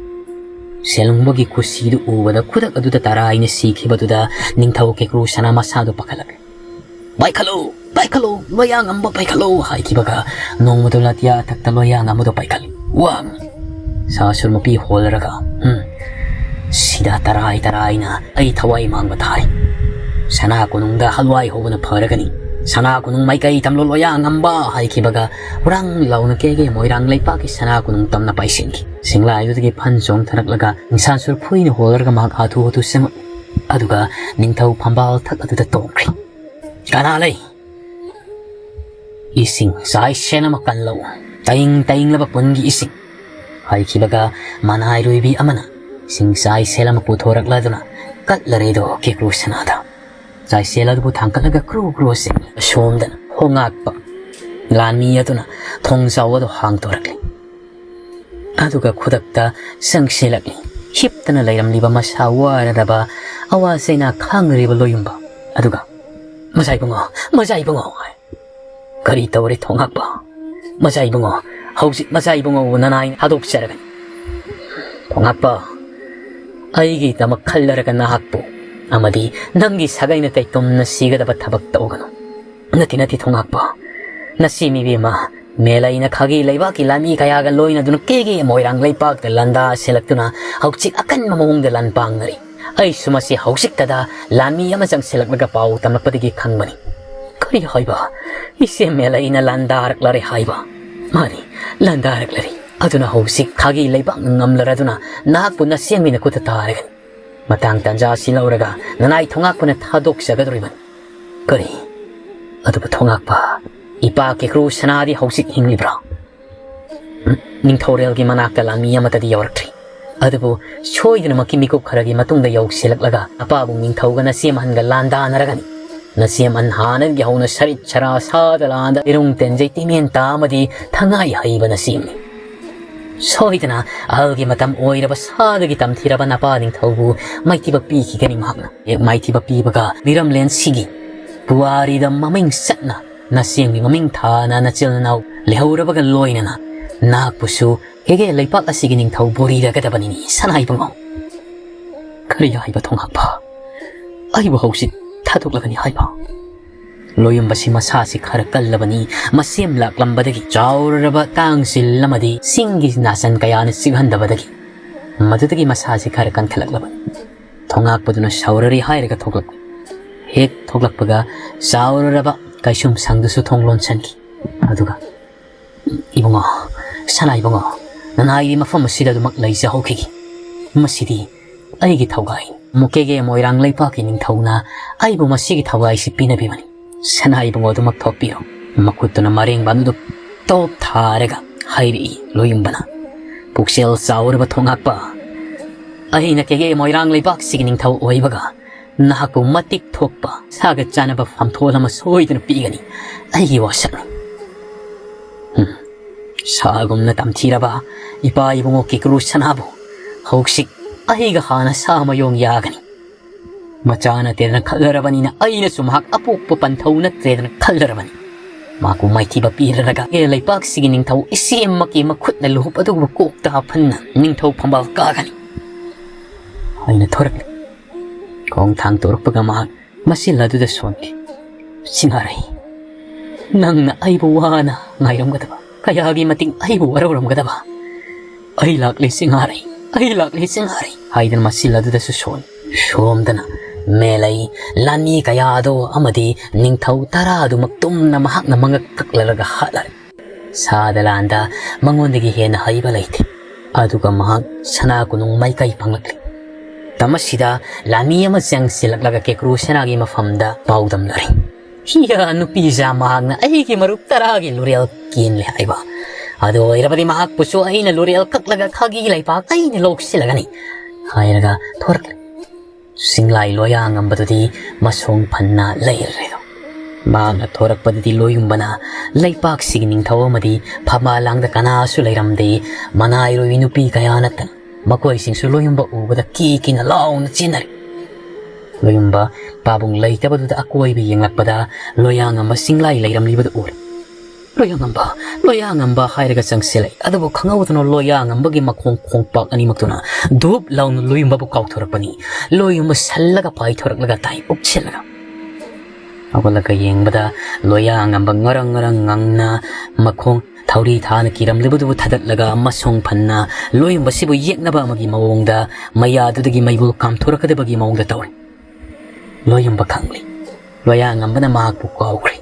ꯁꯦꯂꯨꯡꯕꯒꯤ ꯈꯨꯁꯤꯗꯨ ꯎꯕꯗ ꯈꯨꯗꯛ ꯑꯗꯨꯗ ꯇꯔꯥꯏꯅ ꯁꯤꯈꯤꯕꯗꯨꯗ ꯅꯤꯡꯊꯧ ꯀꯦꯀ꯭ꯔꯨ ꯁꯅꯥ ꯃꯁꯥꯗꯨ ꯄꯥꯈꯠꯂꯛꯂꯦ꯫ "ꯄꯥꯏꯈꯠꯂꯨ! ꯄꯥꯏꯈꯠꯂꯨ! ꯂꯣꯌꯥ ꯉꯝꯕ ꯄꯥꯏꯈꯠꯂꯨ!" ꯍꯥꯏꯈꯤꯕꯒ ꯅꯣꯡꯃꯗꯨ ꯂꯥꯇꯤꯌꯥ ꯊꯛꯇ ꯂꯣꯌꯥ ꯉꯝꯕꯗꯨ ꯄꯥꯏꯈꯠꯂꯤ꯫ ꯋꯥ! ꯁꯥꯁꯨꯔ ꯃꯄꯤ ꯍꯣꯜꯂꯔꯒ, "ꯍꯨꯝ, ꯁꯤꯗ ꯇꯔꯥꯏ ꯇꯔꯥꯏꯅ ꯑꯩ ꯊꯋꯥꯏ ꯃꯥꯡꯕ ꯇꯥꯔꯦ꯫ ꯁꯅꯥ ꯀꯣꯅꯨꯡꯗ ꯍꯜꯋꯥꯏ ꯍꯧꯕꯅ ꯐꯔꯒꯅꯤ꯫ ꯁꯅꯥ ꯀꯣꯅꯨꯡ ꯃꯥꯏꯀꯩ ꯇꯝꯂꯣ ꯂꯣꯌꯥ ꯉꯝꯕ!" ꯍꯥꯏꯈꯤꯕꯒ ꯍꯨꯔꯥꯡ ꯂꯥꯎꯅ ꯀꯦꯒꯦ ꯃꯣꯏꯔꯥꯡ ꯂꯩꯄꯥꯛꯀꯤ ꯁꯅꯥ ꯀꯣꯅꯨꯡ ꯇꯝꯅ ꯄꯥꯏꯁꯤꯟꯈꯤ꯫ ꯁꯤꯡꯂꯥꯏꯗꯨꯗꯒꯤ ꯐꯟ ꯆꯣꯡꯊꯔꯛꯂꯒ ꯅꯤꯡꯁꯥꯁꯨꯔ ꯐꯨꯏꯅ ꯍꯣꯜꯂꯔꯒ ꯃꯍꯥꯛ ꯍꯥꯊꯨ ꯍꯥꯊꯨ ꯆꯪꯉꯛꯏ꯫ ꯑꯗꯨꯒ ꯅꯤꯡꯊꯧ ꯐꯝꯕꯥꯜ ꯊꯛ ꯑꯗꯨꯗ ꯇꯣꯡꯈ꯭ꯔꯦ꯫ "ꯀꯅꯥ ꯂꯩ?" "ꯏꯁꯤꯡ ꯆꯥꯏꯁꯦꯟ ꯑꯃ ꯀꯜꯂꯛꯎ, ꯇꯌꯤꯡ ꯇꯌꯤꯡꯂꯕ ꯄꯨꯟꯒꯤ ꯏꯁꯤꯡ," ꯍꯥꯏꯈꯤꯕꯒ ꯃꯅꯥꯏꯔꯣꯏꯕꯤ ꯑꯃꯅ ꯏꯁꯤꯡ ꯆꯥꯏꯁꯦꯟ ꯑꯃ ꯄꯨꯊꯣꯔꯛꯂꯗꯨꯅ ꯀꯠꯂꯔꯦꯗꯣ ꯀꯦꯀ꯭ꯔꯨ ꯁꯅꯥꯗ꯫ ꯆꯥꯏꯁꯦꯟ ꯑꯗꯨꯕꯨ ꯊꯥꯡꯒꯠꯂꯒ ꯀ꯭ꯔꯨ ꯀ꯭ꯔꯨ ꯆꯦꯟ ꯁꯣꯝꯗꯅ ꯍꯣꯉꯥꯛꯄ ꯂꯥꯟꯃꯤ ꯑꯗꯨꯅ ꯊꯣꯡꯖꯥꯎ ꯑꯗꯨ ꯍꯥꯡꯗꯣꯔꯛꯂꯤ꯫ ꯑꯗꯨꯒ ꯈꯨꯗꯛꯇ ꯆꯪꯁꯤꯜꯂꯛꯂꯤ꯫ ꯍꯤꯞꯇꯅ ꯂꯩꯔꯝꯂꯤꯕ ꯃꯁꯥ ꯋꯥꯔꯔꯕ, ꯑꯋꯥ ꯆꯩꯅꯥ ꯈꯥꯡꯅꯔꯤꯕ ꯂꯣꯌꯨꯝꯕ ꯑꯗꯨꯒ, "ꯃꯖꯥ ꯏꯕꯨꯡꯉꯣ, ꯃꯖꯥ ꯏꯕꯨꯡꯉꯣ!" "ꯀꯔꯤ ꯇꯧꯔꯦ ꯊꯣꯉꯥꯛꯄ?" "ꯃꯖꯥ ꯏꯕꯨꯡꯉꯣ, ꯍꯧꯖꯤꯛ ꯃꯖꯥ ꯏꯕꯨꯡꯉꯣꯕꯨ ꯅꯅꯥꯏꯅ ꯊꯥꯗꯣꯛꯆꯔꯒꯅꯤ꯫ ꯊꯣꯉꯥꯛꯄ, ꯑꯩꯒꯤꯗꯃꯛ ꯈꯜꯂꯔꯒ ꯅꯍꯥꯛꯄꯨ ꯑꯃꯗꯤ ꯅꯪꯒꯤ ꯁꯥꯒꯩ ꯅꯥꯇꯩ ꯇꯨꯝꯅ ꯁꯤꯒꯗꯕ ꯊꯕꯛ ꯇꯧꯒꯅꯨ꯫ ꯅꯠꯇꯦ, ꯅꯠꯇꯦ ꯊꯣꯉꯥꯛꯄ, ꯅꯁꯤ ꯃꯤꯕꯦꯝꯃ, ꯃꯦꯂꯩꯅ ꯈꯥꯒꯤ ꯂꯩꯕꯥꯛꯀꯤ ꯂꯥꯟꯃꯤ ꯀꯌꯥꯒ ꯂꯣꯏꯅꯗꯨꯅ ꯀꯦꯒꯦ ꯃꯣꯏꯔꯥꯡ ꯂꯩꯄꯥꯛꯇ ꯂꯥꯟꯗꯥ ꯁꯤꯜꯂꯛꯇꯨꯅ ꯍꯧꯖꯤꯛ ꯑꯀꯟꯕ ꯃꯑꯣꯡꯗ ꯂꯥꯟ ꯄꯥꯡꯅꯔꯤ꯫ ꯑꯩꯁꯨ ꯃꯁꯤ ꯍꯧꯖꯤꯛꯇꯗ ꯂꯥꯟꯃꯤ ꯑꯃ ꯆꯪꯁꯤꯜꯂꯛꯂꯒ ꯄꯥꯎ ꯇꯝꯂꯛꯄꯗꯒꯤ ꯈꯪꯕꯅꯤ꯫ ꯀꯔꯤ ꯍꯥꯏꯕ? ꯏꯆꯦ ꯃꯦꯂꯩꯅ ꯂꯥꯟꯗꯥꯔꯛꯂꯔꯦ ꯍꯥꯏꯕ?" "ꯃꯥꯅꯤ, ꯂꯥꯟꯗꯥꯔꯛꯂꯔꯦ꯫ ꯑꯗꯨꯅ ꯍꯧꯖꯤꯛ ꯈꯥꯒꯤ ꯂꯩꯕꯥꯛꯅ ꯉꯝꯂꯔꯗꯨꯅ ꯅꯍꯥꯛꯄꯨ ꯅꯁꯦꯡꯃꯤꯅ ꯈꯨꯠꯇ ꯇꯥꯔꯒꯅꯤ꯫ ꯃꯇꯥꯡ ꯇꯥꯟꯖꯥ ꯑꯁꯤ ꯂꯧꯔꯒ ꯅꯅꯥꯏ ꯊꯣꯉꯥꯛꯄꯅ ꯊꯥꯗꯣꯛꯆꯒꯗꯧꯔꯤꯕꯅꯤ꯫ ꯀꯔꯤ? ꯑꯗꯨꯕꯨ ꯊꯣꯉꯥꯛꯄ, ꯏꯄꯥ ꯀꯦꯀ꯭ꯔꯨ ꯁꯅꯥꯗꯤ ꯍꯧꯖꯤꯛ ꯍꯤꯡꯂꯤꯕ꯭ꯔꯥ? ꯎꯝ, ꯅꯤꯡꯊꯧꯔꯦꯜꯒꯤ ꯃꯅꯥꯛꯇ ꯂꯥꯟꯃꯤ ꯑꯃꯠꯇꯗꯤ ꯌꯧꯔꯛꯇ꯭ꯔꯤ꯫ ꯑꯗꯨꯕꯨ ꯁꯣꯏꯗꯅꯃꯛꯀꯤ ꯃꯤꯀꯨꯞ ꯈꯔꯒꯤ ꯃꯇꯨꯡꯗ ꯌꯧꯁꯤꯜꯂꯛꯂꯒ ꯑꯄꯥꯕꯨꯡ ꯅꯤꯡꯊꯧꯒ ꯅꯆꯦꯝ ꯑꯍꯟꯒ ꯂꯥꯟꯗꯥꯅꯔꯒꯅꯤ꯫ ꯅꯆꯦꯝ ꯑꯍꯟ ꯍꯥꯟꯅꯗꯒꯤ ꯍꯧꯅ ꯁꯔꯤꯠ ꯁꯔꯥ ꯁꯥꯗ ꯂꯥꯟꯗ ꯏꯔꯨꯡ ꯇꯦꯟꯖꯩ ꯇꯤꯃꯦꯟ ꯇꯥ ꯑꯃꯗꯤ ꯊꯉꯥꯏ ꯍꯩꯕ ꯅꯆꯦꯝꯅꯤ꯫ ꯁꯣꯏꯗꯅ ꯑꯍꯜꯒꯤ ꯃꯇꯝ ꯑꯣꯏꯔꯕ ꯁꯥꯗꯒꯤ ꯇꯝꯊꯤꯔꯕ ꯅꯄꯥ ꯅꯤꯡꯊꯧꯕꯨ ꯃꯥꯏꯊꯤꯕ ꯄꯤꯈꯤꯒꯅꯤ ꯃꯍꯥꯛꯅ꯫ ꯍꯦꯛ ꯃꯥꯏꯊꯤꯕ ꯄꯤꯕꯒ ꯃꯤꯔꯝꯂꯦꯟꯁꯤꯒꯤ ꯄꯨꯋꯥꯔꯤꯗ ꯃꯃꯤꯡ ꯆꯠꯅ ꯅꯆꯦꯝꯒꯤ ꯃꯃꯤꯡ ꯊꯥꯅ ꯅꯆꯤꯜ ꯅꯅꯥꯎ ꯂꯩꯍꯧꯔꯕꯒ ꯂꯣꯏꯅꯅ ꯅꯍꯥꯛꯄꯨꯁꯨ ꯀꯦꯒꯦ ꯂꯩꯄꯥꯛ ꯑꯁꯤꯒꯤ ꯅꯤꯡꯊꯧ ꯕꯣꯔꯤꯔꯒꯗꯕꯅꯤꯅꯦ ꯁꯅꯥꯏꯕꯨꯡꯉꯣ꯫ ꯀꯔꯤ ꯍꯥꯏꯕ ꯊꯣꯉꯥꯛꯄ? ꯑꯩꯕꯨ ꯍꯧꯖꯤꯛ ꯊꯥꯗꯣꯛꯂꯒꯅꯤ ꯍꯥꯏꯕ? ꯂꯣꯌꯨꯝꯕꯁꯤ ꯃꯁꯥꯁꯤ ꯈꯔ ꯀꯜꯂꯕꯅꯤ꯫ ꯃꯁꯦꯝ ꯂꯥꯛꯂꯝꯕꯗꯒꯤ ꯆꯥꯎꯔꯔꯕ ꯇꯥꯡꯁꯤꯜ ꯑꯃꯗꯤ ꯆꯤꯡꯒꯤ ꯅꯥꯆꯟ ꯀꯌꯥꯅ ꯆꯤꯛꯍꯟꯗꯕꯗꯒꯤ ꯃꯗꯨꯗꯒꯤ ꯃꯁꯥꯁꯤ ꯈꯔ ꯀꯟꯈꯠꯂꯛꯂꯕꯅꯤ꯫ ꯊꯣꯉꯥꯛꯄꯗꯨꯅ ꯁꯥꯎꯔꯔꯤ ꯍꯥꯏꯔꯒ ꯊꯣꯛꯂꯛꯂꯤ꯫ ꯍꯦꯛ ꯊꯣꯛꯂꯛꯄꯒ ꯆꯥꯎꯔꯔꯕ ꯀꯩꯁꯨꯝ ꯁꯪꯗꯨꯁꯨ ꯊꯣꯡ ꯂꯣꯟꯁꯤꯟꯈꯤ꯫ ꯑꯗꯨꯒ, "ꯏꯕꯨꯡꯉꯣ, ꯁꯅꯥ ꯏꯕꯨꯡꯉꯣ, ꯅꯅꯥꯏꯗꯤ ꯃꯐꯝ ꯑꯁꯤꯗ ꯑꯗꯨꯃꯛ ꯂꯩꯖꯍꯧꯈꯤꯒꯦ꯫ ꯃꯁꯤꯗꯤ ꯑꯩꯒꯤ ꯊꯧꯒꯥꯏ꯫ ꯃꯨꯀꯦꯒꯦ ꯃꯣꯏꯔꯥꯡ ꯂꯩꯄꯥꯛꯀꯤ ꯅꯤꯡꯊꯧꯅ ꯑꯩꯕꯨ ꯃꯁꯤꯒꯤ ꯊꯧꯒꯥꯏꯁꯤ ꯄꯤꯅꯕꯤꯕꯅꯤ꯫ ꯁꯅꯥ ꯏꯕꯨꯡꯉꯣ ꯑꯗꯨꯃꯛ ꯊꯣꯛꯄꯤꯔꯣ꯫" ꯃꯈꯨꯠꯇꯨꯅ ꯃꯔꯦꯡꯕ ꯑꯗꯨꯗ ꯇꯣꯞ ꯊꯥꯔꯒ ꯍꯥꯏꯔꯛꯏ ꯂꯣꯌꯨꯝꯕꯅ, "ꯄꯨꯛꯆꯦꯜ ꯆꯥꯎꯔꯕ ꯊꯣꯉꯥꯛꯄ, ꯑꯩꯅ ꯀꯦꯒꯦ ꯃꯣꯏꯔꯥꯡ ꯂꯩꯕꯥꯛꯁꯤꯒꯤ ꯅꯤꯡꯊꯧ ꯑꯣꯏꯕꯒ ꯅꯍꯥꯛꯄꯨ ꯃꯇꯤꯛ ꯊꯣꯛꯄ ꯁꯥꯒ ꯆꯥꯟꯅꯕ ꯐꯝꯊꯣꯜ ꯑꯃ ꯁꯣꯏꯗꯅ ꯄꯤꯒꯅꯤ꯫ ꯑꯩꯒꯤ ꯋꯥꯁꯛꯅꯤ꯫" ꯎꯝ, ꯁꯥꯒꯨꯝꯅ ꯇꯝꯊꯤꯔꯕ ꯏꯄꯥ ꯏꯕꯨꯡꯉꯣ ꯀꯤꯀ꯭ꯔꯨ ꯁꯅꯥꯕꯨ ꯍꯧꯖꯤꯛ ꯑꯩꯒ ꯍꯥꯟꯅ ꯁꯥ ꯃꯌꯣꯡ ꯌꯥꯒꯅꯤ꯫ ꯃꯆꯥ ꯅꯠꯇꯦꯗꯅ ꯈꯜꯂꯔꯕꯅꯤꯅ ꯑꯩꯅꯁꯨ ꯃꯍꯥꯛ ꯑꯄꯣꯛꯄ ꯄꯟꯊꯧ ꯅꯠꯇ꯭ꯔꯦꯗꯅ ꯈꯜꯂꯔꯕꯅꯤ꯫ ꯃꯍꯥꯛꯄꯨ ꯃꯥꯏꯊꯤꯕ ꯄꯤꯔꯔꯒ ꯑꯦ ꯂꯩꯄꯥꯛꯁꯤꯒꯤ ꯅꯤꯡꯊꯧ ꯏꯆꯦꯃꯛꯀꯤ ꯃꯈꯨꯠꯅ ꯂꯨꯍꯨꯞ ꯑꯗꯨꯕꯨ ꯀꯣꯛꯇ ꯍꯥꯞꯍꯟꯅ ꯅꯤꯡꯊꯧ ꯐꯝꯕꯥꯜ ꯀꯥꯒꯅꯤ ꯍꯥꯏꯅ ꯊꯣꯔꯛꯂꯤ꯫ ꯈꯣꯡ ꯊꯥꯡꯗꯣꯔꯛꯄꯒ ꯃꯍꯥꯛ ꯃꯆꯤꯜ ꯑꯗꯨꯗ ꯁꯣꯟꯈꯤ꯫ "ꯁꯤꯡꯍꯥꯔꯩ, ꯅꯪꯅ ꯑꯩꯕꯨ ꯋꯥꯅ ꯉꯥꯏꯔꯝꯒꯗꯕ, ꯀꯌꯥꯒꯤ ꯃꯇꯤꯛ ꯑꯩꯕꯨ ꯋꯥꯔꯧꯔꯝꯒꯗꯕ꯫ ꯑꯩ ꯂꯥꯛꯂꯦ ꯁꯤꯡꯍꯥꯔꯩ, ꯑꯩ ꯂꯥꯛꯂꯦ ꯁꯤꯡꯍꯥꯔꯩ" ꯍꯥꯏꯗꯨꯅ ꯃꯆꯤꯜ ꯑꯗꯨꯗꯁꯨ ꯁꯣꯟ ꯁꯣꯝꯗꯅ ꯃꯦꯂꯩ ꯂꯥꯟꯃꯤ ꯀꯌꯥꯗꯣ ꯑꯃꯗꯤ ꯅꯤꯡꯊꯧ ꯇꯔꯥꯗꯨꯃꯛ ꯇꯨꯝꯅ ꯃꯍꯥꯛꯅ ꯃꯉꯛ ꯀꯛꯂꯔꯒ ꯍꯥꯠꯂꯔꯦ꯫ ꯁꯥꯗ ꯂꯥꯟꯗ ꯃꯉꯣꯟꯗꯒꯤ ꯍꯦꯟꯅ ꯍꯩꯕ ꯂꯩꯇꯦ꯫ ꯑꯗꯨꯒ ꯃꯍꯥꯛ ꯁꯅꯥ ꯀꯣꯅꯨꯡ ꯃꯥꯏꯀꯩ ꯐꯪꯂꯛꯂꯤ꯫ ꯃꯇꯝ ꯑꯁꯤꯗ ꯂꯥꯟꯃꯤ ꯑꯃ ꯆꯪꯁꯤꯜꯂꯛꯂꯒ ꯀꯦꯀ꯭ꯔꯨ ꯁꯅꯥꯒꯤ ꯃꯐꯝꯗ ꯄꯥꯎꯗꯝꯂꯔꯤ꯫ "ꯍꯤꯌꯥ, ꯅꯨꯄꯤꯖꯥ ꯃꯍꯥꯛꯅ ꯑꯩꯒꯤ ꯃꯔꯨꯞ ꯇꯔꯥꯒꯤ ꯂꯨꯔꯦꯜ ꯀꯦꯟꯂꯦ ꯍꯥꯏꯕ꯫ ꯑꯗꯨ ꯑꯣꯏꯔꯕꯗꯤ ꯃꯍꯥꯛꯄꯨꯁꯨ ꯑꯩꯅ ꯂꯨꯔꯦꯜ ꯀꯛꯂꯒ ꯈꯥꯒꯤ ꯂꯩꯄꯥꯛ ꯑꯩꯅ ꯂꯧꯁꯤꯜꯂꯒꯅꯤ" ꯍꯥꯏꯔꯒ ꯊꯣꯔꯛꯂꯦ꯫ ꯆꯤꯡꯂꯥꯏ ꯂꯣꯌꯥꯉꯝꯕꯗꯨꯗꯤ ꯃꯁꯣꯡ ꯐꯟꯅ ꯂꯩꯔꯦꯗꯣ꯫ ꯃꯍꯥꯛꯅ ꯊꯣꯔꯛꯄꯗꯗꯤ ꯂꯣꯌꯨꯝꯕꯅ ꯂꯩꯄꯥꯛꯁꯤꯒꯤ ꯅꯤꯡꯊꯧ ꯑꯃꯗꯤ ꯐꯝꯕꯥꯜ ꯂꯥꯡꯗ ꯀꯅꯥꯁꯨ ꯂꯩꯔꯝꯗꯦ꯫ ꯃꯅꯥꯏꯔꯣꯏꯕꯤ ꯅꯨꯄꯤ ꯀꯌꯥ ꯅꯠꯇꯅ ꯃꯈꯣꯏꯁꯤꯡꯁꯨ ꯂꯣꯌꯨꯝꯕ ꯎꯕꯗ ꯀꯤ ꯀꯤꯅ ꯂꯥꯎꯅ ꯆꯦꯟꯅꯔꯦ꯫ ꯂꯣꯌꯨꯝꯕ ꯄꯥꯕꯨꯡ ꯂꯩꯇꯕꯗꯨꯗ ꯑꯀꯣꯏꯕ ꯌꯦꯡꯂꯛꯄꯗ ꯂꯣꯌꯥꯉꯝꯕ ꯆꯤꯡꯂꯥꯏ ꯂꯩꯔꯝꯂꯤꯕꯗꯨ ꯎꯔꯦ꯫ "ꯂꯣꯌꯥꯉꯝꯕ, ꯂꯣꯌꯥꯉꯝꯕ" ꯍꯥꯏꯔꯒ ꯆꯪꯁꯤꯜꯂꯛꯏ꯫ ꯑꯗꯨꯕꯨ ꯈꯪꯍꯧꯗꯅ ꯂꯣꯌꯥꯉꯝꯕꯒꯤ ꯃꯈꯣꯡ ꯈꯣꯡꯄꯥꯛ ꯑꯅꯤꯃꯛꯇꯨꯅ ꯙꯨꯞ ꯂꯥꯎꯅ ꯂꯣꯌꯨꯝꯕꯕꯨ ꯀꯥꯎꯊꯣꯔꯛꯄꯅꯤ꯫ ꯂꯣꯌꯨꯝꯕ ꯁꯜꯂꯒ ꯄꯥꯏꯊꯣꯔꯛꯂꯒ ꯇꯥꯏ ꯎꯞꯁꯤꯜꯂꯒ꯫ ꯍꯧꯒꯠꯂꯒ ꯌꯦꯡꯕꯗ ꯂꯣꯌꯥꯉꯝꯕ ꯉꯔꯪ ꯉꯔꯪ ꯉꯪꯅ ꯃꯈꯣꯡ ꯊꯧꯔꯤ ꯊꯥꯅ ꯀꯤꯔꯝꯂꯤꯕꯗꯨꯕꯨ ꯊꯥꯗꯠꯂꯒ ꯃꯁꯣꯡ ꯐꯟꯅ ꯂꯣꯌꯨꯝꯕꯁꯤꯕꯨ ꯌꯦꯛꯅꯕ ꯑꯃꯒꯤ ꯃꯑꯣꯡꯗ ꯃꯌꯥꯗꯨꯗꯒꯤ ꯃꯩꯕꯨꯜ ꯀꯥꯝꯊꯣꯔꯛꯀꯗꯕꯒꯤ ꯃꯑꯣꯡꯗ ꯇꯧꯔꯤ꯫ ꯂꯣꯌꯨꯝꯕ ꯈꯪꯂꯤ꯫ ꯂꯣꯌꯥꯉꯝꯕꯅ ꯃꯍꯥꯛꯄꯨ ꯀꯥꯎꯈ꯭ꯔꯦ꯫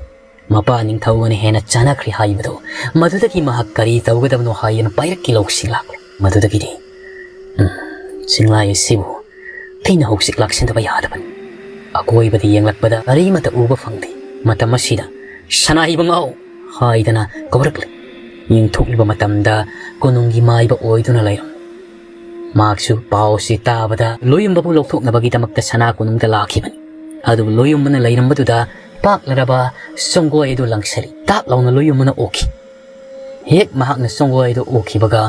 ꯃꯄꯥ ꯅꯤꯡꯊꯧꯒꯅ ꯍꯦꯟꯅ ꯆꯥꯟꯅꯈ꯭ꯔꯦ ꯍꯥꯏꯕꯗꯨ꯫ ꯃꯗꯨꯗꯒꯤ ꯃꯍꯥꯛ ꯀꯔꯤ ꯇꯧꯒꯗꯕꯅꯣ ꯍꯥꯏꯗꯨꯅ ꯄꯥꯏꯔꯛꯀꯤ ꯂꯧꯁꯤꯡ ꯂꯥꯛꯂꯦ꯫ ꯃꯗꯨꯗꯒꯤꯗꯤ, "ꯎꯝ, ꯆꯤꯡꯂꯥꯏ ꯑꯁꯤꯕꯨ ꯑꯩꯅ ꯍꯧꯖꯤꯛ ꯂꯥꯛꯁꯤꯟꯗꯕ ꯌꯥꯗꯕꯅꯤ꯫ ꯑꯀꯣꯏꯕꯗ ꯌꯦꯡꯂꯛꯄꯗ ꯀꯔꯤꯃꯠꯇ ꯎꯕ ꯐꯪꯗꯦ꯫ ꯃꯇꯝ ꯑꯁꯤꯗ ꯁꯅꯥ ꯏꯕꯨꯡꯉꯣ" ꯍꯥꯏꯗꯅ ꯀꯧꯔꯛꯂꯦ꯫ ꯌꯦꯡꯊꯣꯛꯂꯨꯕ ꯃꯇꯝꯗ ꯀꯣꯅꯨꯡꯒꯤ ꯃꯥꯏꯕ ꯑꯣꯏꯗꯨꯅ ꯂꯩꯔꯝꯃꯤ꯫ ꯃꯍꯥꯛꯁꯨ ꯄꯥꯎꯁꯤ ꯇꯥꯕꯗ ꯂꯣꯌꯨꯝꯕꯕꯨ ꯂꯧꯊꯣꯛꯅꯕꯒꯤꯗꯃꯛꯇ ꯁꯅꯥ ꯀꯣꯅꯨꯡꯗ ꯂꯥꯛꯈꯤꯕꯅꯤ꯫ ꯑꯗꯨꯕꯨ ꯂꯣꯌꯨꯝꯕꯅ ꯂꯩꯔꯝꯕꯗꯨꯗ ꯄꯥꯛꯂꯔꯕ ꯁꯪꯒꯣꯏ ꯑꯗꯨ ꯂꯪꯁꯤꯜꯂꯤ꯫ ꯇꯥꯛ ꯂꯥꯎꯅ ꯂꯣꯌꯨꯝꯕꯅ ꯑꯣꯛꯈꯤ꯫ ꯍꯦꯛ ꯃꯍꯥꯛꯅ ꯁꯪꯒꯣꯏ ꯑꯗꯨ ꯑꯣꯛꯈꯤꯕꯒ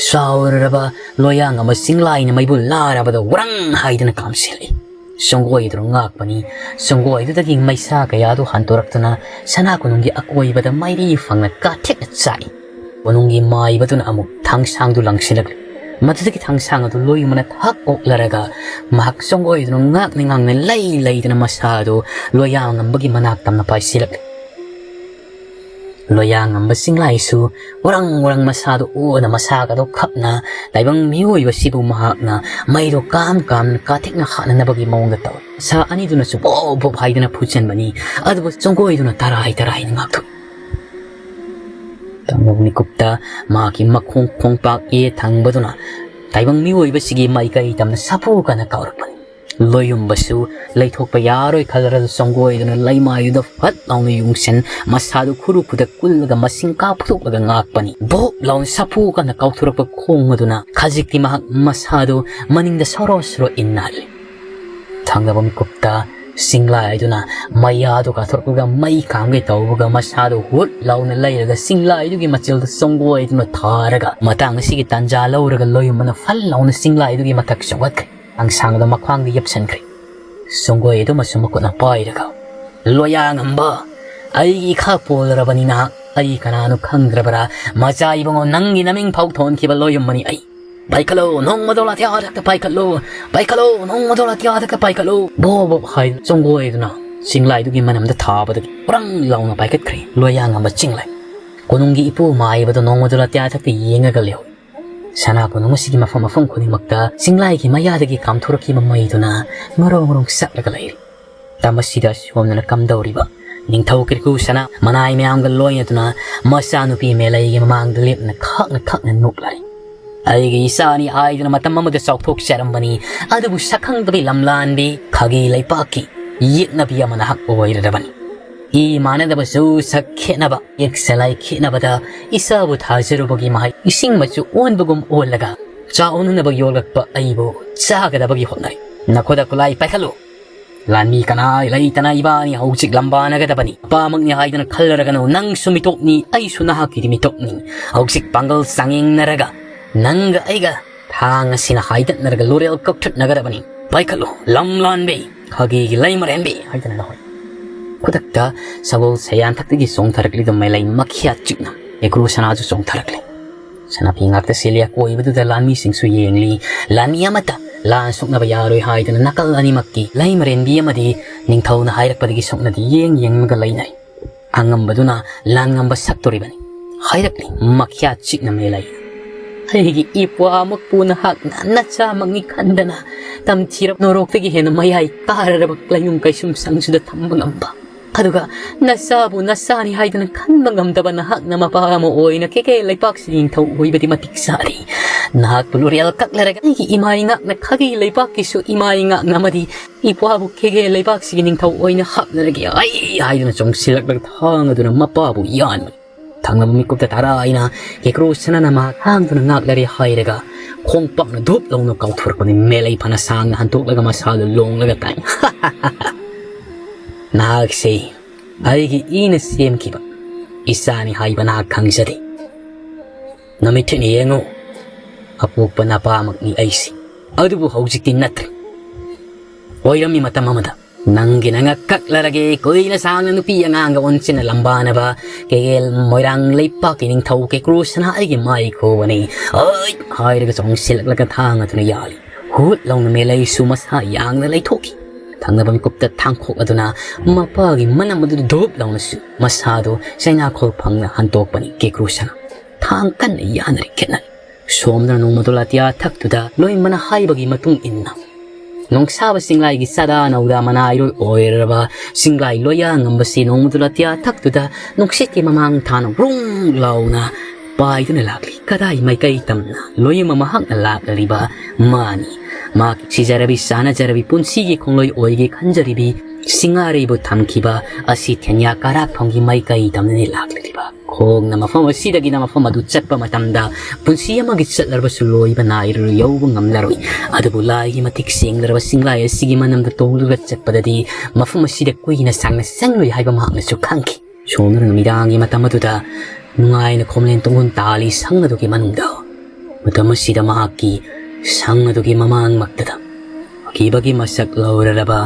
ꯆꯥꯎꯔꯔꯕ ꯂꯣꯌꯥꯉꯝꯕ ꯆꯤꯡꯂꯥꯏꯅ ꯃꯩꯕꯨꯜ ꯂꯥꯔꯕꯗ ꯋ꯭ꯔꯪ ꯍꯥꯏꯗꯨꯅ ꯀꯥꯝꯁꯤꯜꯂꯤ꯫ ꯁꯪꯒꯣꯏ ꯑꯗꯨꯅ ꯉꯥꯛꯄꯅꯤ꯫ ꯁꯪꯒꯣꯏ ꯑꯗꯨꯗꯒꯤ ꯃꯩꯁꯥ ꯀꯌꯥ ꯑꯗꯨ ꯍꯟꯗꯣꯔꯛꯇꯨꯅ ꯁꯅꯥ ꯀꯣꯅꯨꯡꯒꯤ ꯑꯀꯣꯏꯕꯗ ꯃꯥꯏꯔꯤ ꯐꯪꯅ ꯀꯥꯊꯦꯛꯅ ꯆꯥꯛꯏ꯫ ꯀꯣꯅꯨꯡꯒꯤ ꯃꯥꯏꯕꯗꯨꯅ ꯑꯃꯨꯛ ꯊꯥꯡꯁꯥꯡꯗꯨ ꯂꯪꯁꯤꯜꯂꯛꯂꯤ꯫ ꯃꯗꯨꯗꯒꯤ ꯊꯥꯡꯁꯥꯡ ꯑꯗꯨ ꯂꯣꯌꯨꯝꯕꯅ ꯊꯛ ꯑꯣꯛꯂꯔꯒ ꯃꯍꯥꯛ ꯁꯪꯒꯣꯏ ꯑꯗꯨꯅ ꯉꯥꯛꯅ ꯉꯥꯡꯅ ꯂꯩ ꯂꯩꯗꯅ ꯃꯁꯥ ꯑꯗꯨ ꯂꯣꯌꯥꯉꯝꯕꯒꯤ ꯃꯅꯥꯛ ꯇꯝꯅ ꯄꯥꯏꯁꯤꯜꯂꯛꯂꯤ꯫ ꯂꯣꯌꯥꯉꯝꯕ ꯆꯤꯡꯂꯥꯏꯁꯨ ꯋ꯭ꯔꯪ ꯋ꯭ꯔꯪ ꯃꯁꯥꯗꯨ ꯑꯣꯗ ꯃꯁꯥꯒꯗꯨ ꯈꯞꯅ ꯇꯥꯏꯕꯪ ꯃꯤꯑꯣꯏꯕꯁꯤꯕꯨ ꯃꯍꯥꯛꯅ ꯃꯩꯗꯨ ꯀꯥꯝ ꯀꯥꯝꯅ ꯀꯥꯊꯦꯛꯅ ꯍꯥꯠꯅꯅꯕꯒꯤ ꯃꯑꯣꯡꯗ ꯇꯧꯏ꯫ ꯃꯁꯥ ꯑꯅꯤꯗꯨꯅꯁꯨ ꯕꯣꯞ ꯕꯣꯞ ꯍꯥꯏꯗꯅ ꯐꯨꯖꯟꯕꯅꯤ꯫ ꯑꯗꯨꯕꯨ ꯁꯪꯒꯣꯏꯗꯨꯅ ꯇꯔꯥꯏ ꯇꯔꯥꯏꯅ ꯉꯥꯛꯊꯣꯛꯏ꯫ ꯇꯥꯡꯂꯕ ꯃꯤꯀꯨꯞꯇ ꯃꯍꯥꯛꯀꯤ ꯃꯈꯣꯡ ꯈꯣꯡꯄꯥꯛ ꯑꯦ ꯊꯪꯕꯗꯨꯅ ꯇꯥꯏꯕꯪ ꯃꯤꯑꯣꯏꯕꯁꯤꯒꯤ ꯃꯥꯏꯀꯩ ꯇꯝꯅ ꯁꯥꯐꯨ ꯀꯟꯅ ꯀꯥꯎꯔꯛꯄꯅꯤ꯫ ꯂꯣꯌꯨꯝꯕꯁꯨ ꯂꯩꯊꯣꯛꯄ ꯌꯥꯔꯣꯏ ꯈꯜꯂꯔꯁꯨ ꯆꯣꯡꯒꯣꯏꯗꯨꯅ ꯂꯩꯃꯥꯏꯗꯨꯗ ꯐꯠ ꯂꯥꯎꯅ ꯌꯨꯡꯁꯟ ꯃꯁꯥꯗꯨ ꯈꯨꯔꯨ ꯈꯨꯗ ꯀꯨꯜꯂꯒ ꯃꯁꯤꯡ ꯀꯥ ꯐꯨꯗꯣꯛꯂꯒ ꯉꯥꯛꯄꯅꯤ꯫ ꯚꯣꯞ ꯂꯥꯎꯅ ꯁꯥꯐꯨ ꯀꯟꯅ ꯀꯥꯎꯊꯣꯔꯛꯄ ꯈꯣꯡ ꯑꯗꯨꯅ ꯈꯖꯤꯛꯇꯤ ꯃꯍꯥꯛ ꯃꯁꯥꯗꯨ ꯃꯅꯤꯡꯗ ꯁꯣꯔꯣ ꯁꯣꯔꯣ ꯏꯟꯅꯍꯜꯂꯤ꯫ ꯊꯪꯅꯕ ꯃꯤꯀꯨꯞꯇ ꯆꯤꯡꯂꯥꯏꯗꯨꯅ ꯃꯌꯥꯗꯨ ꯀꯥꯊꯣꯔꯛꯂꯒ ꯃꯩ ꯀꯥꯝꯒꯦ ꯇꯧꯕꯒ ꯃꯁꯥꯗꯨ ꯍꯨꯠ ꯂꯥꯎꯅ ꯂꯩꯔꯒ ꯆꯤꯡꯂꯥꯏꯗꯨꯒꯤ ꯃꯆꯤꯜꯗ ꯆꯣꯡꯒꯣꯏꯗꯨꯅ ꯊꯥꯔꯒ ꯃꯇꯥꯡ ꯑꯁꯤꯒꯤ ꯇꯥꯟꯖꯥ ꯂꯧꯔꯒ ꯂꯣꯌꯨꯝꯕꯅ ꯐꯜ ꯂꯥꯎꯅ ꯆꯤꯡꯂꯥꯏꯗꯨꯒꯤ ꯃꯊꯛ ꯆꯣꯡꯈꯠꯈ꯭ꯔꯦ꯫ ꯑꯉꯁꯥꯡꯗ ꯃꯈ꯭ꯋꯥꯡꯗ ꯌꯦꯞꯁꯤꯟꯈ꯭ꯔꯦ꯫ ꯁꯣꯡꯒꯣꯏ ꯑꯗꯨꯃꯁꯨ ꯃꯈꯨꯠꯅ ꯄꯥꯏꯔꯒ, "ꯂꯣꯌꯥꯉꯝꯕ, ꯑꯩꯒꯤ ꯏꯈꯥ ꯄꯣꯜꯂꯔꯕꯅꯤ ꯅꯍꯥꯛ꯫ ꯑꯩ ꯀꯅꯥꯅꯣ ꯈꯪꯗ꯭ꯔꯕꯔꯥ? ꯃꯆꯥ ꯏꯕꯨꯡꯉꯣ, ꯅꯪꯒꯤ ꯅꯃꯤꯡ ꯐꯥꯎ ꯊꯣꯟꯈꯤꯕ ꯂꯣꯌꯨꯝꯕꯅꯤ ꯑꯩ꯫ ꯄꯥꯏꯈꯠꯂꯣ, ꯅꯣꯡꯃꯗꯣ ꯂꯥꯊꯤꯌꯥꯊꯛꯇ ꯄꯥꯏꯈꯠꯂꯣ꯫ ꯄꯥꯏꯈꯠꯂꯣ, ꯅꯣꯡꯃꯗꯣ ꯂꯥꯊꯤꯌꯥꯊꯛꯇ ꯄꯥꯏꯈꯠꯂꯣ꯫" ꯕꯣ ꯕꯣ ꯍꯥꯏ ꯆꯣꯡꯒꯣꯏꯗꯨꯅ ꯆꯤꯡꯂꯥꯏꯗꯨꯒꯤ ꯃꯅꯝꯗ ꯊꯥꯕꯗꯒꯤ ꯄꯨꯔꯪ ꯂꯥꯎꯅ ꯄꯥꯏꯈꯠꯈ꯭ꯔꯦ ꯂꯣꯌꯥꯉꯝꯕ ꯆꯤꯡꯂꯥꯏ꯫ ꯀꯣꯅꯨꯡꯒꯤ ꯏꯄꯨ ꯃꯥꯏꯕꯗꯣ ꯅꯣꯡꯃꯗꯣ ꯂꯥꯊꯤꯌꯥꯊꯛꯇ ꯌꯦꯡꯉꯒ ꯂꯩꯍꯧꯏ꯫ ꯁꯅꯥ ꯀꯣꯅꯨꯡ ꯑꯁꯤꯒꯤ ꯃꯐꯝ ꯃꯐꯝ ꯈꯨꯗꯤꯡꯃꯛꯇ ꯆꯤꯡꯂꯥꯏꯒꯤ ꯃꯌꯥꯗꯒꯤ ꯀꯥꯝꯊꯣꯔꯛꯈꯤꯕ ꯃꯩꯗꯨꯅ ꯃꯔꯣ ꯃꯔꯣ ꯁꯛꯂꯒ ꯂꯩꯔꯤ꯫ ꯃꯇꯝ ꯑꯁꯤꯗ ꯁꯣꯝꯗꯅ ꯀꯝꯗꯧꯔꯤꯕ ꯅꯤꯡꯊꯧ ꯀ꯭ꯔꯤꯀꯨ ꯁꯅꯥ ꯃꯅꯥꯏ ꯃꯌꯥꯝꯒ ꯂꯣꯏꯅꯗꯨꯅ ꯃꯆꯥꯅꯨꯄꯤ ꯃꯦꯂꯩꯒꯤ ꯃꯃꯥꯡꯗ ꯂꯦꯞꯅ ꯈꯥꯛꯅ ꯈꯥꯛꯅ ꯅꯣꯛꯂꯔꯤ꯫ "ꯑꯩꯒꯤ ꯏꯆꯥꯅꯤ ꯍꯥꯏꯗꯨꯅ ꯃꯇꯝ ꯑꯃꯗ ꯆꯥꯎꯊꯣꯛꯆꯔꯝꯕꯅꯤ, ꯑꯗꯨꯕꯨ ꯁꯛꯈꯪꯗꯕꯤ ꯂꯝꯂꯥꯟꯕꯤ ꯈꯥꯒꯤ ꯂꯩꯄꯥꯛꯀꯤ ꯌꯦꯛꯅꯕꯤ ꯑꯃ ꯅꯍꯥꯛ ꯑꯣꯏꯔꯔꯕꯅꯤ꯫ ꯏ ꯃꯥꯟꯅꯗꯕꯁꯨ ꯁꯛ ꯈꯦꯠꯅꯕ, ꯌꯦꯛ ꯁꯂꯥꯏ ꯈꯦꯠꯅꯕꯗ ꯏꯆꯥꯕꯨ ꯊꯥꯖꯔꯨꯕꯒꯤ ꯃꯍꯩ ꯏꯁꯤꯡ ꯃꯆꯨ ꯑꯣꯟꯕꯒꯨꯝ ꯑꯣꯜꯂꯒ ꯆꯥꯎꯅꯅꯕ ꯌꯣꯛꯂꯛꯄ ꯑꯩꯕꯨ ꯆꯥꯒꯗꯕꯒꯤ ꯍꯣꯠꯅꯔꯤ꯫ ꯅꯈꯨꯠ ꯈꯨꯠꯂꯥꯏ ꯄꯥꯏꯈꯠꯂꯨ꯫ ꯂꯥꯟꯃꯤ ꯀꯅꯥ ꯂꯩꯇꯅ ꯏꯕꯥꯅꯤ ꯍꯧꯖꯤꯛ ꯂꯝꯕꯥꯅꯒꯗꯕꯅꯤ꯫ ꯑꯄꯥꯃꯛꯅꯤ ꯍꯥꯏꯗꯅ ꯈꯜꯂꯔꯒꯅꯨ, ꯅꯪꯁꯨ ꯃꯤꯇꯣꯞꯅꯤ, ꯑꯩꯁꯨ ꯅꯍꯥꯛꯀꯤꯗꯤ ꯃꯤꯇꯣꯞꯅꯤ꯫ ꯍꯧꯖꯤꯛ ꯄꯥꯡꯒꯜ ꯆꯥꯡꯌꯦꯡꯅꯔꯒ ꯅꯪꯒ ꯑꯩꯒ ꯊꯥꯡ ꯑꯁꯤꯅ ꯍꯥꯏꯗꯠꯅꯔꯒ ꯂꯣꯔꯦꯜ ꯀꯛꯊꯠꯅꯒꯗꯕꯅꯤ꯫ ꯄꯥꯏꯈꯠꯂꯨ, ꯂꯝ ꯂꯥꯟꯕꯤ, ꯈꯥꯒꯤꯒꯤ ꯂꯩꯃꯔꯦꯟꯕꯤ ꯍꯥꯏꯗꯅ ꯂꯧꯍꯣꯏ꯫ ꯈꯨꯗꯛꯇ ꯁꯒꯣꯜ ꯁꯌꯥꯟꯊꯛꯇꯒꯤ ꯆꯣꯡꯊꯔꯛꯂꯤꯗꯨ ꯃꯦꯂꯩ ꯃꯈꯤꯌꯥ ꯆꯤꯛꯅ ꯅꯦꯀ꯭ꯔꯨ ꯁꯅꯥꯁꯨ ꯆꯣꯡꯊꯔꯛꯂꯦ꯫ ꯁꯅꯥꯐꯤ ꯉꯥꯛꯇ ꯁꯦꯠꯂꯤ ꯑꯀꯣꯏꯕꯗꯨꯗ ꯂꯥꯟꯃꯤꯁꯤꯡꯁꯨ ꯌꯦꯡꯂꯤ꯫ ꯂꯥꯟꯃꯤ ꯑꯃꯠꯇ ꯂꯥꯟ ꯁꯣꯛꯅꯕ ꯌꯥꯔꯣꯏ ꯍꯥꯏꯗꯨꯅ ꯅꯥꯀꯜ ꯑꯅꯤꯃꯛꯀꯤ ꯂꯩꯃꯔꯦꯟꯕꯤ ꯑꯃꯗꯤ ꯅꯤꯡꯊꯧꯅ ꯍꯥꯏꯔꯛꯄꯗꯒꯤ ꯁꯣꯛꯅꯗꯤ ꯌꯦꯡ ꯌꯦꯡꯂꯒ ꯂꯩꯅꯩ꯫ ꯑꯉꯝꯕꯗꯨꯅ ꯂꯥꯟꯉꯝꯕ ꯁꯛꯇꯣꯔꯤꯕꯅꯤ꯫ ꯍꯥꯏꯔꯛꯂꯤ ꯃꯈꯤꯌꯥ ꯆꯤꯛꯅ ꯃꯦꯂꯩ꯫ "ꯑꯩꯒꯤ ꯏꯄ꯭ꯋꯥꯃꯛꯄꯨ ꯅꯍꯥꯛꯅ ꯅꯆꯥꯃꯛꯅꯤ ꯈꯟꯗꯅ ꯇꯝꯊꯤꯔꯕ ꯅꯣꯔꯣꯛꯇꯒꯤ ꯍꯦꯟꯅ ꯃꯌꯥꯏ ꯀꯥꯔꯔꯕ ꯂꯩꯅꯨꯡ ꯀꯩꯁꯨꯝ ꯁꯪꯁꯤꯗ ꯊꯝꯕ ꯉꯝꯕ ꯑꯗꯨꯒ ꯅꯆꯥꯕꯨ ꯅꯆꯥꯅꯤ ꯍꯥꯏꯗꯨꯅ ꯈꯟꯕ ꯉꯝꯗꯕ ꯅꯍꯥꯛꯅ ꯃꯄꯥ ꯑꯃ ꯑꯣꯏꯅ ꯀꯦꯀꯦ ꯂꯩꯄꯥꯛꯁꯤꯒꯤ ꯅꯤꯡꯊꯧ ꯑꯣꯏꯕꯗꯤ ꯃꯇꯤꯛ ꯆꯥꯔꯤ꯫ ꯅꯍꯥꯛꯄꯨ ꯂꯨꯔꯦꯜ ꯀꯛꯂꯔꯒ ꯑꯩꯒꯤ ꯏꯃꯥ ꯏꯉꯥꯛꯅ ꯈꯥꯒꯤ ꯂꯩꯄꯥꯛꯀꯤꯁꯨ ꯏꯃꯥ ꯏꯉꯥꯛꯅ ꯑꯃꯗꯤ ꯏꯄ꯭ꯋꯥꯕꯨ ꯀꯦꯀꯦ ꯂꯩꯄꯥꯛꯁꯤꯒꯤ ꯅꯤꯡꯊꯧ ꯑꯣꯏꯅ ꯍꯥꯞꯅꯔꯒꯦ ꯑꯩ ꯍꯥꯏꯗꯨꯅ ꯆꯣꯡꯁꯤꯜꯂꯛꯂꯒ ꯊꯥꯡ ꯑꯗꯨꯅ ꯃꯄꯥꯕꯨ ꯌꯥꯟꯕꯅꯤ꯫ ꯊꯪꯅꯕ ꯃꯤꯀꯨꯞꯇ ꯇꯔꯥ ꯑꯩꯅ ꯀꯦꯀ꯭ꯔꯨ ꯁꯅꯥꯅ ꯃꯍꯥꯛ ꯍꯥꯡꯗꯨꯅ ꯉꯥꯛꯂꯔꯦ ꯍꯥꯏꯔꯒ ꯈꯣꯡꯄꯥꯛꯅ ꯙꯨꯞ ꯂꯥꯎꯅ ꯀꯥꯎꯊꯣꯔꯛꯄꯅꯤ꯫ ꯃꯦꯂꯩ ꯐꯅ ꯁꯥꯡꯅ ꯍꯟꯇꯣꯛꯂꯒ ꯃꯁꯥꯗꯨ ꯂꯣꯡꯂꯒ ꯇꯥꯏ꯫ ꯅꯍꯥꯛꯁꯤ ꯑꯩꯒꯤ ꯏꯅ ꯁꯦꯝꯈꯤꯕ ꯏꯆꯥꯅꯤ ꯍꯥꯏꯕ ꯅꯍꯥꯛ ꯈꯪꯖꯗꯦ꯫ ꯅꯃꯤꯠ ꯊꯤꯠꯅ ꯌꯦꯡꯉꯨ, ꯑꯄꯣꯛꯄ ꯅꯄꯥꯃꯛꯅꯤ ꯑꯩꯁꯤ꯫ ꯑꯗꯨꯕꯨ ꯍꯧꯖꯤꯛꯇꯤ ꯅꯠꯇ꯭ꯔꯦ꯫ ꯑꯣꯏꯔꯝꯃꯤ ꯃꯇꯝ ꯑꯃꯗ ꯅꯪꯒꯤ ꯅꯉꯛ ꯀꯛꯂꯔꯒꯦ, ꯀꯨꯏꯅ ꯁꯥꯡꯅ ꯅꯨꯄꯤ ꯑꯉꯥꯡꯒ ꯑꯣꯟꯁꯤꯟꯅ ꯂꯝꯕꯥꯅꯕ ꯀꯦꯒꯦꯜ ꯃꯣꯏꯔꯥꯡ ꯂꯩꯄꯥꯛꯀꯤ ꯅꯤꯡꯊꯧ ꯀꯦꯀ꯭ꯔꯨ ꯁꯅꯥ ꯑꯩꯒꯤ ꯃꯥꯏ ꯈꯨꯕꯅꯤ꯫ "ꯑꯩ!" ꯍꯥꯏꯔꯒ ꯆꯣꯡꯁꯤꯜꯂꯛꯂꯒ ꯊꯥꯡ ꯑꯗꯨꯅ ꯌꯥꯜꯂꯤ꯫ ꯍꯨꯠ ꯂꯥꯎꯅ ꯃꯦꯂꯩꯁꯨ ꯃꯁꯥ ꯌꯥꯡꯅ ꯂꯩꯊꯣꯛꯈꯤ꯫ ꯊꯪꯅꯕ ꯃꯤꯀꯨꯞꯇ ꯊꯥꯡꯈꯣꯛ ꯑꯗꯨꯅ ꯃꯄꯥꯒꯤ ꯃꯅꯝ ꯑꯗꯨꯗ ꯙꯨꯞ ꯂꯥꯎꯅꯁꯨ ꯃꯁꯥꯗꯨ ꯆꯩꯅꯥꯈꯣꯜ ꯐꯪꯅ ꯍꯟꯇꯣꯛꯄꯅꯤ꯫ ꯀꯦꯀ꯭ꯔꯨ ꯁꯅꯥ ꯊꯥꯡ ꯀꯟꯅ ꯌꯥꯟꯅꯔꯤ ꯈꯦꯠꯅꯔꯤ꯫ ꯁꯣꯝꯗꯅ ꯅꯣꯡꯃꯗꯣ ꯂꯥꯇꯤꯌꯥ ꯊꯛꯇꯨꯗ ꯂꯣꯏꯃꯅ ꯍꯥꯏꯕꯒꯤ ꯃꯇꯨꯡ ꯏꯟꯅ ꯅꯣꯡꯁꯥꯕ ꯆꯤꯡꯂꯥꯏꯒꯤ ꯆꯥꯗꯥ ꯅꯧꯗꯥ ꯃꯅꯥꯏꯔꯣꯏ ꯑꯣꯏꯔꯕ ꯆꯤꯡꯂꯥꯏ ꯂꯣꯌꯥ ꯉꯝꯕꯁꯤ ꯅꯣꯡꯃꯗꯣ ꯂꯥꯇꯤꯌꯥ ꯊꯛꯇꯨꯗ ꯅꯨꯡꯁꯤꯠꯀꯤ ꯃꯃꯥꯡ ꯊꯥꯅ ꯔꯨꯡ ꯂꯥꯎꯅ ꯄꯥꯏꯗꯨꯅ ꯂꯥꯛꯂꯤ꯫ ꯀꯗꯥꯏ ꯃꯥꯏꯀꯩ ꯇꯝꯅ ꯂꯣꯏꯃ ꯃꯍꯥꯛꯅ ꯂꯥꯛꯂꯤꯕ ꯃꯥꯅꯤ꯫ ꯃꯍꯥꯛꯀꯤ ꯁꯤꯖꯔꯕꯤ ꯆꯥꯅꯖꯔꯕꯤ ꯄꯨꯟꯁꯤꯒꯤ ꯈꯣꯡꯂꯣꯏ ꯑꯣꯏꯒꯦ ꯈꯟꯖꯔꯤꯕꯤ ꯁꯤꯡꯉꯥꯔꯩꯕꯨ ꯊꯝꯈꯤꯕ ꯑꯁꯤ ꯊꯦꯟꯌꯥ ꯀꯥꯔꯥꯛꯐꯝꯒꯤ ꯃꯥꯏꯀꯩ ꯇꯝꯅꯅꯤ ꯂꯥꯛꯂꯤꯕ꯫ ꯈꯣꯡꯅ ꯃꯐꯝ ꯑꯁꯤꯗꯒꯤꯅ ꯃꯐꯝ ꯑꯗꯨ ꯆꯠꯄ ꯃꯇꯝꯗ ꯄꯨꯟꯁꯤ ꯑꯃꯒꯤ ꯆꯠꯂꯕꯁꯨ ꯂꯣꯏꯕ ꯅꯥꯏꯔꯔꯣꯏ, ꯌꯧꯕ ꯉꯝꯂꯔꯣꯏ꯫ ꯑꯗꯨꯕꯨ ꯂꯥꯏꯒꯤ ꯃꯇꯤꯛ ꯁꯦꯡꯂꯔꯕ ꯆꯤꯡꯂꯥꯏ ꯑꯁꯤꯒꯤ ꯃꯅꯝꯗ ꯇꯣꯡꯂꯒ ꯆꯠꯄꯗꯗꯤ ꯃꯐꯝ ꯑꯁꯤꯗ ꯀꯨꯏꯅ ꯁꯥꯡꯅ ꯆꯪꯂꯣꯏ ꯍꯥꯏꯕ ꯃꯍꯥꯛꯅꯁꯨ ꯈꯪꯈꯤ꯫ ꯁꯣꯝꯗꯅ ꯅꯨꯃꯤꯗꯥꯡꯒꯤ ꯃꯇꯝ ꯑꯗꯨꯗ ꯅꯨꯡꯉꯥꯏꯅ ꯈꯣꯝꯂꯦꯟ ꯇꯣꯡꯒꯨꯟ ꯇꯥꯜꯂꯤ ꯁꯪ ꯑꯗꯨꯒꯤ ꯃꯅꯨꯡꯗ꯫ ꯃꯇꯝ ꯑꯁꯤꯗ ꯃꯍꯥꯛꯀꯤ ꯁꯪ ꯑꯗꯨꯒꯤ ꯃꯃꯥꯡꯃꯛꯇꯗ ꯑꯀꯤꯕꯒꯤ ꯃꯁꯛ ꯂꯧꯔꯔꯕ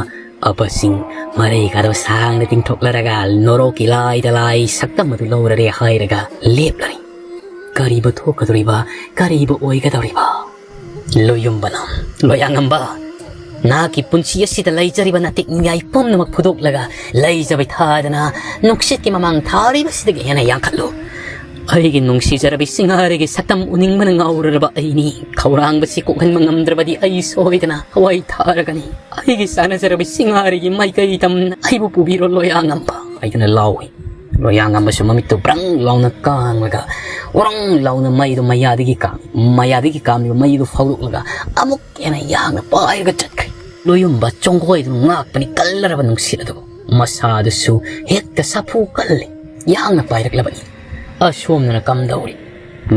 ꯑꯄꯁꯤꯡ ꯃꯔꯩ ꯀꯥꯗꯕ ꯁꯥꯡꯅ ꯇꯤꯡꯊꯣꯛꯂꯔꯒ ꯅꯣꯔꯣꯛꯀꯤ ꯂꯥꯏꯗ ꯂꯥꯏ ꯁꯛꯇꯝ ꯑꯗꯨ ꯂꯧꯔꯔꯦ ꯍꯥꯏꯔꯒ ꯂꯦꯞꯂꯔꯤ꯫ ꯀꯔꯤꯕ ꯊꯣꯛꯀꯗꯧꯔꯤꯕ? ꯀꯔꯤꯕ ꯑꯣꯏꯒꯗꯧꯔꯤꯕ? ꯂꯣꯌꯨꯝꯕꯅ, ꯂꯣꯌꯥꯉꯝꯕ, ꯅꯍꯥꯛꯀꯤ ꯄꯨꯟꯁꯤ ꯑꯁꯤꯗ ꯂꯩꯖꯔꯤꯕ ꯅꯥꯇꯤꯛ ꯅꯤꯡꯌꯥꯏ ꯄꯨꯝꯅꯃꯛ ꯐꯨꯗꯣꯛꯂꯒ ꯂꯩꯖꯕꯩ ꯊꯥꯗꯅ ꯅꯨꯡꯁꯤꯠꯀꯤ ꯃꯃꯥꯡ ꯊꯥꯔꯤꯕꯁꯤꯗꯒꯤ ꯍꯦꯟꯅ ꯌꯥꯡꯈꯠꯂꯨ꯫ ꯑꯩꯒꯤ ꯅꯨꯡꯁꯤꯖꯔꯕꯤ ꯁꯤꯡꯍꯥꯔꯩꯒꯤ ꯁꯛꯇꯝ ꯎꯅꯤꯡꯕꯅ ꯉꯥꯎꯔꯔꯕ ꯑꯩꯅꯤ꯫ ꯈꯧꯔꯥꯡꯕꯁꯤ ꯀꯣꯛꯍꯟꯕ ꯉꯝꯗ꯭ꯔꯕꯗꯤ ꯑꯩ ꯁꯣꯏꯗꯅ ꯍꯋꯥꯏ ꯊꯥꯔꯒꯅꯤ꯫ ꯑꯩꯒꯤ ꯆꯥꯟꯅꯖꯔꯕꯤ ꯁꯤꯡꯍꯥꯔꯩꯒꯤ ꯃꯥꯏꯀꯩ ꯇꯝꯅ ꯑꯩꯕꯨ ꯄꯨꯕꯤꯔꯣ ꯂꯣꯌꯥꯉꯝꯕ ꯍꯥꯏꯗꯨꯅ ꯂꯥꯎꯏ꯫ ꯂꯣꯌꯥꯉꯝꯕꯁꯨ ꯃꯃꯤꯠꯇꯨ ꯕ꯭ꯔꯪ ꯂꯥꯎꯅ ꯀꯥꯡꯂꯒ ꯎꯔꯪ ꯂꯥꯎꯅ ꯃꯩꯗꯨ ꯃꯌꯥꯗꯒꯤ ꯀꯥꯝꯃꯤ꯫ ꯃꯌꯥꯗꯒꯤ ꯀꯥꯝꯂꯤꯕ ꯃꯩꯗꯨ ꯐꯥꯎꯗꯣꯛꯂꯒ ꯑꯃꯨꯛ ꯍꯦꯟꯅ ꯌꯥꯡꯅ ꯄꯥꯏꯔꯒ ꯆꯠꯈ꯭ꯔꯦ꯫ ꯂꯣꯌꯨꯝꯕ ꯆꯣꯡꯒꯣꯏꯗꯨꯅ ꯉꯥꯛꯄꯅꯤ ꯀꯜꯂꯔꯕ ꯅꯨꯡꯁꯤꯠ ꯑꯗꯨꯕꯨ꯫ ꯃꯁꯥꯗꯨꯁꯨ ꯍꯦꯛꯇ ꯁꯥꯐꯨ ꯀꯜꯂꯤ꯫ ꯌꯥꯡꯅ ꯄꯥꯏꯔꯛꯂꯕꯅꯤ꯫ ꯑꯁꯣꯝꯗꯅ ꯀꯝꯗꯧꯔꯤ?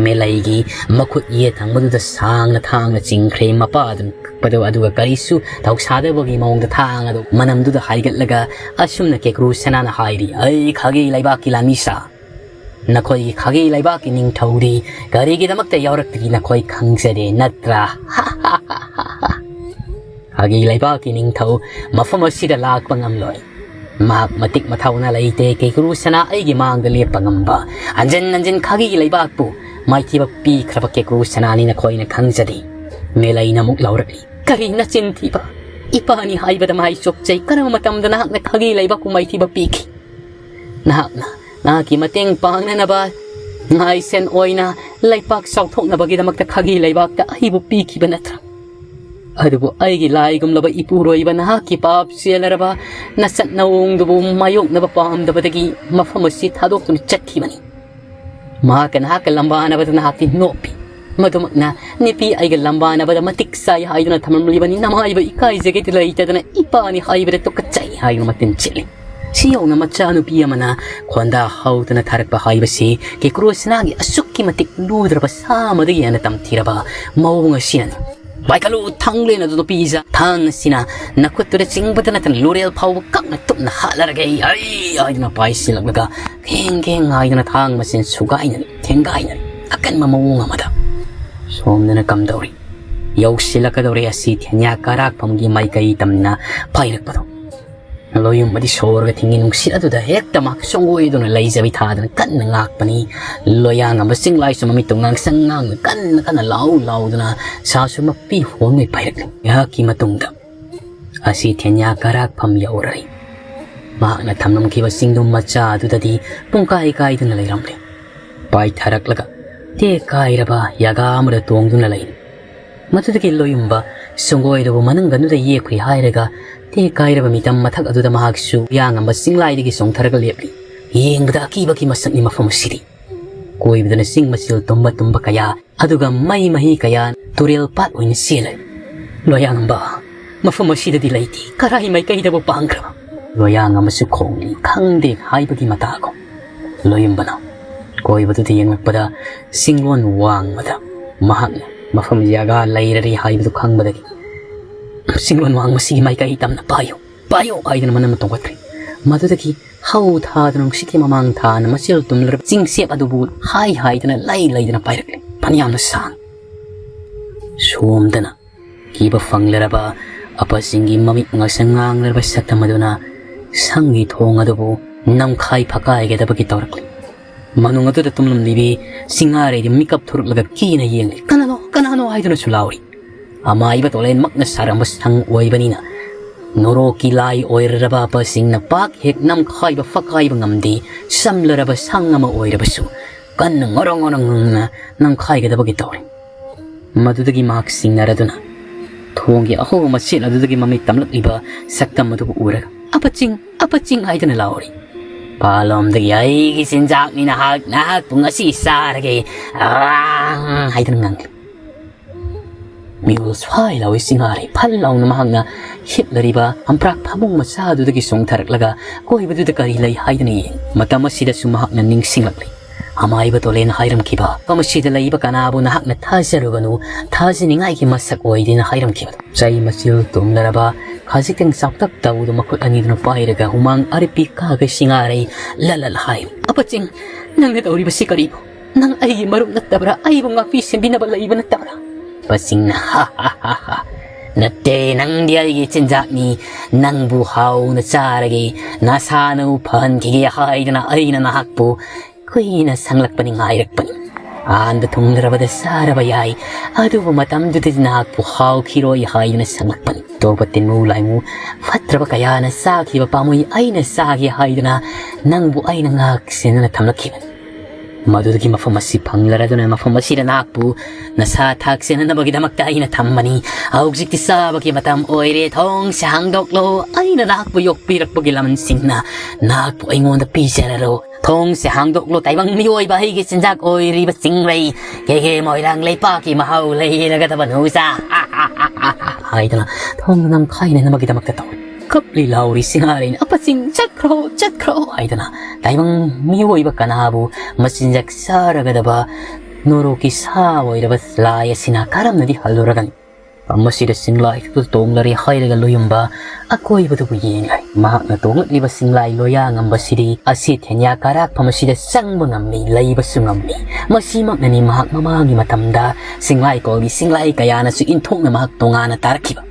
ꯃꯦꯂꯩꯒꯤ ꯃꯈꯨꯠ ꯌꯦꯠ ꯊꯪꯕꯗꯨꯗ ꯁꯥꯡꯅ ꯊꯥꯡꯅ ꯆꯤꯡꯈ꯭ꯔꯦ꯫ ꯃꯄꯥ ꯑꯗꯨꯝ ꯀꯛꯄꯗꯨ ꯑꯗꯨꯒ ꯀꯔꯤꯁꯨ ꯊꯧꯁꯥꯗꯕꯒꯤ ꯃꯑꯣꯡꯗ ꯊꯥꯡ ꯑꯗꯨ ꯃꯅꯝꯗꯨꯗ ꯍꯥꯏꯒꯠꯂꯒ ꯑꯁꯨꯝꯅ ꯀꯦꯀ꯭ꯔꯨ ꯁꯅꯥꯅ ꯍꯥꯏꯔꯤ, "ꯑꯩ ꯈꯥꯒꯤ ꯂꯩꯕꯥꯛꯀꯤ ꯂꯥꯟꯃꯤꯁꯥ, ꯅꯈꯣꯏꯒꯤ ꯈꯥꯒꯤ ꯂꯩꯕꯥꯛꯀꯤ ꯅꯤꯡꯊꯧꯗꯤ ꯀꯔꯤꯒꯤꯗꯃꯛꯇ ꯌꯥꯎꯔꯛꯇ꯭ꯔꯤ ꯅꯈꯣꯏ ꯈꯪꯖꯔꯦ ꯅꯠꯇ꯭ꯔꯥ?" ꯈꯥꯒꯤ ꯂꯩꯕꯥꯛꯀꯤ ꯅꯤꯡꯊꯧ ꯃꯐꯝ ꯑꯁꯤꯗ ꯂꯥꯛꯄ ꯉꯝꯂꯣꯏ꯫ ꯃꯍꯥꯛ ꯃꯇꯤꯛ ꯃꯊꯧꯅꯥ ꯂꯩꯇꯦ ꯀꯦꯀ꯭ꯔꯨ ꯁꯅꯥ ꯑꯩꯒꯤ ꯃꯥꯡꯗ ꯂꯦꯞꯄ ꯉꯝꯕ꯫ ꯍꯟꯖꯤꯟ ꯍꯟꯖꯤꯟ ꯈꯥꯒꯤ ꯂꯩꯕꯥꯛꯄꯨ ꯃꯥꯏꯊꯤꯕ ꯄꯤꯈ꯭ꯔꯕ ꯀꯦꯀ꯭ꯔꯨ ꯁꯅꯥꯅꯤ ꯅꯈꯣꯏꯅ ꯈꯪꯖꯗꯦ꯫ ꯃꯦꯂꯩꯅ ꯑꯃꯨꯛ ꯂꯥꯎꯔꯛꯂꯤ, "ꯀꯔꯤ ꯅꯆꯤꯟ ꯊꯤꯕ? ꯏꯄꯥꯅꯤ ꯍꯥꯏꯕꯗ ꯃꯥꯏ ꯆꯣꯞꯆꯩ꯫ ꯀꯔꯝꯕ ꯃꯇꯝꯗ ꯅꯍꯥꯛꯅ ꯈꯥꯒꯤ ꯂꯩꯕꯥꯛꯄꯨ ꯃꯥꯏꯊꯤꯕ ꯄꯤꯈꯤ? ꯅꯍꯥꯛꯅ ꯅꯍꯥꯛꯀꯤ ꯃꯇꯦꯡ ꯄꯥꯡꯅꯅꯕ ꯉꯥꯏꯁꯦꯟ ꯑꯣꯏꯅ ꯂꯩꯄꯥꯛ ꯆꯥꯎꯊꯣꯛꯅꯕꯒꯤꯗꯃꯛꯇ ꯈꯥꯒꯤ ꯂꯩꯕꯥꯛꯇ ꯑꯩꯕꯨ ꯄꯤꯈꯤꯕ ꯅꯠꯇ꯭ꯔꯥ? ꯑꯗꯨꯕꯨ ꯑꯩꯒꯤ ꯂꯥꯏꯒꯨꯝꯂꯕ ꯏꯄꯨꯔꯣꯏꯕ ꯅꯍꯥꯛꯀꯤ ꯄꯥꯞ ꯆꯦꯜꯂꯔꯕ ꯅꯆꯠ ꯅꯑꯣꯡꯗꯨꯕꯨ ꯃꯥꯌꯣꯛꯅꯕ ꯄꯥꯝꯗꯕꯗꯒꯤ ꯃꯐꯝ ꯑꯁꯤ ꯊꯥꯗꯣꯛꯇꯨꯅ ꯆꯠꯈꯤꯕꯅꯤ꯫ ꯃꯍꯥꯛꯀ ꯅꯍꯥꯛꯀ ꯂꯝꯕꯥꯅꯕꯗ ꯅꯍꯥꯛꯇꯤ ꯅꯣꯞꯄꯤ꯫ ꯃꯗꯨꯃꯛꯅ ꯅꯨꯄꯤ ꯑꯩꯒ ꯂꯝꯕꯥꯅꯕꯗ ꯃꯇꯤꯛ ꯆꯥꯏ ꯍꯥꯏꯗꯨꯅ ꯊꯝꯂꯝꯂꯤꯕꯅꯤ꯫ ꯅꯃꯥꯏꯕ ꯏꯀꯥꯏꯖꯒꯦꯗꯤ ꯂꯩꯇꯗꯅ ꯏꯄꯥꯅꯤ ꯍꯥꯏꯕꯗ ꯇꯨꯀꯠꯆꯩ ꯍꯥꯏꯗꯨꯅ ꯃꯇꯤꯟ ꯆꯤꯛꯂꯤ꯫ ꯁꯤ ꯌꯧꯅ ꯃꯆꯥꯅꯨꯄꯤ ꯑꯃꯅ ꯈꯣꯟꯗꯥ ꯍꯧꯗꯅ ꯊꯥꯔꯛꯄ ꯍꯥꯏꯕꯁꯤ ꯀꯦꯀ꯭ꯔꯨ ꯁꯅꯥꯒꯤ ꯑꯁꯨꯛꯀꯤ ꯃꯇꯤꯛ ꯂꯨꯗ꯭ꯔꯕ ꯁꯥ ꯑꯃꯗꯒꯤ ꯍꯦꯟꯅ ꯇꯝꯊꯤꯔꯕ ꯃꯑꯣꯡ ꯑꯁꯤꯅꯅꯤ꯫ "ꯄꯥꯏꯈꯠꯂꯨ, ꯊꯥꯡꯂꯦꯟ ꯑꯗꯨ ꯅꯨꯄꯤꯁ! ꯊꯥꯡ ꯑꯁꯤꯅ ꯅꯈꯨꯠꯇꯨꯗ ꯆꯤꯡꯕꯗ ꯅꯠꯇꯅ ꯂꯨꯔꯦꯜ ꯐꯥꯎꯕ ꯀꯛꯅ ꯇꯨꯞꯅ ꯍꯥꯠꯂꯔꯒꯦ ꯑꯩ!" ꯍꯥꯏꯗꯨꯅ ꯄꯥꯏꯁꯤꯜꯂꯛꯂꯒ ꯈꯦꯡ ꯈꯦꯡ ꯍꯥꯏꯗꯨꯅ ꯊꯥꯡ ꯃꯁꯦꯟ ꯁꯨꯒꯥꯏꯅꯔꯤ, ꯊꯦꯡꯒꯥꯏꯅꯔꯤ꯫ ꯑꯀꯟꯕ ꯃꯑꯣꯡ ꯑꯃꯗ ꯁꯣꯝꯗꯅ ꯀꯝꯗꯧꯔꯤ? ꯌꯧꯁꯤꯜꯂꯛꯀꯗꯧꯔꯦ ꯑꯁꯤ ꯊꯦꯟꯌꯥ ꯀꯥꯔꯥꯛꯐꯝꯒꯤ ꯃꯥꯏꯀꯩ ꯇꯝꯅ ꯄꯥꯏꯔꯛꯄꯗꯣ꯫ ꯂꯣꯌꯨꯝꯕꯗꯤ ꯁꯣꯔꯒ ꯊꯤꯡꯉꯤ꯫ ꯅꯨꯡꯁꯤꯠ ꯑꯗꯨꯗ ꯍꯦꯛꯇ ꯃꯍꯥꯛ ꯁꯣꯡꯒꯣꯏꯗꯨꯅ ꯂꯩꯖꯕꯤ ꯊꯥꯗꯅ ꯀꯟꯅ ꯉꯥꯛꯄꯅꯤ꯫ ꯂꯣꯌꯥꯉꯝꯕ ꯆꯤꯡꯂꯥꯏꯁꯨ ꯃꯃꯤꯠꯇꯨ ꯉꯥꯡꯁꯪ ꯉꯥꯡꯅ ꯀꯟꯅ ꯀꯟꯅ ꯂꯥꯎ ꯂꯥꯎꯗꯨꯅ ꯁꯥꯁꯨ ꯃꯄꯤ ꯍꯣꯟꯉꯩ ꯄꯥꯏꯔꯛꯂꯤ꯫ ꯉꯥꯏꯍꯥꯛꯀꯤ ꯃꯇꯨꯡꯗ ꯑꯁꯤ ꯊꯦꯟꯌꯥ ꯀꯔꯥꯛꯐꯝ ꯌꯧꯔꯔꯤ꯫ ꯃꯍꯥꯛꯅ ꯊꯝꯂꯝꯈꯤꯕ ꯆꯤꯡꯗꯨꯝ ꯃꯆꯥ ꯑꯗꯨꯗꯗꯤ ꯄꯨꯡꯀꯥꯏ ꯀꯥꯏꯗꯨꯅ ꯂꯩꯔꯝꯂꯦ꯫ ꯄꯥꯏꯊꯔꯛꯂꯒ ꯇꯦꯛ ꯀꯥꯏꯔꯕ ꯌꯥꯒꯥ ꯑꯃꯗ ꯇꯣꯡꯗꯨꯅ ꯂꯩꯔꯤ꯫ ꯃꯗꯨꯗꯒꯤ ꯂꯣꯌꯨꯝꯕ ꯁꯪꯒꯣꯏꯗꯨꯕꯨ ꯃꯅꯪꯒꯟꯗꯨꯗ ꯌꯦꯛꯈ꯭ꯔꯤ ꯍꯥꯏꯔꯒ ꯇꯦꯛ ꯀꯥꯏꯔꯕ ꯃꯤꯇꯝ ꯃꯊꯛ ꯑꯗꯨꯗ ꯃꯍꯥꯛꯁꯨ ꯌꯥꯉꯝꯕ ꯆꯤꯡꯂꯥꯏꯗꯒꯤ ꯆꯣꯡꯊꯔꯒ ꯂꯦꯞꯂꯤ꯫ ꯌꯦꯡꯕꯗ ꯑꯀꯤꯕꯒꯤ ꯃꯁꯛꯅꯤ ꯃꯐꯝ ꯑꯁꯤꯗꯤ꯫ ꯀꯣꯏꯕꯗꯅ ꯆꯤꯡ ꯃꯆꯤꯜ ꯇꯨꯝꯕ ꯇꯨꯝꯕ ꯀꯌꯥ, ꯑꯗꯨꯒ ꯃꯩ ꯃꯍꯤ ꯀꯌꯥ ꯇꯨꯔꯦꯜ ꯄꯥꯠ ꯑꯣꯏꯅ ꯆꯦꯜꯂꯦ꯫ ꯂꯣꯌꯥꯉꯝꯕ, ꯃꯐꯝ ꯑꯁꯤꯗꯗꯤ ꯂꯩꯇꯦ, ꯀꯔꯥꯏ ꯃꯥꯏꯀꯩꯗꯕꯨ ꯄꯥꯡꯈ꯭ꯔꯕ? ꯂꯣꯌꯥꯉꯝꯕꯁꯨ ꯈꯣꯡꯂꯤ ꯈꯪꯗꯦ ꯍꯥꯏꯕꯒꯤ ꯃꯇꯥꯒꯨꯝ꯫ ꯂꯣꯌꯨꯝꯕꯅ ꯀꯣꯏꯕꯗꯨꯗ ꯌꯦꯡꯂꯛꯄꯗ ꯆꯤꯡꯂꯣꯟ ꯋꯥꯡꯃꯗ ꯃꯍꯥꯛꯅ ꯃꯐꯝ ꯖꯒꯥ ꯂꯩꯔꯔꯤ ꯍꯥꯏꯕꯗꯨ ꯈꯪꯕꯗꯒꯤ, "ꯆꯤꯡꯂꯣꯟ ꯋꯥꯡꯃꯁꯤꯒꯤ ꯃꯥꯏꯀꯩ ꯇꯝꯅ ꯄꯥꯏꯌꯨ, ꯄꯥꯏꯌꯨ" ꯍꯥꯏꯗꯨꯅ ꯃꯅꯝꯅ ꯇꯣꯡꯈꯠꯈ꯭ꯔꯦ꯫ ꯃꯗꯨꯗꯒꯤ ꯍꯧ ꯊꯥꯗꯨꯅ ꯅꯨꯡꯁꯤꯠꯀꯤ ꯃꯃꯥꯡ ꯊꯥꯅ ꯃꯆꯦꯜ ꯇꯨꯝꯂꯔꯕ ꯆꯤꯡꯆꯦꯞ ꯑꯗꯨꯕꯨ ꯍꯥꯏ ꯍꯥꯏꯗꯨꯅ ꯂꯩ ꯂꯩꯗꯨꯅ ꯄꯥꯏꯔꯛꯂꯦ꯫ ꯐꯅꯌꯥꯝꯅ ꯁꯥꯡ ꯁꯣꯝꯗꯅ ꯀꯤꯕ ꯐꯪꯂꯔꯕ ꯑꯄꯥꯁꯤꯡꯒꯤ ꯃꯃꯤꯠ ꯉꯁꯪ ꯉꯥꯡꯂꯔꯕ ꯁꯛꯇꯝ ꯑꯗꯨꯅ ꯁꯪꯒꯤ ꯊꯣꯡ ꯑꯗꯨꯕꯨ ꯅꯝꯈꯥꯏ ꯐꯀꯥꯏꯒꯗꯕꯒꯤ ꯇꯧꯔꯛꯂꯤ꯫ ꯃꯅꯨꯡ ꯑꯗꯨꯗ ꯇꯨꯝꯂꯝꯂꯤꯕꯤ ꯁꯤꯡꯉꯥꯔꯩꯗꯤ ꯃꯤꯀꯞ ꯊꯣꯔꯛꯂꯒ ꯀꯤꯅ ꯌꯦꯡꯂꯤ꯫ "ꯀꯅꯥꯅꯣ? ꯀꯅꯥꯅꯣ?" ꯍꯥꯏꯗꯨꯅꯁꯨ ꯂꯥꯎꯔꯤ꯫ ꯑꯃꯥꯏꯕ ꯇꯣꯂꯦꯟꯃꯛꯅ ꯁꯥꯔꯝꯕ ꯁꯪ ꯑꯣꯏꯕꯅꯤꯅ ꯅꯣꯔꯣꯛꯀꯤ ꯂꯥꯏ ꯑꯣꯏꯔꯔꯕ ꯑꯄꯥꯁꯤꯡꯅ ꯄꯥꯛ ꯍꯦꯛ ꯅꯝꯈꯥꯏꯕ ꯐꯀꯥꯏꯕ ꯉꯝꯗꯦ꯫ ꯆꯝꯂꯔꯕ ꯁꯪ ꯑꯃ ꯑꯣꯏꯔꯕꯁꯨ ꯀꯟꯅ ꯉꯣꯔꯣꯡ ꯉꯣꯔꯣꯡ ꯉꯪꯅ ꯅꯝꯈꯥꯏꯒꯗꯕꯒꯤ ꯇꯧꯔꯤ꯫ ꯃꯗꯨꯗꯒꯤ ꯃꯍꯥꯛ ꯁꯤꯡꯅꯔꯗꯨꯅ ꯊꯣꯡꯒꯤ ꯑꯍꯣꯕ ꯃꯆꯦꯠ ꯑꯗꯨꯗꯒꯤ ꯃꯃꯤꯠ ꯇꯝꯂꯛꯂꯤꯕ ꯁꯛꯇꯝ ꯑꯗꯨꯕꯨ ꯎꯔꯒ, "ꯑꯄꯆꯤꯡ, ꯑꯄꯆꯤꯡ" ꯍꯥꯏꯗꯨꯅ ꯂꯥꯎꯔꯤ꯫ "ꯄꯥꯂꯣꯝꯗꯒꯤ ꯑꯩꯒꯤ ꯆꯤꯟꯖꯥꯛꯅꯤ ꯅꯍꯥꯛ, ꯅꯍꯥꯛꯄꯨ ꯉꯁꯤ ꯆꯥꯔꯒꯦ" ꯍꯥꯏꯗꯨꯅ ꯉꯥꯡꯂꯤ꯫ ꯃꯤꯍꯨꯜ ꯁ꯭ꯋꯥꯏ ꯂꯥꯎꯏ ꯁꯤꯡꯉꯥꯔꯩ꯫ ꯐꯜ ꯂꯥꯎꯅ ꯃꯍꯥꯛꯅ ꯍꯤꯞꯂꯔꯤꯕ ꯑꯝꯄ꯭ꯔꯥꯛ ꯐꯃꯨꯡ ꯃꯆꯥ ꯑꯗꯨꯗꯒꯤ ꯆꯣꯡꯊꯔꯛꯂꯒ ꯀꯣꯏꯕꯗꯨꯗ ꯀꯔꯤ ꯂꯩ ꯍꯥꯏꯗꯨꯅ ꯌꯦꯡ꯫ ꯃꯇꯝ ꯑꯁꯤꯗꯁꯨ ꯃꯍꯥꯛꯅ ꯅꯤꯡꯁꯤꯡꯂꯛꯂꯤ꯫ ꯑꯃꯥꯏꯕ ꯇꯣꯂꯦꯟ ꯍꯥꯏꯔꯝꯈꯤꯕ, "ꯃꯐꯝ ꯑꯁꯤꯗ ꯂꯩꯕ ꯀꯅꯥꯕꯨ ꯅꯍꯥꯛꯅ ꯊꯥꯖꯔꯨꯒꯅꯨ, ꯊꯥꯖꯅꯤꯡꯉꯥꯏꯒꯤ ꯃꯁꯛ ꯑꯣꯏꯗꯦꯅ" ꯍꯥꯏꯔꯝꯈꯤꯕꯗꯣ꯫ ꯆꯩ ꯃꯆꯤꯜ ꯇꯨꯝꯂꯔꯕ, ꯈꯖꯤꯛꯇꯪ ꯆꯥꯎꯇꯛ ꯇꯧꯗꯨ ꯃꯈꯨꯠ ꯑꯅꯤꯗꯨꯅ ꯄꯥꯏꯔꯒ ꯍꯨꯃꯥꯡ ꯑꯔꯤꯄꯤ ꯀꯥꯒꯩ ꯁꯤꯡꯉꯥꯔꯩ ꯂꯂꯜ ꯍꯥꯏ꯫ "ꯑꯄꯆꯤꯡ, ꯅꯪꯅ ꯇꯧꯔꯤꯕꯁꯤ ꯀꯔꯤꯅꯣ? ꯅꯪ ꯑꯩꯒꯤ ꯃꯔꯨꯞ ꯅꯠꯇꯕ꯭ꯔꯥ? ꯑꯩꯕꯨ ꯉꯥꯛꯄꯤ ꯁꯦꯟꯕꯤꯅꯕ ꯂꯩꯕ ꯅꯠꯇꯕ꯭ꯔꯥ?" ꯄꯆꯤꯡꯅ, "ꯍꯥ, ꯍꯥ, ꯍꯥ, ꯍꯥ꯫ ꯅꯠꯇꯦ, ꯅꯪꯗꯤ ꯑꯩꯒꯤ ꯆꯤꯟꯖꯥꯛꯅꯤ꯫ ꯅꯪꯕꯨ ꯍꯥꯎꯅ ꯆꯥꯔꯒꯦ, ꯅꯁꯥꯅ ꯐꯍꯟꯈꯤꯒꯦ ꯍꯥꯏꯗꯅ ꯑꯩꯅ ꯅꯍꯥꯛꯄꯨ ꯀꯨꯏꯅ ꯁꯪꯂꯛꯄꯅꯤ, ꯉꯥꯏꯔꯛꯄꯅꯤ꯫ ꯑꯍꯥꯟꯕ ꯊꯨꯡꯂꯔꯕꯗ ꯆꯥꯔꯕ ꯌꯥꯏ, ꯑꯗꯨꯕꯨ ꯃꯇꯝꯗꯨꯗꯗꯤ ꯅꯍꯥꯛꯄꯨ ꯍꯥꯎꯈꯤꯔꯣꯏ ꯍꯥꯏꯗꯨꯅ ꯁꯪꯂꯛꯄꯅꯤ꯫ ꯑꯇꯣꯞꯄ ꯇꯤꯟꯃꯨ ꯂꯥꯏꯃꯨ ꯐꯠꯇ꯭ꯔꯕ ꯀꯌꯥꯅ ꯆꯥꯈꯤꯕ ꯄꯥꯝꯃꯨꯏ ꯑꯩꯅ ꯆꯥꯒꯦ ꯍꯥꯏꯗꯨꯅ ꯅꯪꯕꯨ ꯑꯩꯅ ꯉꯥꯛ ꯁꯦꯟꯗꯨꯅ ꯊꯝꯂꯛꯈꯤꯕꯅꯤ꯫ "ꯃꯗꯨꯗꯒꯤ ꯃꯐꯝ ꯑꯁꯤ ꯐꯪꯂꯔꯗꯨꯅ ꯃꯐꯝ ꯑꯁꯤꯗ ꯅꯍꯥꯛꯄꯨ ꯅꯁꯥ ꯊꯥꯛꯁꯦꯟꯅꯅꯕꯒꯤꯗꯃꯛꯇ ꯑꯩꯅ ꯊꯝꯕꯅꯤ꯫ ꯍꯧꯖꯤꯛꯇꯤ ꯆꯥꯕꯒꯤ ꯃꯇꯝ ꯑꯣꯏꯔꯦ, ꯊꯣꯡꯁꯦ ꯍꯥꯡꯗꯣꯛꯂꯣ꯫ ꯑꯩꯅ ꯅꯍꯥꯛꯄꯨ ꯌꯣꯛꯄꯤꯔꯛꯄꯒꯤ ꯂꯃꯟꯁꯤꯡꯅ ꯅꯍꯥꯛꯄꯨ ꯑꯩꯉꯣꯟꯗ ꯄꯤꯖꯔꯔꯣ꯫ ꯊꯣꯡꯁꯦ ꯍꯥꯡꯗꯣꯛꯂꯣ, ꯇꯥꯏꯕꯪ ꯃꯤꯑꯣꯏꯕ ꯑꯩꯒꯤ ꯆꯤꯟꯖꯥꯛ ꯑꯣꯏꯔꯤꯕ ꯆꯤꯡꯂꯩ, ꯀꯦꯒꯦ ꯃꯣꯏꯔꯥꯡ ꯂꯩꯄꯥꯛꯀꯤ ꯃꯍꯥꯎ ꯂꯩꯔꯒꯗꯕ ꯅꯨꯡꯖꯥ" ꯍꯥꯏꯗꯅ ꯊꯣꯡ ꯅꯝꯈꯥꯏꯅꯅꯕꯒꯤꯗꯃꯛꯇ ꯇꯧꯏ꯫ ꯀꯞꯂꯤ ꯂꯥꯎꯔꯤ ꯁꯤꯡꯍꯥꯔꯩꯅ, "ꯑꯄꯆꯤꯡ, ꯆꯠꯈ꯭ꯔꯣ, ꯆꯠꯈ꯭ꯔꯣ" ꯍꯥꯏꯗꯅ ꯇꯥꯏꯕꯪ ꯃꯤꯑꯣꯏꯕ ꯀꯅꯥꯕꯨ ꯃꯆꯤꯟꯖꯥꯛ ꯆꯥꯔꯒꯗꯕ ꯅꯣꯔꯣꯛꯀꯤ ꯁꯥ ꯑꯣꯏꯔꯕ ꯂꯥꯏ ꯑꯁꯤꯅ ꯀꯔꯝꯅꯗꯤ ꯍꯜꯂꯨꯔꯒꯅꯤ? ꯃꯁꯤꯗ ꯆꯤꯡꯂꯥꯏꯗꯨ ꯇꯣꯡꯂꯔꯦ ꯍꯥꯏꯔꯒ ꯂꯣꯌꯨꯝꯕ ꯑꯀꯣꯏꯕꯗꯨꯕꯨ ꯌꯦꯡꯂꯦ꯫ ꯃꯍꯥꯛꯅ ꯇꯣꯡꯂꯛꯂꯤꯕ ꯆꯤꯡꯂꯥꯏ ꯂꯣꯌꯥ ꯉꯝꯕꯁꯤꯗꯤ ꯑꯁꯤ ꯊꯦꯟꯌꯥ ꯀꯔꯥꯛꯐꯝ ꯑꯁꯤꯗ ꯆꯪꯕ ꯉꯝꯃꯤ, ꯂꯩꯕꯁꯨ ꯉꯝꯃꯤ꯫ ꯃꯁꯤꯃꯛꯅꯅꯤ ꯃꯍꯥꯛ ꯃꯃꯥꯡꯒꯤ ꯃꯇꯝꯗ ꯆꯤꯡꯂꯥꯏꯀꯣꯜꯒꯤ ꯆꯤꯡꯂꯥꯏ ꯀꯌꯥꯅꯁꯨ ꯏꯟꯊꯣꯛꯅ ꯃꯍꯥꯛ ꯇꯣꯉꯥꯟꯅ ꯇꯥꯔꯛꯈꯤꯕ꯫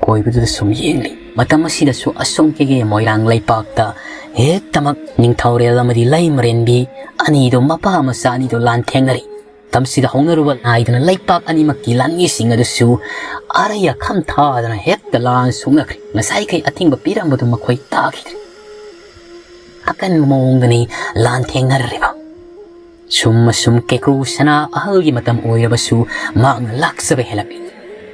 ꯀꯣꯏꯕꯗꯨꯗ ꯁꯨꯝ ꯌꯦꯡꯂꯤ꯫ ꯃꯇꯝ ꯑꯁꯤꯗꯁꯨ ꯑꯁꯣꯝ ꯀꯦꯒꯦ ꯃꯣꯏꯔꯥꯡ ꯂꯩꯄꯥꯛꯇ ꯍꯦꯛꯇꯃꯛ ꯅꯤꯡꯊꯧꯔꯦꯜ ꯑꯃꯗꯤ ꯂꯩꯃꯔꯦꯟꯕꯤ ꯑꯅꯤꯗꯨ, ꯃꯄꯥ ꯃꯆꯥ ꯑꯅꯤꯗꯨ ꯂꯥꯟꯊꯦꯡꯅꯔꯤ꯫ ꯃꯇꯝꯁꯤꯗ ꯍꯧꯅꯔꯨꯕ ꯅꯥꯏꯗꯅ ꯂꯩꯄꯥꯛ ꯑꯅꯤꯃꯛꯀꯤ ꯂꯥꯟꯃꯤꯁꯤꯡ ꯑꯗꯨꯁꯨ ꯑꯔꯩ ꯑꯈꯝ ꯊꯥꯗꯅ ꯍꯦꯛꯇ ꯂꯥꯟ ꯁꯣꯛꯅꯈ꯭ꯔꯦ꯫ ꯉꯁꯥꯏꯈꯩ ꯑꯊꯤꯡꯕ ꯄꯤꯔꯝꯕꯗꯨ ꯃꯈꯣꯏ ꯇꯥꯈꯤꯗ꯭ꯔꯦ꯫ ꯑꯀꯟꯕ ꯃꯑꯣꯡꯗꯅꯤ ꯂꯥꯟ ꯊꯦꯡꯅꯔꯤꯕ꯫ ꯁꯨꯝ ꯑꯁꯨꯝ ꯀꯦꯀ꯭ꯔꯨ ꯁꯅꯥ ꯑꯍꯜꯒꯤ ꯃꯇꯝ ꯑꯣꯏꯔꯕꯁꯨ ꯃꯍꯥꯛꯅ ꯂꯥꯛꯆꯕ ꯍꯦꯜꯂꯛꯂꯤ꯫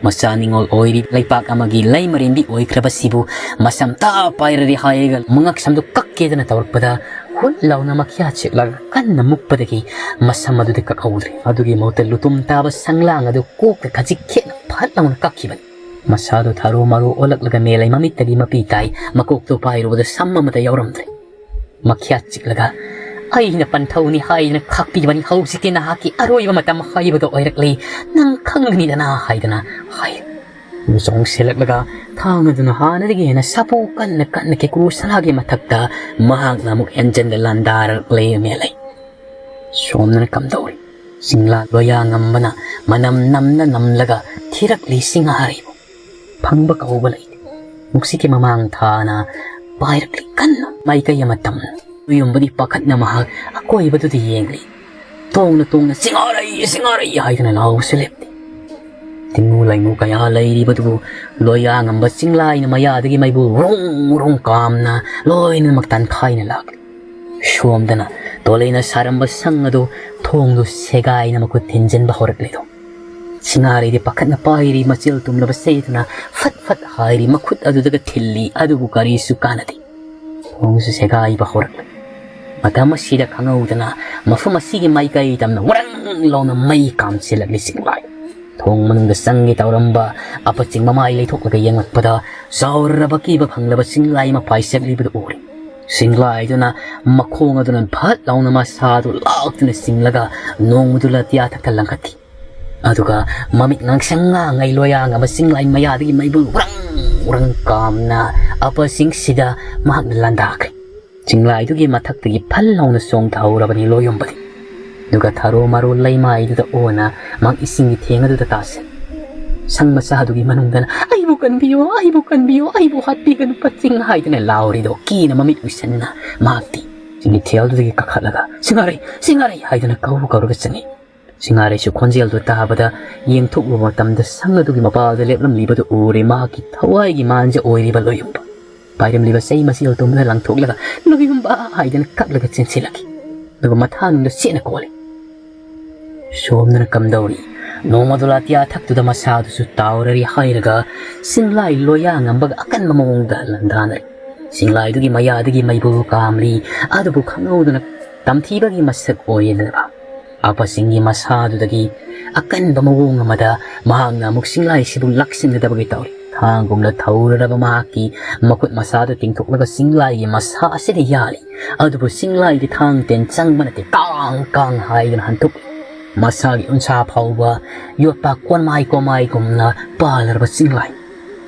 ꯃꯆꯥ ꯅꯤꯉꯣꯜ ꯑꯣꯏꯔꯤ, ꯂꯩꯄꯥꯛ ꯑꯃꯒꯤ ꯂꯩꯃꯔꯦꯟꯕꯤ ꯑꯣꯏꯈ꯭ꯔꯕꯁꯤꯕꯨ ꯃꯁꯝꯇ ꯄꯥꯏꯔꯗꯤ ꯍꯥꯏꯔꯒ ꯃꯉꯛ ꯁꯝꯗꯨ ꯀꯛꯀꯦꯗꯅ ꯇꯧꯔꯛꯄꯗ ꯍꯨꯠ ꯂꯥꯎꯅ ꯃꯈ꯭ꯌꯥ ꯆꯤꯛꯂꯒ ꯀꯟꯅ ꯃꯨꯛꯄꯗꯒꯤ ꯃꯁꯝ ꯑꯗꯨꯗꯤ ꯀꯛꯍꯧꯗ꯭ꯔꯦ꯫ ꯑꯗꯨꯒꯤ ꯃꯍꯨꯠꯇ ꯂꯨꯇꯨꯝ ꯇꯥꯕ ꯁꯪꯂꯥꯡ ꯑꯗꯨ ꯀꯣꯛꯇ ꯈꯖꯤꯛ ꯈꯦꯠꯅ ꯐꯠ ꯂꯥꯎꯅ ꯀꯛꯈꯤꯕꯅꯤ꯫ ꯃꯁꯥꯗꯨ ꯊꯔꯣ ꯃꯔꯣ ꯑꯣꯜꯂꯛꯂꯒ ꯃꯦꯂꯩ ꯃꯃꯤꯠꯇꯒꯤ ꯃꯄꯤ ꯇꯥꯏ꯫ ꯃꯀꯣꯛꯇꯨ ꯄꯥꯏꯔꯨꯕꯗ ꯁꯝ ꯑꯃꯠꯇ ꯌꯥꯎꯔꯝꯗ꯭ꯔꯦ꯫ ꯃꯈ꯭ꯌꯥ ꯆꯤꯛꯂꯒ, "ꯑꯩꯅ ꯄꯟꯊꯧꯅꯤ ꯍꯥꯏꯗꯅ ꯈꯥꯛꯄꯤꯕꯅꯤ, ꯍꯧꯖꯤꯛꯇꯤ ꯅꯍꯥꯛꯀꯤ ꯑꯔꯣꯏꯕ ꯃꯇꯝ ꯍꯥꯏꯕꯗꯣ ꯑꯣꯏꯔꯛꯂꯤ, ꯅꯪ ꯈꯪꯒꯅꯤꯗꯅ" ꯍꯥꯏꯗꯅ ꯍꯥꯏ꯫ ꯆꯣꯡꯁꯤꯜꯂꯛꯂꯒ ꯊꯥꯡ ꯑꯗꯨꯅ ꯍꯥꯟꯅꯗꯒꯤ ꯍꯦꯟꯅ ꯁꯥꯐꯨ ꯀꯟꯅ ꯀꯟꯅ ꯀꯦꯀ꯭ꯔꯨ ꯁꯅꯥꯒꯤ ꯃꯊꯛꯇ ꯃꯍꯥꯛꯅ ꯑꯃꯨꯛ ꯍꯦꯟꯖꯟꯅ ꯂꯥꯟꯗꯥꯔꯛꯂꯦ ꯃꯦꯂꯩ꯫ ꯁꯣꯝꯗꯅ ꯀꯝꯗꯧꯔꯤ? ꯆꯤꯡꯂꯥ ꯂꯣꯌꯥ ꯉꯝꯕꯅ ꯃꯅꯝ ꯅꯝꯅ ꯅꯝꯂꯒ ꯊꯤꯔꯛꯂꯤ ꯁꯤꯡꯍꯥꯔꯩꯕꯨ꯫ ꯐꯪꯕ ꯀꯧꯕ ꯂꯩꯇꯦ꯫ ꯅꯨꯡꯁꯤꯠꯀꯤ ꯃꯃꯥꯡ ꯊꯥꯅ ꯄꯥꯏꯔꯛꯂꯤ ꯀꯟꯅ ꯃꯥꯏꯀꯩ ꯑꯃ ꯇꯝꯅ꯫ ꯎꯌꯨꯝꯕꯗꯤ ꯄꯥꯈꯠꯅ ꯃꯍꯥꯛ ꯑꯀꯣꯏꯕꯗꯨꯗ ꯌꯦꯡꯂꯤ꯫ ꯇꯣꯡꯅ ꯇꯣꯡꯅ "ꯁꯤꯡꯍꯥꯔꯩ, ꯁꯤꯡꯍꯥꯔꯩ" ꯍꯥꯏꯗꯨꯅ ꯂꯥꯎꯕꯁꯨ ꯂꯦꯞꯇꯦ꯫ ꯇꯤꯡꯉꯨ ꯂꯩꯉꯨ ꯀꯌꯥ ꯂꯩꯔꯤꯕꯗꯨꯕꯨ ꯂꯣꯌꯥꯉꯝꯕ ꯆꯤꯡꯂꯥꯏꯅ ꯃꯌꯥꯗꯒꯤ ꯃꯩꯕꯨꯜ ꯔꯨꯡ ꯔꯨꯡ ꯀꯥꯝꯅ ꯂꯣꯏꯅꯃꯛ ꯇꯥꯟꯈꯥꯏꯅ ꯂꯥꯛꯂꯤ꯫ ꯁꯣꯝꯗꯅ ꯇꯣꯂꯩꯅ ꯁꯥꯔꯝꯕ ꯁꯪ ꯑꯗꯨ ꯊꯣꯡꯗꯨ ꯁꯦꯒꯥꯏꯅ ꯃꯈꯨꯠ ꯊꯤꯟꯖꯤꯟꯕ ꯍꯧꯔꯛꯂꯤꯗꯣ꯫ ꯁꯤꯡꯉꯥꯔꯩꯗꯤ ꯄꯥꯈꯠꯅ ꯄꯥꯏꯔꯤ, ꯃꯆꯤꯜ ꯇꯨꯝꯂꯕ ꯁꯦꯗꯨꯅ ꯐꯠ ꯐꯠ ꯍꯥꯏꯔꯤ, ꯃꯈꯨꯠ ꯑꯗꯨꯗꯒ ꯊꯤꯜꯂꯤ, ꯑꯗꯨꯕꯨ ꯀꯔꯤꯁꯨ ꯀꯥꯟꯅꯗꯦ꯫ ꯊꯣꯡꯁꯨ ꯁꯦꯒꯥꯏꯕ ꯍꯧꯔꯛꯂꯦ꯫ ꯃꯇꯝ ꯑꯁꯤꯗ ꯈꯪꯍꯧꯗꯅ ꯃꯐꯝ ꯑꯁꯤꯒꯤ ꯃꯥꯏꯀꯩ ꯇꯝꯅ ꯋꯔꯪ ꯂꯥꯎꯅ ꯃꯩ ꯀꯥꯝꯁꯤꯜꯂꯛꯂꯤ ꯁꯤꯡꯂꯥꯏ꯫ ꯊꯣꯡ ꯃꯅꯨꯡꯗ ꯆꯪꯒꯦ ꯇꯧꯔꯝꯕ ꯑꯄꯆꯤꯡ ꯃꯃꯥꯏ ꯂꯩꯊꯣꯛꯂꯒ ꯌꯦꯡꯂꯛꯄꯗ ꯆꯥꯎꯔꯕ ꯀꯤꯕ ꯐꯪꯂꯕ ꯁꯤꯡꯂꯥꯏ ꯑꯃ ꯄꯥꯏꯁꯤꯜꯂꯛꯂꯤꯕꯗꯨ ꯎꯔꯦ꯫ ꯁꯤꯡꯂꯥꯏꯗꯨꯅ ꯃꯈꯣꯡ ꯑꯗꯨꯅ ꯐꯠ ꯂꯥꯎꯅ ꯃꯁꯥꯗꯨ ꯂꯥꯛꯇꯨꯅ ꯆꯤꯡꯂꯒ ꯅꯣꯡꯃꯗꯨ ꯂꯇꯤꯌꯥ ꯊꯛꯇ ꯂꯪꯈꯠꯈꯤ꯫ ꯑꯗꯨꯒ ꯃꯃꯤꯠ ꯉꯥꯡꯁꯪ ꯉꯥꯡꯉꯩ ꯂꯣꯌꯥ ꯉꯝꯕ ꯁꯤꯡꯂꯥꯏ ꯃꯌꯥꯗꯒꯤ ꯃꯩꯕꯨꯜ ꯎꯔꯪ ꯎꯔꯪ ꯀꯥꯝꯅ ꯑꯄꯁꯤꯡꯁꯤꯗ ꯃꯍꯥꯛꯅ ꯂꯥꯟꯗꯥꯈ꯭ꯔꯦ꯫ ꯁꯤꯡꯂꯥꯏꯗꯨꯒꯤ ꯃꯊꯛꯇꯒꯤ ꯐꯜ ꯂꯥꯎꯅ ꯆꯣꯡꯊꯍꯧꯔꯕꯅꯤ ꯂꯣꯌꯨꯝꯕꯗꯤ꯫ ꯑꯗꯨꯒ ꯊꯔꯣ ꯃꯔꯣ ꯂꯩꯃꯥꯏꯗꯨꯗ ꯑꯣꯟꯅ ꯃꯍꯥꯛ ꯏꯁꯤꯡꯒꯤ ꯊꯦꯡ ꯑꯗꯨꯗ ꯇꯥꯁꯤꯜꯂꯦ꯫ ꯁꯪ ꯃꯆꯥ ꯑꯗꯨꯒꯤ ꯃꯅꯨꯡꯗꯅ "ꯑꯩꯕꯨ ꯀꯟꯕꯤꯌꯨ, ꯑꯩꯕꯨ ꯀꯟꯕꯤꯌꯨ, ꯑꯩꯕꯨ ꯍꯥꯠꯄꯤꯒꯅꯨ ꯄꯆꯤꯡ" ꯍꯥꯏꯗꯨꯅ ꯂꯥꯎꯔꯤꯗꯣ ꯀꯤꯅ ꯃꯃꯤꯠ ꯎꯏꯁꯟꯅ ꯃꯍꯥꯛꯇꯤ ꯏꯁꯤꯡꯒꯤ ꯊꯦꯜꯗꯨꯗꯒꯤ ꯀꯥꯈꯠꯂꯒ "ꯁꯤꯡꯉꯥꯔꯩ, ꯁꯤꯡꯉꯥꯔꯩ" ꯍꯥꯏꯗꯨꯅ ꯀꯧ ꯀꯧꯔꯒ ꯆꯪꯉꯤ꯫ ꯁꯤꯡꯉꯥꯔꯩꯁꯨ ꯈꯣꯟꯖꯦꯜꯗꯨ ꯇꯥꯕꯗ ꯌꯦꯡꯊꯣꯛꯂꯨꯕ ꯃꯇꯝꯗ ꯁꯪ ꯑꯗꯨꯒꯤ ꯃꯄꯥꯗ ꯂꯦꯞꯂꯝꯂꯤꯕꯗꯨ ꯎꯔꯦ, ꯃꯍꯥꯛꯀꯤ ꯊꯋꯥꯏꯒꯤ ꯃꯥꯟꯁꯦ ꯑꯣꯏꯔꯤꯕ ꯂꯣꯌꯨꯝꯕ꯫ ꯄꯥꯏꯔꯝꯂꯤꯕ ꯆꯩ ꯃꯆꯦꯜ ꯇꯨꯝꯗ ꯂꯪꯊꯣꯛꯂꯒ "ꯂꯣꯌꯨꯝꯕ" ꯍꯥꯏꯗꯅ ꯀꯞꯂꯒ ꯆꯦꯟꯁꯤꯜꯂꯛꯈꯤ꯫ ꯑꯗꯨꯒ ꯃꯊꯥꯅꯨꯡꯗ ꯆꯦꯠꯅ ꯀꯣꯜꯂꯤ꯫ ꯁꯣꯝꯗꯅ ꯀꯝꯗꯧꯔꯤ? ꯅꯣꯡꯃꯗꯨ ꯂꯥꯇꯤꯌꯥ ꯊꯛꯇꯨꯗ ꯃꯁꯥꯗꯨꯁꯨ ꯇꯥꯎꯔꯔꯤ ꯍꯥꯏꯔꯒ ꯁꯤꯡꯂꯥꯏ ꯂꯣꯌꯥ ꯉꯝꯕꯒ ꯑꯀꯟꯕ ꯃꯑꯣꯡꯗ ꯂꯟꯗꯥꯅꯔꯤ꯫ ꯁꯤꯡꯂꯥꯏꯗꯨꯒꯤ ꯃꯌꯥꯗꯒꯤ ꯃꯩꯕꯨꯜ ꯀꯥꯝꯂꯤ꯫ ꯑꯗꯨꯕꯨ ꯈꯪꯍꯧꯗꯅ ꯇꯝꯊꯤꯕꯒꯤ ꯃꯁꯛ ꯑꯣꯏꯔꯕ ꯑꯄꯁꯤꯡꯒꯤ ꯃꯁꯥꯗꯨꯗꯒꯤ ꯑꯀꯟꯕ ꯃꯑꯣꯡ ꯑꯃꯗ ꯃꯍꯥꯛꯅ ꯑꯃꯨꯛ ꯁꯤꯡꯂꯥꯏꯁꯤꯕꯨ ꯂꯥꯛꯁꯤꯟꯒꯗꯕꯒꯤ ꯇꯧꯔꯤ꯫ ꯊꯥꯡꯒꯨꯝꯅ ꯊꯧꯔꯔꯕ ꯃꯍꯥꯛꯀꯤ ꯃꯈꯨꯠ ꯃꯁꯥꯗꯨ ꯇꯤꯡꯊꯣꯛꯂꯒ ꯁꯤꯡꯂꯥꯏꯒꯤ ꯃꯁꯥ ꯑꯁꯤꯗ ꯌꯥꯜꯂꯤ꯫ ꯑꯗꯨꯕꯨ ꯁꯤꯡꯂꯥꯏꯒꯤ ꯊꯥꯡ ꯇꯦꯟ ꯆꯪꯕ ꯅꯠꯇꯦ, ꯀꯥꯡ ꯀꯥꯡ ꯍꯥꯏꯗꯨꯅ ꯍꯟꯗꯣꯛꯏ꯫ ꯃꯁꯥꯒꯤ ꯎꯟꯁꯥ ꯐꯥꯎꯕ ꯌꯣꯠꯄꯥꯛ ꯀꯣꯟꯃꯥꯏ ꯀꯣꯃꯥꯏꯒꯨꯝꯅ ꯄꯥꯜꯂꯔꯕ ꯁꯤꯡꯂꯥꯏ꯫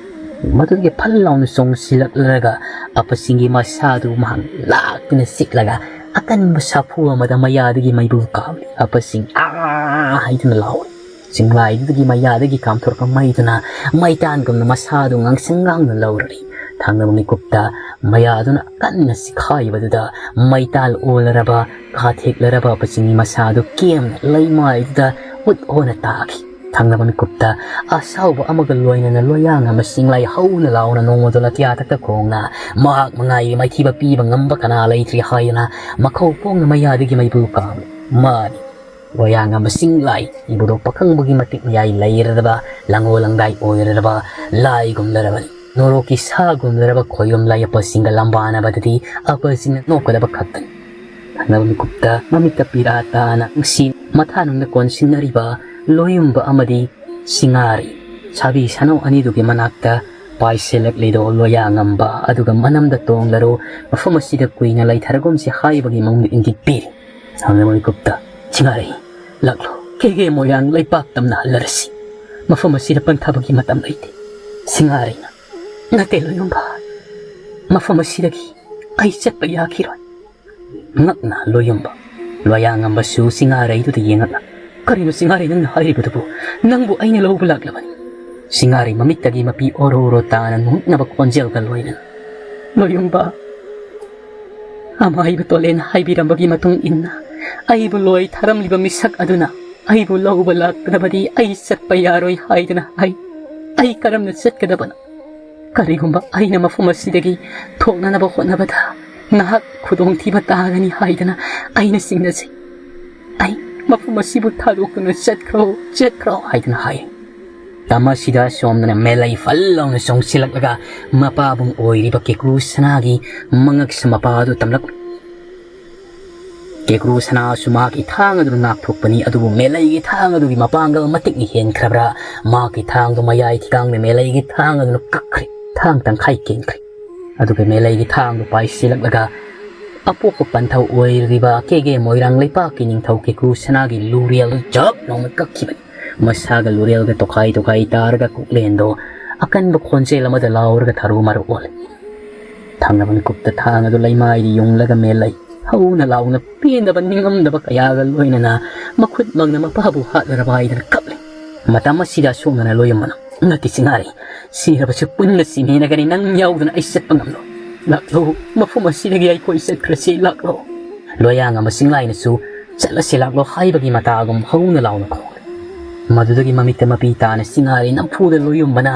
ꯃꯗꯨꯗꯒꯤ ꯐꯜ ꯂꯥꯎꯅ ꯆꯣꯡꯁꯤꯜꯂꯛꯂꯒ ꯑꯄꯁꯤꯡꯒꯤ ꯃꯁꯥꯗꯨ ꯃꯍꯥꯛ ꯂꯥꯛꯇꯨꯅ ꯆꯤꯛꯂꯒ ꯑꯀꯟꯕ ꯁꯥꯐꯨ ꯑꯃꯗ ꯃꯌꯥꯗꯒꯤ ꯃꯩꯕꯨꯜ ꯀꯥꯝꯂꯤ꯫ ꯑꯄꯁꯤꯡ "ꯑꯥ!" ꯍꯥꯏꯗꯨꯅ ꯂꯥꯎꯔꯤ꯫ ꯁꯤꯡꯂꯥꯏꯗꯨꯗꯒꯤ ꯃꯌꯥꯗꯒꯤ ꯀꯥꯝꯊꯣꯔꯛꯄ ꯃꯩꯗꯨꯅ ꯃꯩꯇꯥꯟꯒꯨꯝꯅ ꯃꯁꯥꯗꯨ ꯉꯥꯡꯁꯪ ꯉꯥꯡꯅ ꯂꯧꯔꯔꯤ꯫ ꯊꯪꯅꯕ ꯃꯤꯀꯨꯞꯇ ꯃꯌꯥꯗꯨꯅ ꯀꯟꯅ ꯆꯤꯈꯥꯏꯕꯗꯨꯗ ꯃꯩꯇꯥꯜ ꯑꯣꯜꯂꯔꯕ, ꯀꯥꯊꯦꯛꯂꯔꯕ ꯑꯄꯁꯤꯡꯒꯤ ꯃꯁꯥꯗꯨ ꯀꯦꯝꯅ ꯂꯩꯃꯥꯏꯗꯨꯗ ꯃꯨꯠ ꯍꯣꯅ ꯇꯥꯈꯤ꯫ ꯊꯪꯅꯕ ꯃꯤꯀꯨꯞꯇ ꯑꯁꯥꯎꯕ ꯑꯃꯒ ꯂꯣꯏꯅꯅ ꯂꯣꯌꯥꯉꯝꯕ ꯆꯤꯡꯂꯥꯏ ꯍꯧꯅ ꯂꯥꯎꯅ ꯅꯣꯡꯃꯗꯣ ꯑꯇꯤꯌꯥ ꯊꯛꯇ ꯈꯣꯡꯅ ꯃꯍꯥꯛ ꯃꯉꯥꯏꯒꯤ ꯃꯥꯏꯊꯤꯕ ꯄꯤꯕ ꯉꯝꯕ ꯀꯅꯥ ꯂꯩꯇ꯭ꯔꯤ ꯍꯥꯏꯗꯅ ꯃꯈꯧ ꯈꯣꯡꯅ ꯃꯌꯥꯗꯒꯤ ꯃꯩꯕꯨ ꯀꯥꯝꯂꯤ꯫ ꯃꯥꯅꯤ, ꯂꯣꯌꯥꯉꯝꯕ ꯆꯤꯡꯂꯥꯏ ꯏꯕꯨꯗꯣ ꯄꯥꯈꯪꯕꯒꯤ ꯃꯇꯤꯛ ꯃꯌꯥꯏ ꯂꯩꯔꯗꯕ, ꯂꯥꯡꯉꯣ ꯂꯪꯗꯥꯏ ꯑꯣꯏꯔꯗꯕ ꯂꯥꯏꯒꯨꯝꯂꯔꯕꯅꯤ꯫ ꯅꯣꯔꯣꯛꯀꯤ ꯁꯥꯒꯨꯝꯂꯔꯕ ꯈꯣꯏꯔꯨꯝ ꯂꯥꯏ ꯑꯄꯁꯤꯡꯒ ꯂꯝꯕꯥꯅꯕꯗꯗꯤ ꯑꯄꯁꯤꯡꯅ ꯅꯣꯛꯀꯗꯕ ꯈꯛꯇꯅꯤ꯫ ꯊꯪꯅꯕ ꯃꯤꯀꯨꯞꯇ ꯃꯃꯤꯠꯇ ꯄꯤꯔꯥ ꯇꯥꯅ ꯅꯨꯡꯁꯤ ꯃꯊꯥꯅꯨꯡꯗ ꯀꯣꯟꯁꯤꯟꯅꯔꯤꯕ ꯂꯣꯌꯨꯝꯕ ꯑꯃꯗꯤ ꯁꯤꯡꯉꯥꯔꯩ ꯁꯥꯕꯤ ꯁꯥꯅꯧ ꯑꯅꯤꯗꯨꯒꯤ ꯃꯅꯥꯛꯇ ꯄꯥꯏꯁꯤꯜꯂꯛꯂꯤꯗꯣ ꯂꯣꯌꯥꯉꯝꯕ ꯑꯗꯨꯒ ꯃꯅꯝꯗ ꯇꯣꯡꯂꯔꯣ, ꯃꯐꯝ ꯑꯁꯤꯗ ꯀꯨꯏꯅ ꯂꯩꯊꯔꯒꯨꯝꯁꯤ ꯍꯥꯏꯕꯒꯤ ꯃꯑꯣꯡꯗ ꯏꯪꯒꯤꯠ ꯄꯤꯔꯤ꯫ ꯊꯪꯅꯕ ꯃꯤꯀꯨꯞꯇ ꯁꯤꯡꯉꯥꯔꯩ, ꯂꯥꯛꯂꯣ, ꯀꯦꯒꯦ ꯃꯣꯏꯔꯥꯡ ꯂꯩꯄꯥꯛ ꯇꯝꯅ ꯍꯜꯂꯔꯁꯤ꯫ ꯃꯐꯝ ꯑꯁꯤꯗ ꯄꯟꯊꯕꯒꯤ ꯃꯇꯝ ꯂꯩꯇꯦ꯫ ꯁꯤꯡꯉꯥꯔꯩꯅ, ꯅꯠꯇꯦ ꯂꯣꯌꯨꯝꯕ, ꯃꯐꯝ ꯑꯁꯤꯗꯒꯤ ꯑꯩ ꯆꯠꯄ ꯌꯥꯈꯤꯔꯣꯏ꯫ ꯉꯛꯅ ꯂꯣꯌꯨꯝꯕ, ꯂꯣꯌꯥꯉꯝꯕꯁꯨ ꯁꯤꯡꯉꯥꯔꯩꯗꯨꯗ ꯌꯦꯡꯉꯛꯅ, ꯀꯔꯤꯅꯣ ꯁꯤꯡꯉꯥꯔꯩ ꯅꯪꯅ ꯍꯥꯏꯔꯤꯕꯗꯨꯕꯨ? ꯅꯪꯕꯨ ꯑꯩꯅ ꯂꯧꯕ ꯂꯥꯛꯂꯕꯅꯤ꯫ ꯁꯤꯡꯉꯥꯔꯩ ꯃꯃꯤꯠꯇꯒꯤ ꯃꯄꯤ ꯑꯣꯔꯣ ꯑꯣꯔꯣ ꯇꯥꯅ ꯅꯣꯛꯅꯕ ꯈꯣꯟꯖꯦꯜꯒ ꯂꯣꯏꯅꯅ, ꯂꯣꯌꯨꯝꯕ, ꯑꯃꯥꯏꯕ ꯇꯣꯂꯦꯟ ꯍꯥꯏꯕꯤꯔꯝꯕꯒꯤ ꯃꯇꯨꯡ ꯏꯟꯅ ꯑꯩꯕꯨ ꯂꯣꯏ ꯊꯥꯔꯝꯂꯤꯕ ꯃꯤꯁꯛ ꯑꯗꯨꯅ ꯑꯩꯕꯨ ꯂꯧꯕ ꯂꯥꯛꯇ꯭ꯔꯕꯗꯤ ꯑꯩ ꯆꯠꯄ ꯌꯥꯔꯣꯏ ꯍꯥꯏꯗꯨꯅ ꯍꯥꯏ꯫ ꯑꯩ ꯀꯔꯝꯅ ꯆꯠꯀꯗꯕꯅꯣ? ꯀꯔꯤꯒꯨꯝꯕ ꯑꯩꯅ ꯃꯐꯝ ꯑꯁꯤꯗꯒꯤ ꯊꯣꯛꯅꯅꯕ ꯍꯣꯠꯅꯕꯗ ꯅꯍꯥꯛ ꯈꯨꯗꯣꯡꯊꯤꯕ ꯇꯥꯒꯅꯤ ꯍꯥꯏꯗꯅ ꯑꯩꯅ ꯆꯤꯡꯅꯖꯩ꯫ ꯑꯩ ꯃꯐꯝ ꯑꯁꯤꯕꯨ ꯊꯥꯗꯣꯛꯇꯨꯅ ꯆꯠꯈ꯭ꯔꯣ, ꯆꯠꯈ꯭ꯔꯣ ꯍꯥꯏꯗꯨꯅ ꯍꯥꯏ꯫ ꯇꯝ ꯑꯁꯤꯗ ꯁꯣꯝꯗꯅ ꯃꯦꯂꯩ ꯐꯜ ꯂꯥꯎꯅ ꯆꯣꯡꯁꯤꯜꯂꯛꯂꯒ ꯃꯄꯥꯕꯨꯡ ꯑꯣꯏꯔꯤꯕ ꯀꯦꯀ꯭ꯔꯨ ꯁꯅꯥꯒꯤ ꯃꯉꯛꯁ ꯃꯄꯥ ꯑꯗꯨ ꯇꯝꯂꯛꯂꯤ꯫ ꯀꯦꯀ꯭ꯔꯨ ꯁꯅꯥꯁꯨ ꯃꯍꯥꯛꯀꯤ ꯊꯥꯡ ꯑꯗꯨꯅ ꯉꯥꯛꯊꯣꯛꯄꯅꯤ, ꯑꯗꯨꯕꯨ ꯃꯦꯂꯩꯒꯤ ꯊꯥꯡ ꯑꯗꯨꯒꯤ ꯃꯄꯥꯡꯒꯜ ꯃꯇꯤꯛꯅ ꯍꯦꯟꯈ꯭ꯔꯕ꯭ꯔꯥ, ꯃꯍꯥꯛꯀꯤ ꯊꯥꯡꯗꯨ ꯃꯌꯥꯏ ꯊꯤꯒꯥꯡꯗ ꯃꯦꯂꯩꯒꯤ ꯊꯥꯡ ꯑꯗꯨꯅ ꯀꯛꯈ꯭ꯔꯦ꯫ ꯊꯥꯡ ꯇꯪꯈꯥꯏ ꯀꯦꯟꯈ꯭ꯔꯦ꯫ ꯑꯗꯨꯒ ꯃꯦꯂꯩꯒꯤ ꯊꯥꯡꯗꯨ ꯄꯥꯏꯁꯤꯜꯂꯛꯂꯒ ꯑꯄꯣꯛꯄ ꯄꯟꯊꯧ ꯑꯣꯏꯔꯤꯕ ꯀꯦꯒꯦ ꯃꯣꯏꯔꯥꯡ ꯂꯩꯄꯥꯛꯀꯤ ꯅꯤꯡꯊꯧ ꯀꯦꯀ꯭ꯔꯨ ꯁꯅꯥꯒꯤ ꯂꯨꯔꯦꯜ ꯖꯞ ꯂꯥꯎꯅ ꯀꯛꯈꯤꯕꯅꯤ꯫ ꯃꯁꯥꯒ ꯂꯨꯔꯦꯜꯒ ꯇꯣꯈꯥꯏ ꯇꯣꯈꯥꯏ ꯇꯥꯔꯒ ꯀꯨꯛꯂꯦꯟꯗꯣ ꯑꯀꯟꯕ ꯈꯣꯟꯖꯦꯜ ꯑꯃꯗ ꯂꯥꯎꯔꯒ ꯊꯔꯨ ꯃꯔꯨ ꯑꯣꯜꯂꯦ꯫ ꯊꯪꯅꯕ ꯃꯤꯀꯨꯞꯇ ꯊꯥꯡ ꯑꯗꯨ ꯂꯩꯃꯥꯏꯗ ꯌꯨꯡꯂꯒ ꯃꯦꯂꯩ ꯍꯧꯅ ꯂꯥꯎꯅ ꯄꯦꯟꯗꯕ ꯅꯤꯡꯉꯝꯗꯕ ꯀꯌꯥꯒ ꯂꯣꯏꯅꯅ ꯃꯈꯨꯠꯃꯛꯅ ꯃꯄꯥꯕꯨ ꯍꯥꯠꯂꯔꯕ ꯍꯥꯏꯗꯅ ꯀꯞꯂꯤ꯫ ꯃꯇꯝ ꯑꯁꯤꯗ ꯁꯣꯝꯗꯅ ꯂꯣꯌꯝꯕꯅ, ꯅꯠꯇꯦ ꯁꯤꯡꯉꯥꯔꯩ, ꯁꯤꯔꯕꯁꯨ ꯄꯨꯟꯅ ꯁꯤꯃꯤꯟꯅꯒꯅꯤ, ꯅꯪ ꯌꯥꯎꯗꯅ ꯑꯩ ꯆꯠꯄ ꯉꯝꯂꯣꯏ꯫ ꯂꯥꯛꯂꯣ, ꯃꯐꯝ ꯑꯁꯤꯗꯒꯤ ꯑꯩꯈꯣꯏ ꯆꯠꯈ꯭ꯔꯁꯤ, ꯂꯥꯛꯂꯣ꯫ ꯂꯣꯌꯥꯉꯝꯕ ꯆꯤꯡꯂꯥꯏꯅꯁꯨ ꯆꯠꯂꯁꯤ ꯂꯥꯛꯂꯣ ꯍꯥꯏꯕꯒꯤ ꯃꯇꯥꯒꯨꯝ ꯍꯧꯅ ꯂꯥꯎꯅ ꯈꯣꯡꯂꯦ꯫ ꯃꯗꯨꯗꯒꯤ ꯃꯃꯤꯠꯇ ꯃꯄꯤ ꯇꯥꯅ ꯁꯤꯡꯉꯥꯔꯩ ꯅꯝꯐꯨꯗ ꯂꯣꯏꯌꯨꯝꯕꯅ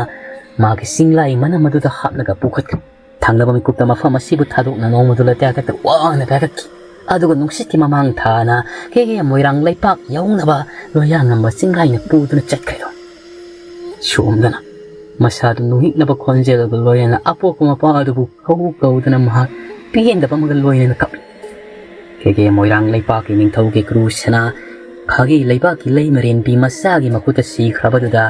ꯃꯥꯒꯤ ꯁꯤꯡꯂꯥꯏ ꯃꯅꯝ ꯑꯗꯨꯗ ꯍꯥꯞꯂꯒ ꯄꯨꯈꯠꯈ꯭ꯔꯦ꯫ ꯊꯪꯅꯕ ꯃꯤꯀꯨꯞꯇ ꯃꯐꯝ ꯑꯁꯤꯕꯨ ꯊꯥꯗꯣꯛꯅ ꯅꯣꯡꯃꯗꯨ ꯂꯩꯇꯥ ꯈꯛꯇ ꯋꯥꯡꯅ ꯄꯥꯏꯈꯠꯈꯤ꯫ ꯑꯗꯨꯒ ꯅꯨꯡꯁꯤꯠꯀꯤ ꯃꯃꯥꯡ ꯊꯥꯅ ꯀꯦꯒꯦ ꯃꯣꯏꯔꯥꯡ ꯂꯩꯄꯥꯛ ꯌꯧꯅꯕ ꯂꯣꯏꯌꯥꯉꯝꯕ ꯆꯤꯡꯂꯥꯏꯅ ꯄꯨꯗꯨꯅ ꯆꯠꯈ꯭ꯔꯤꯗꯣ꯫ ꯁꯣꯝꯗꯅ ꯃꯁꯥꯗꯨ ꯅꯨꯍꯤꯛꯅꯕ ꯈꯣꯟꯖꯦꯜꯒ ꯂꯣꯏꯅꯅ ꯑꯄꯣꯛꯄ ꯃꯄꯥ ꯑꯗꯨꯕꯨ ꯀꯧ ꯀꯧꯗꯨꯅ ꯃꯍꯥꯛ ꯄꯦꯟꯗꯕ ꯑꯃꯒ ꯂꯣꯏꯅꯅ ꯀꯞꯂꯤ꯫ ꯀꯦꯒꯦ ꯃꯣꯏꯔꯥꯡ ꯂꯩꯄꯥꯛꯀꯤ ꯅꯤꯡꯊꯧꯒꯤ ꯀ꯭ꯔꯨ ꯁꯅꯥ ꯈꯥꯒꯤ ꯂꯩꯕꯥꯛꯀꯤ ꯂꯩꯃꯔꯦꯟꯕꯤ ꯃꯆꯥꯒꯤ ꯃꯈꯨꯠꯇ ꯁꯤꯈ꯭ꯔꯕꯗꯨꯗ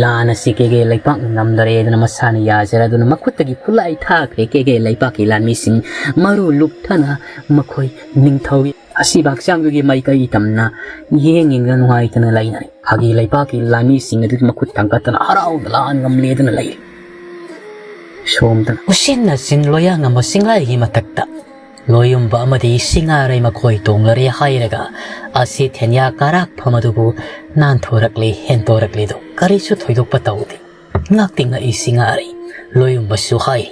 ꯂꯥꯟ ꯑꯁꯤ ꯀꯦꯒꯦ ꯂꯩꯄꯥꯛꯅ ꯉꯝꯗꯔꯦꯗꯅ ꯃꯁꯥꯅ ꯌꯥꯖꯔꯗꯨꯅ ꯃꯈꯨꯠꯇꯒꯤ ꯈꯨꯠꯂꯥꯏ ꯊꯥꯈ꯭ꯔꯦ꯫ ꯀꯦꯒꯦ ꯂꯩꯄꯥꯛꯀꯤ ꯂꯥꯟꯃꯤꯁꯤꯡ ꯃꯔꯨ ꯂꯨꯞꯊꯅ ꯃꯈꯣꯏ ꯅꯤꯡꯊꯧꯒꯤ ꯑꯁꯤꯕ ꯍꯛꯆꯥꯡꯗꯨꯒꯤ ꯃꯥꯏꯀꯩ ꯇꯝꯅ ꯌꯦꯡ ꯌꯦꯡꯗꯨꯅ ꯅꯨꯡꯉꯥꯏꯇꯅ ꯂꯩꯅꯔꯦ꯫ ꯈꯥꯒꯤ ꯂꯩꯄꯥꯛꯀꯤ ꯂꯥꯟꯃꯤꯁꯤꯡ ꯑꯗꯨꯒꯤ ꯃꯈꯨꯠ ꯊꯥꯡꯒꯠꯇꯅ ꯍꯔꯥꯎꯅ ꯂꯥꯟ ꯉꯝꯂꯦꯗꯅ ꯂꯩꯔꯦ꯫ ꯁꯣꯝꯗꯅ ꯎꯁꯤꯟ ꯅꯥꯆꯤꯟ ꯂꯣꯏꯌꯥꯉꯝꯕ ꯆꯤꯡꯂꯥꯏꯒꯤ ꯃꯊꯛꯇ ꯂꯣꯏꯌꯨꯝꯕ ꯑꯃꯗꯤ ꯁꯤꯡꯉꯥꯔꯩ ꯃꯈꯣꯏ ꯇꯣꯡꯂꯔꯦ ꯍꯥꯏꯔꯒ ꯑꯁꯤ ꯊꯦꯟꯌꯥ ꯀꯥꯔꯥꯛꯐꯝ ꯑꯗꯨꯕꯨ ꯅꯥꯟꯊꯣꯔꯛꯂꯤ, ꯍꯦꯟꯗꯣꯔꯛꯂꯤꯗꯨ ꯀꯔꯤꯁꯨ ꯊꯣꯏꯗꯣꯛꯄ ꯇꯧꯗꯦ꯫ ꯉꯥꯛꯇꯤ ꯉꯛꯏ ꯁꯤꯡꯉꯥꯔꯩ꯫ ꯂꯣꯏꯌꯨꯝꯕꯁꯨ ꯍꯥꯏ,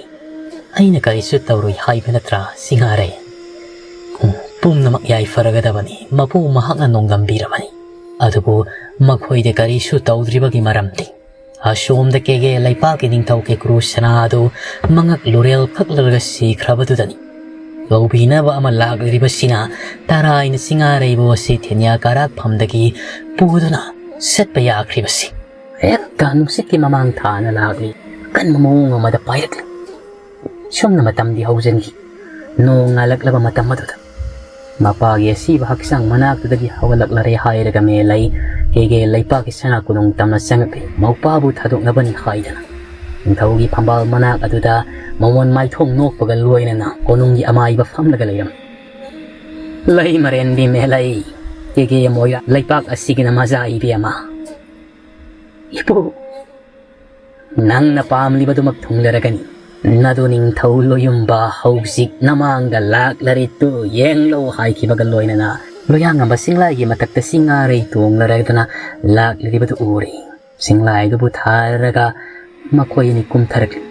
"ꯑꯩꯅ ꯀꯔꯤꯁꯨ ꯇꯧꯔꯣꯏ ꯍꯥꯏꯕ ꯅꯠꯇ꯭ꯔꯥ ꯁꯤꯡꯉꯥꯔꯩ?" ꯎꯝ, ꯄꯨꯝꯅꯃꯛ ꯌꯥꯏꯐꯔꯒꯗꯕꯅꯤ, ꯃꯄꯨ ꯃꯍꯥꯛꯅ ꯅꯣꯡꯗꯝꯕꯤꯔꯕꯅꯤ꯫ ꯑꯗꯨꯕꯨ ꯃꯈꯣꯏꯗ ꯀꯔꯤꯁꯨ ꯇꯧꯗ꯭ꯔꯤꯕꯒꯤ ꯃꯔꯝꯗꯤ ꯑꯁꯣꯝꯗ ꯀꯦꯒꯦ ꯂꯩꯄꯥꯛꯀꯤ ꯅꯤꯡꯊꯧ ꯀꯦꯀ꯭ꯔꯨ ꯁꯅꯥ ꯑꯗꯨ ꯃꯉꯛ ꯂꯨꯔꯦꯜ ꯀꯛꯂꯔꯒ ꯁꯤꯈ꯭ꯔꯕꯗꯨꯗꯅꯤ꯫ ꯂꯧꯕꯤꯅꯕ ꯑꯃ ꯂꯥꯛꯂꯤꯕꯁꯤꯅ ꯇꯔꯥꯏꯅ ꯁꯤꯡꯉꯥꯔꯩꯕꯨ ꯑꯁꯤ ꯊꯦꯟꯌꯥ ꯀꯥꯔꯥꯛꯐꯝꯗꯒꯤ ꯄꯨꯗꯨꯅ ꯆꯠꯄ ꯌꯥꯈ꯭ꯔꯤꯕꯁꯤ꯫ ꯍꯦꯛꯇ ꯅꯨꯡꯁꯤꯠꯀꯤ ꯃꯃꯥꯡ ꯊꯥꯅ ꯂꯥꯛꯂꯤ꯫ ꯑꯀꯟꯕ ꯃꯑꯣꯡ ꯑꯃꯗ ꯄꯥꯏꯔꯛꯂꯤ꯫ ꯁꯨꯝꯅ ꯃꯇꯝꯗꯤ ꯍꯧꯖꯤꯟꯈꯤ꯫ ꯅꯣꯡ ꯉꯥꯜꯂꯛꯂꯕ ꯃꯇꯝ ꯑꯗꯨꯗ ꯃꯄꯥꯒꯤ ꯑꯁꯤꯕ ꯍꯛꯆꯥꯡ ꯃꯅꯥꯛꯇꯨꯗꯒꯤ ꯍꯧꯒꯠꯂꯛꯂꯔꯦ ꯍꯥꯏꯔꯒ ꯃꯦꯂꯩ ꯀꯦꯒꯦ ꯂꯩꯄꯥꯛꯀꯤ ꯁꯅꯥ ꯀꯣꯅꯨꯡ ꯇꯝꯅ ꯆꯪꯉꯛꯂꯤ꯫ ꯃꯧꯄꯥꯕꯨ ꯊꯥꯗꯣꯛꯅꯕꯅꯤ ꯍꯥꯏꯗꯅ ꯅꯤꯡꯊꯧꯒꯤ ꯐꯝꯕꯥꯜ ꯃꯅꯥꯛ ꯑꯗꯨꯗ ꯃꯃꯣꯟ ꯃꯥꯏꯊꯣꯡ ꯅꯣꯛꯄꯒ ꯂꯣꯏꯅꯅ ꯀꯣꯅꯨꯡꯒꯤ ꯑꯃꯥꯏꯕ ꯐꯝꯂꯒ ꯂꯩꯔꯝꯃꯤ꯫ "ꯂꯩ ꯃꯔꯦꯟꯕꯤ ꯃꯦꯂꯩ, ꯀꯦꯒꯦ ꯃꯣꯏꯔꯥꯡ ꯂꯩꯄꯥꯛ ꯑꯁꯤꯒꯤꯅ ꯃꯖꯥ ꯏꯕꯦꯝꯃ꯫ ꯏꯄꯨ, ꯅꯪꯅ ꯄꯥꯝꯂꯤꯕꯗꯨꯃꯛ ꯊꯨꯡꯂꯔꯒꯅꯤ꯫ ꯅꯗꯨ ꯅꯤꯡꯊꯧ ꯂꯣꯌꯨꯝꯕ ꯍꯧꯖꯤꯛ ꯅꯃꯥꯡꯗ ꯂꯥꯛꯂꯔꯤꯗꯨ ꯌꯦꯡꯂꯣ" ꯍꯥꯏꯈꯤꯕꯒ ꯂꯣꯏꯅꯅ ꯂꯣꯌꯥꯉꯝꯕ ꯆꯤꯡꯂꯥꯏꯒꯤ ꯃꯊꯛꯇ ꯁꯤꯡꯉꯥꯔꯩ ꯇꯣꯡꯂꯔꯗꯨꯅ ꯂꯥꯛꯂꯤꯕꯗꯨ ꯎꯔꯦ꯫ ꯆꯤꯡꯂꯥꯏꯗꯨꯕꯨ ꯊꯥꯔꯒ ꯃꯈꯣꯏ ꯑꯅꯤ ꯀꯨꯝꯊꯔꯛꯂꯤ꯫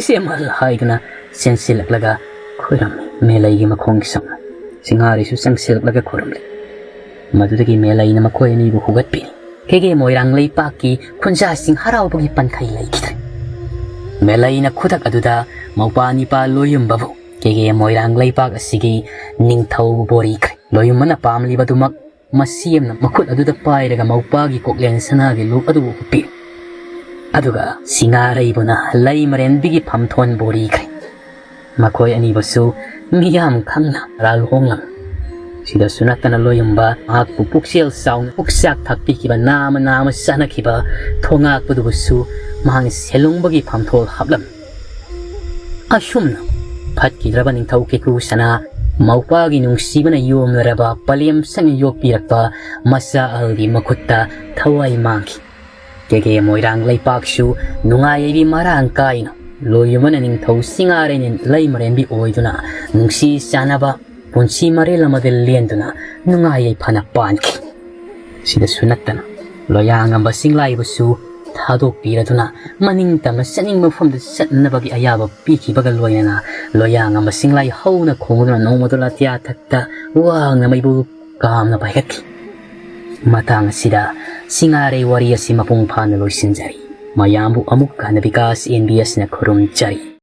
"ꯏꯆꯦꯃꯜ" ꯍꯥꯏꯗꯨꯅ ꯆꯦꯟꯁꯤꯜꯂꯛꯂꯒ ꯈꯣꯏꯔꯝꯃꯤ꯫ ꯃꯦꯂꯩꯒꯤ ꯃꯈꯣꯡꯒꯤ ꯁꯝꯅ ꯁꯤꯡꯉꯥꯔꯩꯁꯨ ꯆꯪꯁꯤꯜꯂꯛꯂꯒ ꯈꯣꯏꯔꯝꯂꯤ꯫ ꯃꯗꯨꯗꯒꯤ ꯃꯦꯂꯩꯅ ꯃꯈꯣꯏ ꯑꯅꯤꯕꯨ ꯍꯨꯒꯠꯄꯤ꯫ ꯀꯦꯒꯦ ꯃꯣꯏꯔꯥꯡ ꯂꯩꯄꯥꯛꯀꯤ ꯈꯨꯟꯖꯥꯁꯤꯡ ꯍꯔꯥꯎꯕꯒꯤ ꯄꯟꯈꯩ ꯂꯩꯈꯤꯗ꯭ꯔꯦ꯫ ꯃꯦꯂꯩꯅ ꯈꯨꯗꯛ ꯑꯗꯨꯗ ꯃꯧꯄꯥ ꯅꯤꯄꯥ ꯂꯣꯌꯨꯝꯕꯕꯨ ꯀꯦꯒꯦ ꯃꯣꯏꯔꯥꯡ ꯂꯩꯄꯥꯛ ꯑꯁꯤꯒꯤ ꯅꯤꯡꯊꯧ ꯕꯣꯔꯤꯈ꯭ꯔꯦ꯫ ꯂꯣꯌꯨꯝꯕꯅ ꯄꯥꯝꯂꯤꯕꯗꯨꯃꯛ ꯃꯁꯤ ꯑꯃꯅ ꯃꯈꯨꯠ ꯑꯗꯨꯗ ꯄꯥꯏꯔꯒ ꯃꯧꯄꯥꯒꯤ ꯀꯣꯛꯂꯦꯟ ꯁꯅꯥꯒꯤ ꯂꯨꯞ ꯑꯗꯨꯕꯨ ꯎꯞꯄꯤ꯫ ꯑꯗꯨꯒ ꯁꯤꯡꯉꯥꯔꯩꯕꯨꯅ ꯂꯩ ꯃꯔꯦꯟꯕꯤꯒꯤ ꯐꯝꯊꯣꯟ ꯕꯣꯔꯤꯈ꯭ꯔꯦ꯫ ꯃꯈꯣꯏ ꯑꯅꯤꯕꯨꯁꯨ ꯃꯤꯌꯥꯝ ꯈꯪꯅ ꯔꯥꯜ ꯍꯣꯡꯂꯝ꯫ ꯁꯤꯗꯁꯨ ꯅꯠꯇꯅ ꯂꯣꯌꯨꯝꯕ ꯃꯍꯥꯛꯄꯨ ꯄꯨꯛꯆꯦꯜ ꯆꯥꯎꯅ ꯄꯨꯛꯆꯥꯛ ꯊꯥꯛꯄꯤꯈꯤꯕ ꯅꯥꯃ ꯅꯥꯃ ꯆꯥꯅꯈꯤꯕ ꯊꯣꯉꯥꯛꯄꯗꯨꯕꯨꯁꯨ ꯃꯍꯥꯛꯅ ꯁꯦꯂꯨꯡꯕꯒꯤ ꯐꯝꯊꯣꯜ ꯍꯥꯞꯂꯝꯃꯤ꯫ ꯑꯁꯨꯝꯅ ꯐꯠꯈꯤꯗ꯭ꯔꯕ ꯅꯤꯡꯊꯧ ꯀꯦꯀꯨ ꯁꯅꯥ ꯃꯧꯄꯥꯒꯤ ꯅꯨꯡꯁꯤꯕꯅ ꯌꯣꯝꯅꯔꯕ ꯄꯂꯦꯝ ꯁꯪꯅ ꯌꯣꯛꯄꯤꯔꯛꯄ ꯃꯆꯥ ꯑꯍꯜꯒꯤ ꯃꯈꯨꯠꯇ ꯊꯋꯥꯏ ꯃꯥꯡꯈꯤ꯫ ꯀꯦꯒꯦ ꯃꯣꯏꯔꯥꯡ ꯂꯩꯄꯥꯛꯁꯨ ꯅꯨꯡꯉꯥꯏ ꯌꯥꯏꯕꯤ ꯃꯔꯥꯡ ꯀꯥꯏꯅ ꯂꯣꯌꯨꯝꯕꯅ ꯅꯤꯡꯊꯧ ꯁꯤꯡꯉꯥꯔꯩꯅ ꯂꯩꯃꯔꯦꯟꯕꯤ ꯑꯣꯏꯗꯨꯅ ꯅꯨꯡꯁꯤ ꯆꯥꯟꯅꯕ ꯄꯨꯟꯁꯤ ꯃꯔꯦꯜ ꯑꯃꯗ ꯂꯦꯟꯗꯨꯅ ꯅꯨꯡꯉꯥꯏ ꯌꯥꯏꯐꯅ ꯄꯥꯟꯈꯤ꯫ ꯁꯤꯗꯁꯨ ꯅꯠꯇꯅ ꯂꯣꯌꯥꯉꯝꯕ ꯆꯤꯡꯂꯥꯏꯕꯨꯁꯨ ꯊꯥꯗꯣꯛꯄꯤꯔꯗꯨꯅ ꯃꯅꯤꯡ ꯇꯝꯅ ꯆꯠꯅꯤꯡꯕ ꯃꯐꯝꯗ ꯆꯠꯅꯕꯒꯤ ꯑꯌꯥꯕ ꯄꯤꯈꯤꯕꯒ ꯂꯣꯏꯅꯅ ꯂꯣꯌꯥꯉꯝꯕ ꯆꯤꯡꯂꯥꯏ ꯍꯧꯅ ꯈꯣꯡꯗꯨꯅ ꯅꯣꯡꯃꯗꯨ ꯑꯇꯤꯌꯥꯊꯛꯇ ꯋꯥꯡꯅ ꯃꯩꯕꯨ ꯀꯥꯝꯅ ꯄꯥꯏꯈꯠꯈꯤ꯫ ꯃꯇꯥꯡ ꯑꯁꯤꯗ ꯁꯤꯡꯉꯥꯔꯩ ꯋꯥꯔꯤ ꯑꯁꯤ ꯃꯄꯨꯡ ꯐꯥꯅ ꯂꯣꯏꯁꯤꯟꯖꯔꯤ꯫ ꯃꯌꯥꯝꯕꯨ ꯑꯃꯨꯛ ꯍꯟꯅ ꯕꯤꯀꯥꯁ ꯑꯦꯟ ꯕꯤ ꯑꯦꯁꯅ ꯈꯨꯔꯨꯝꯖꯔꯤ꯫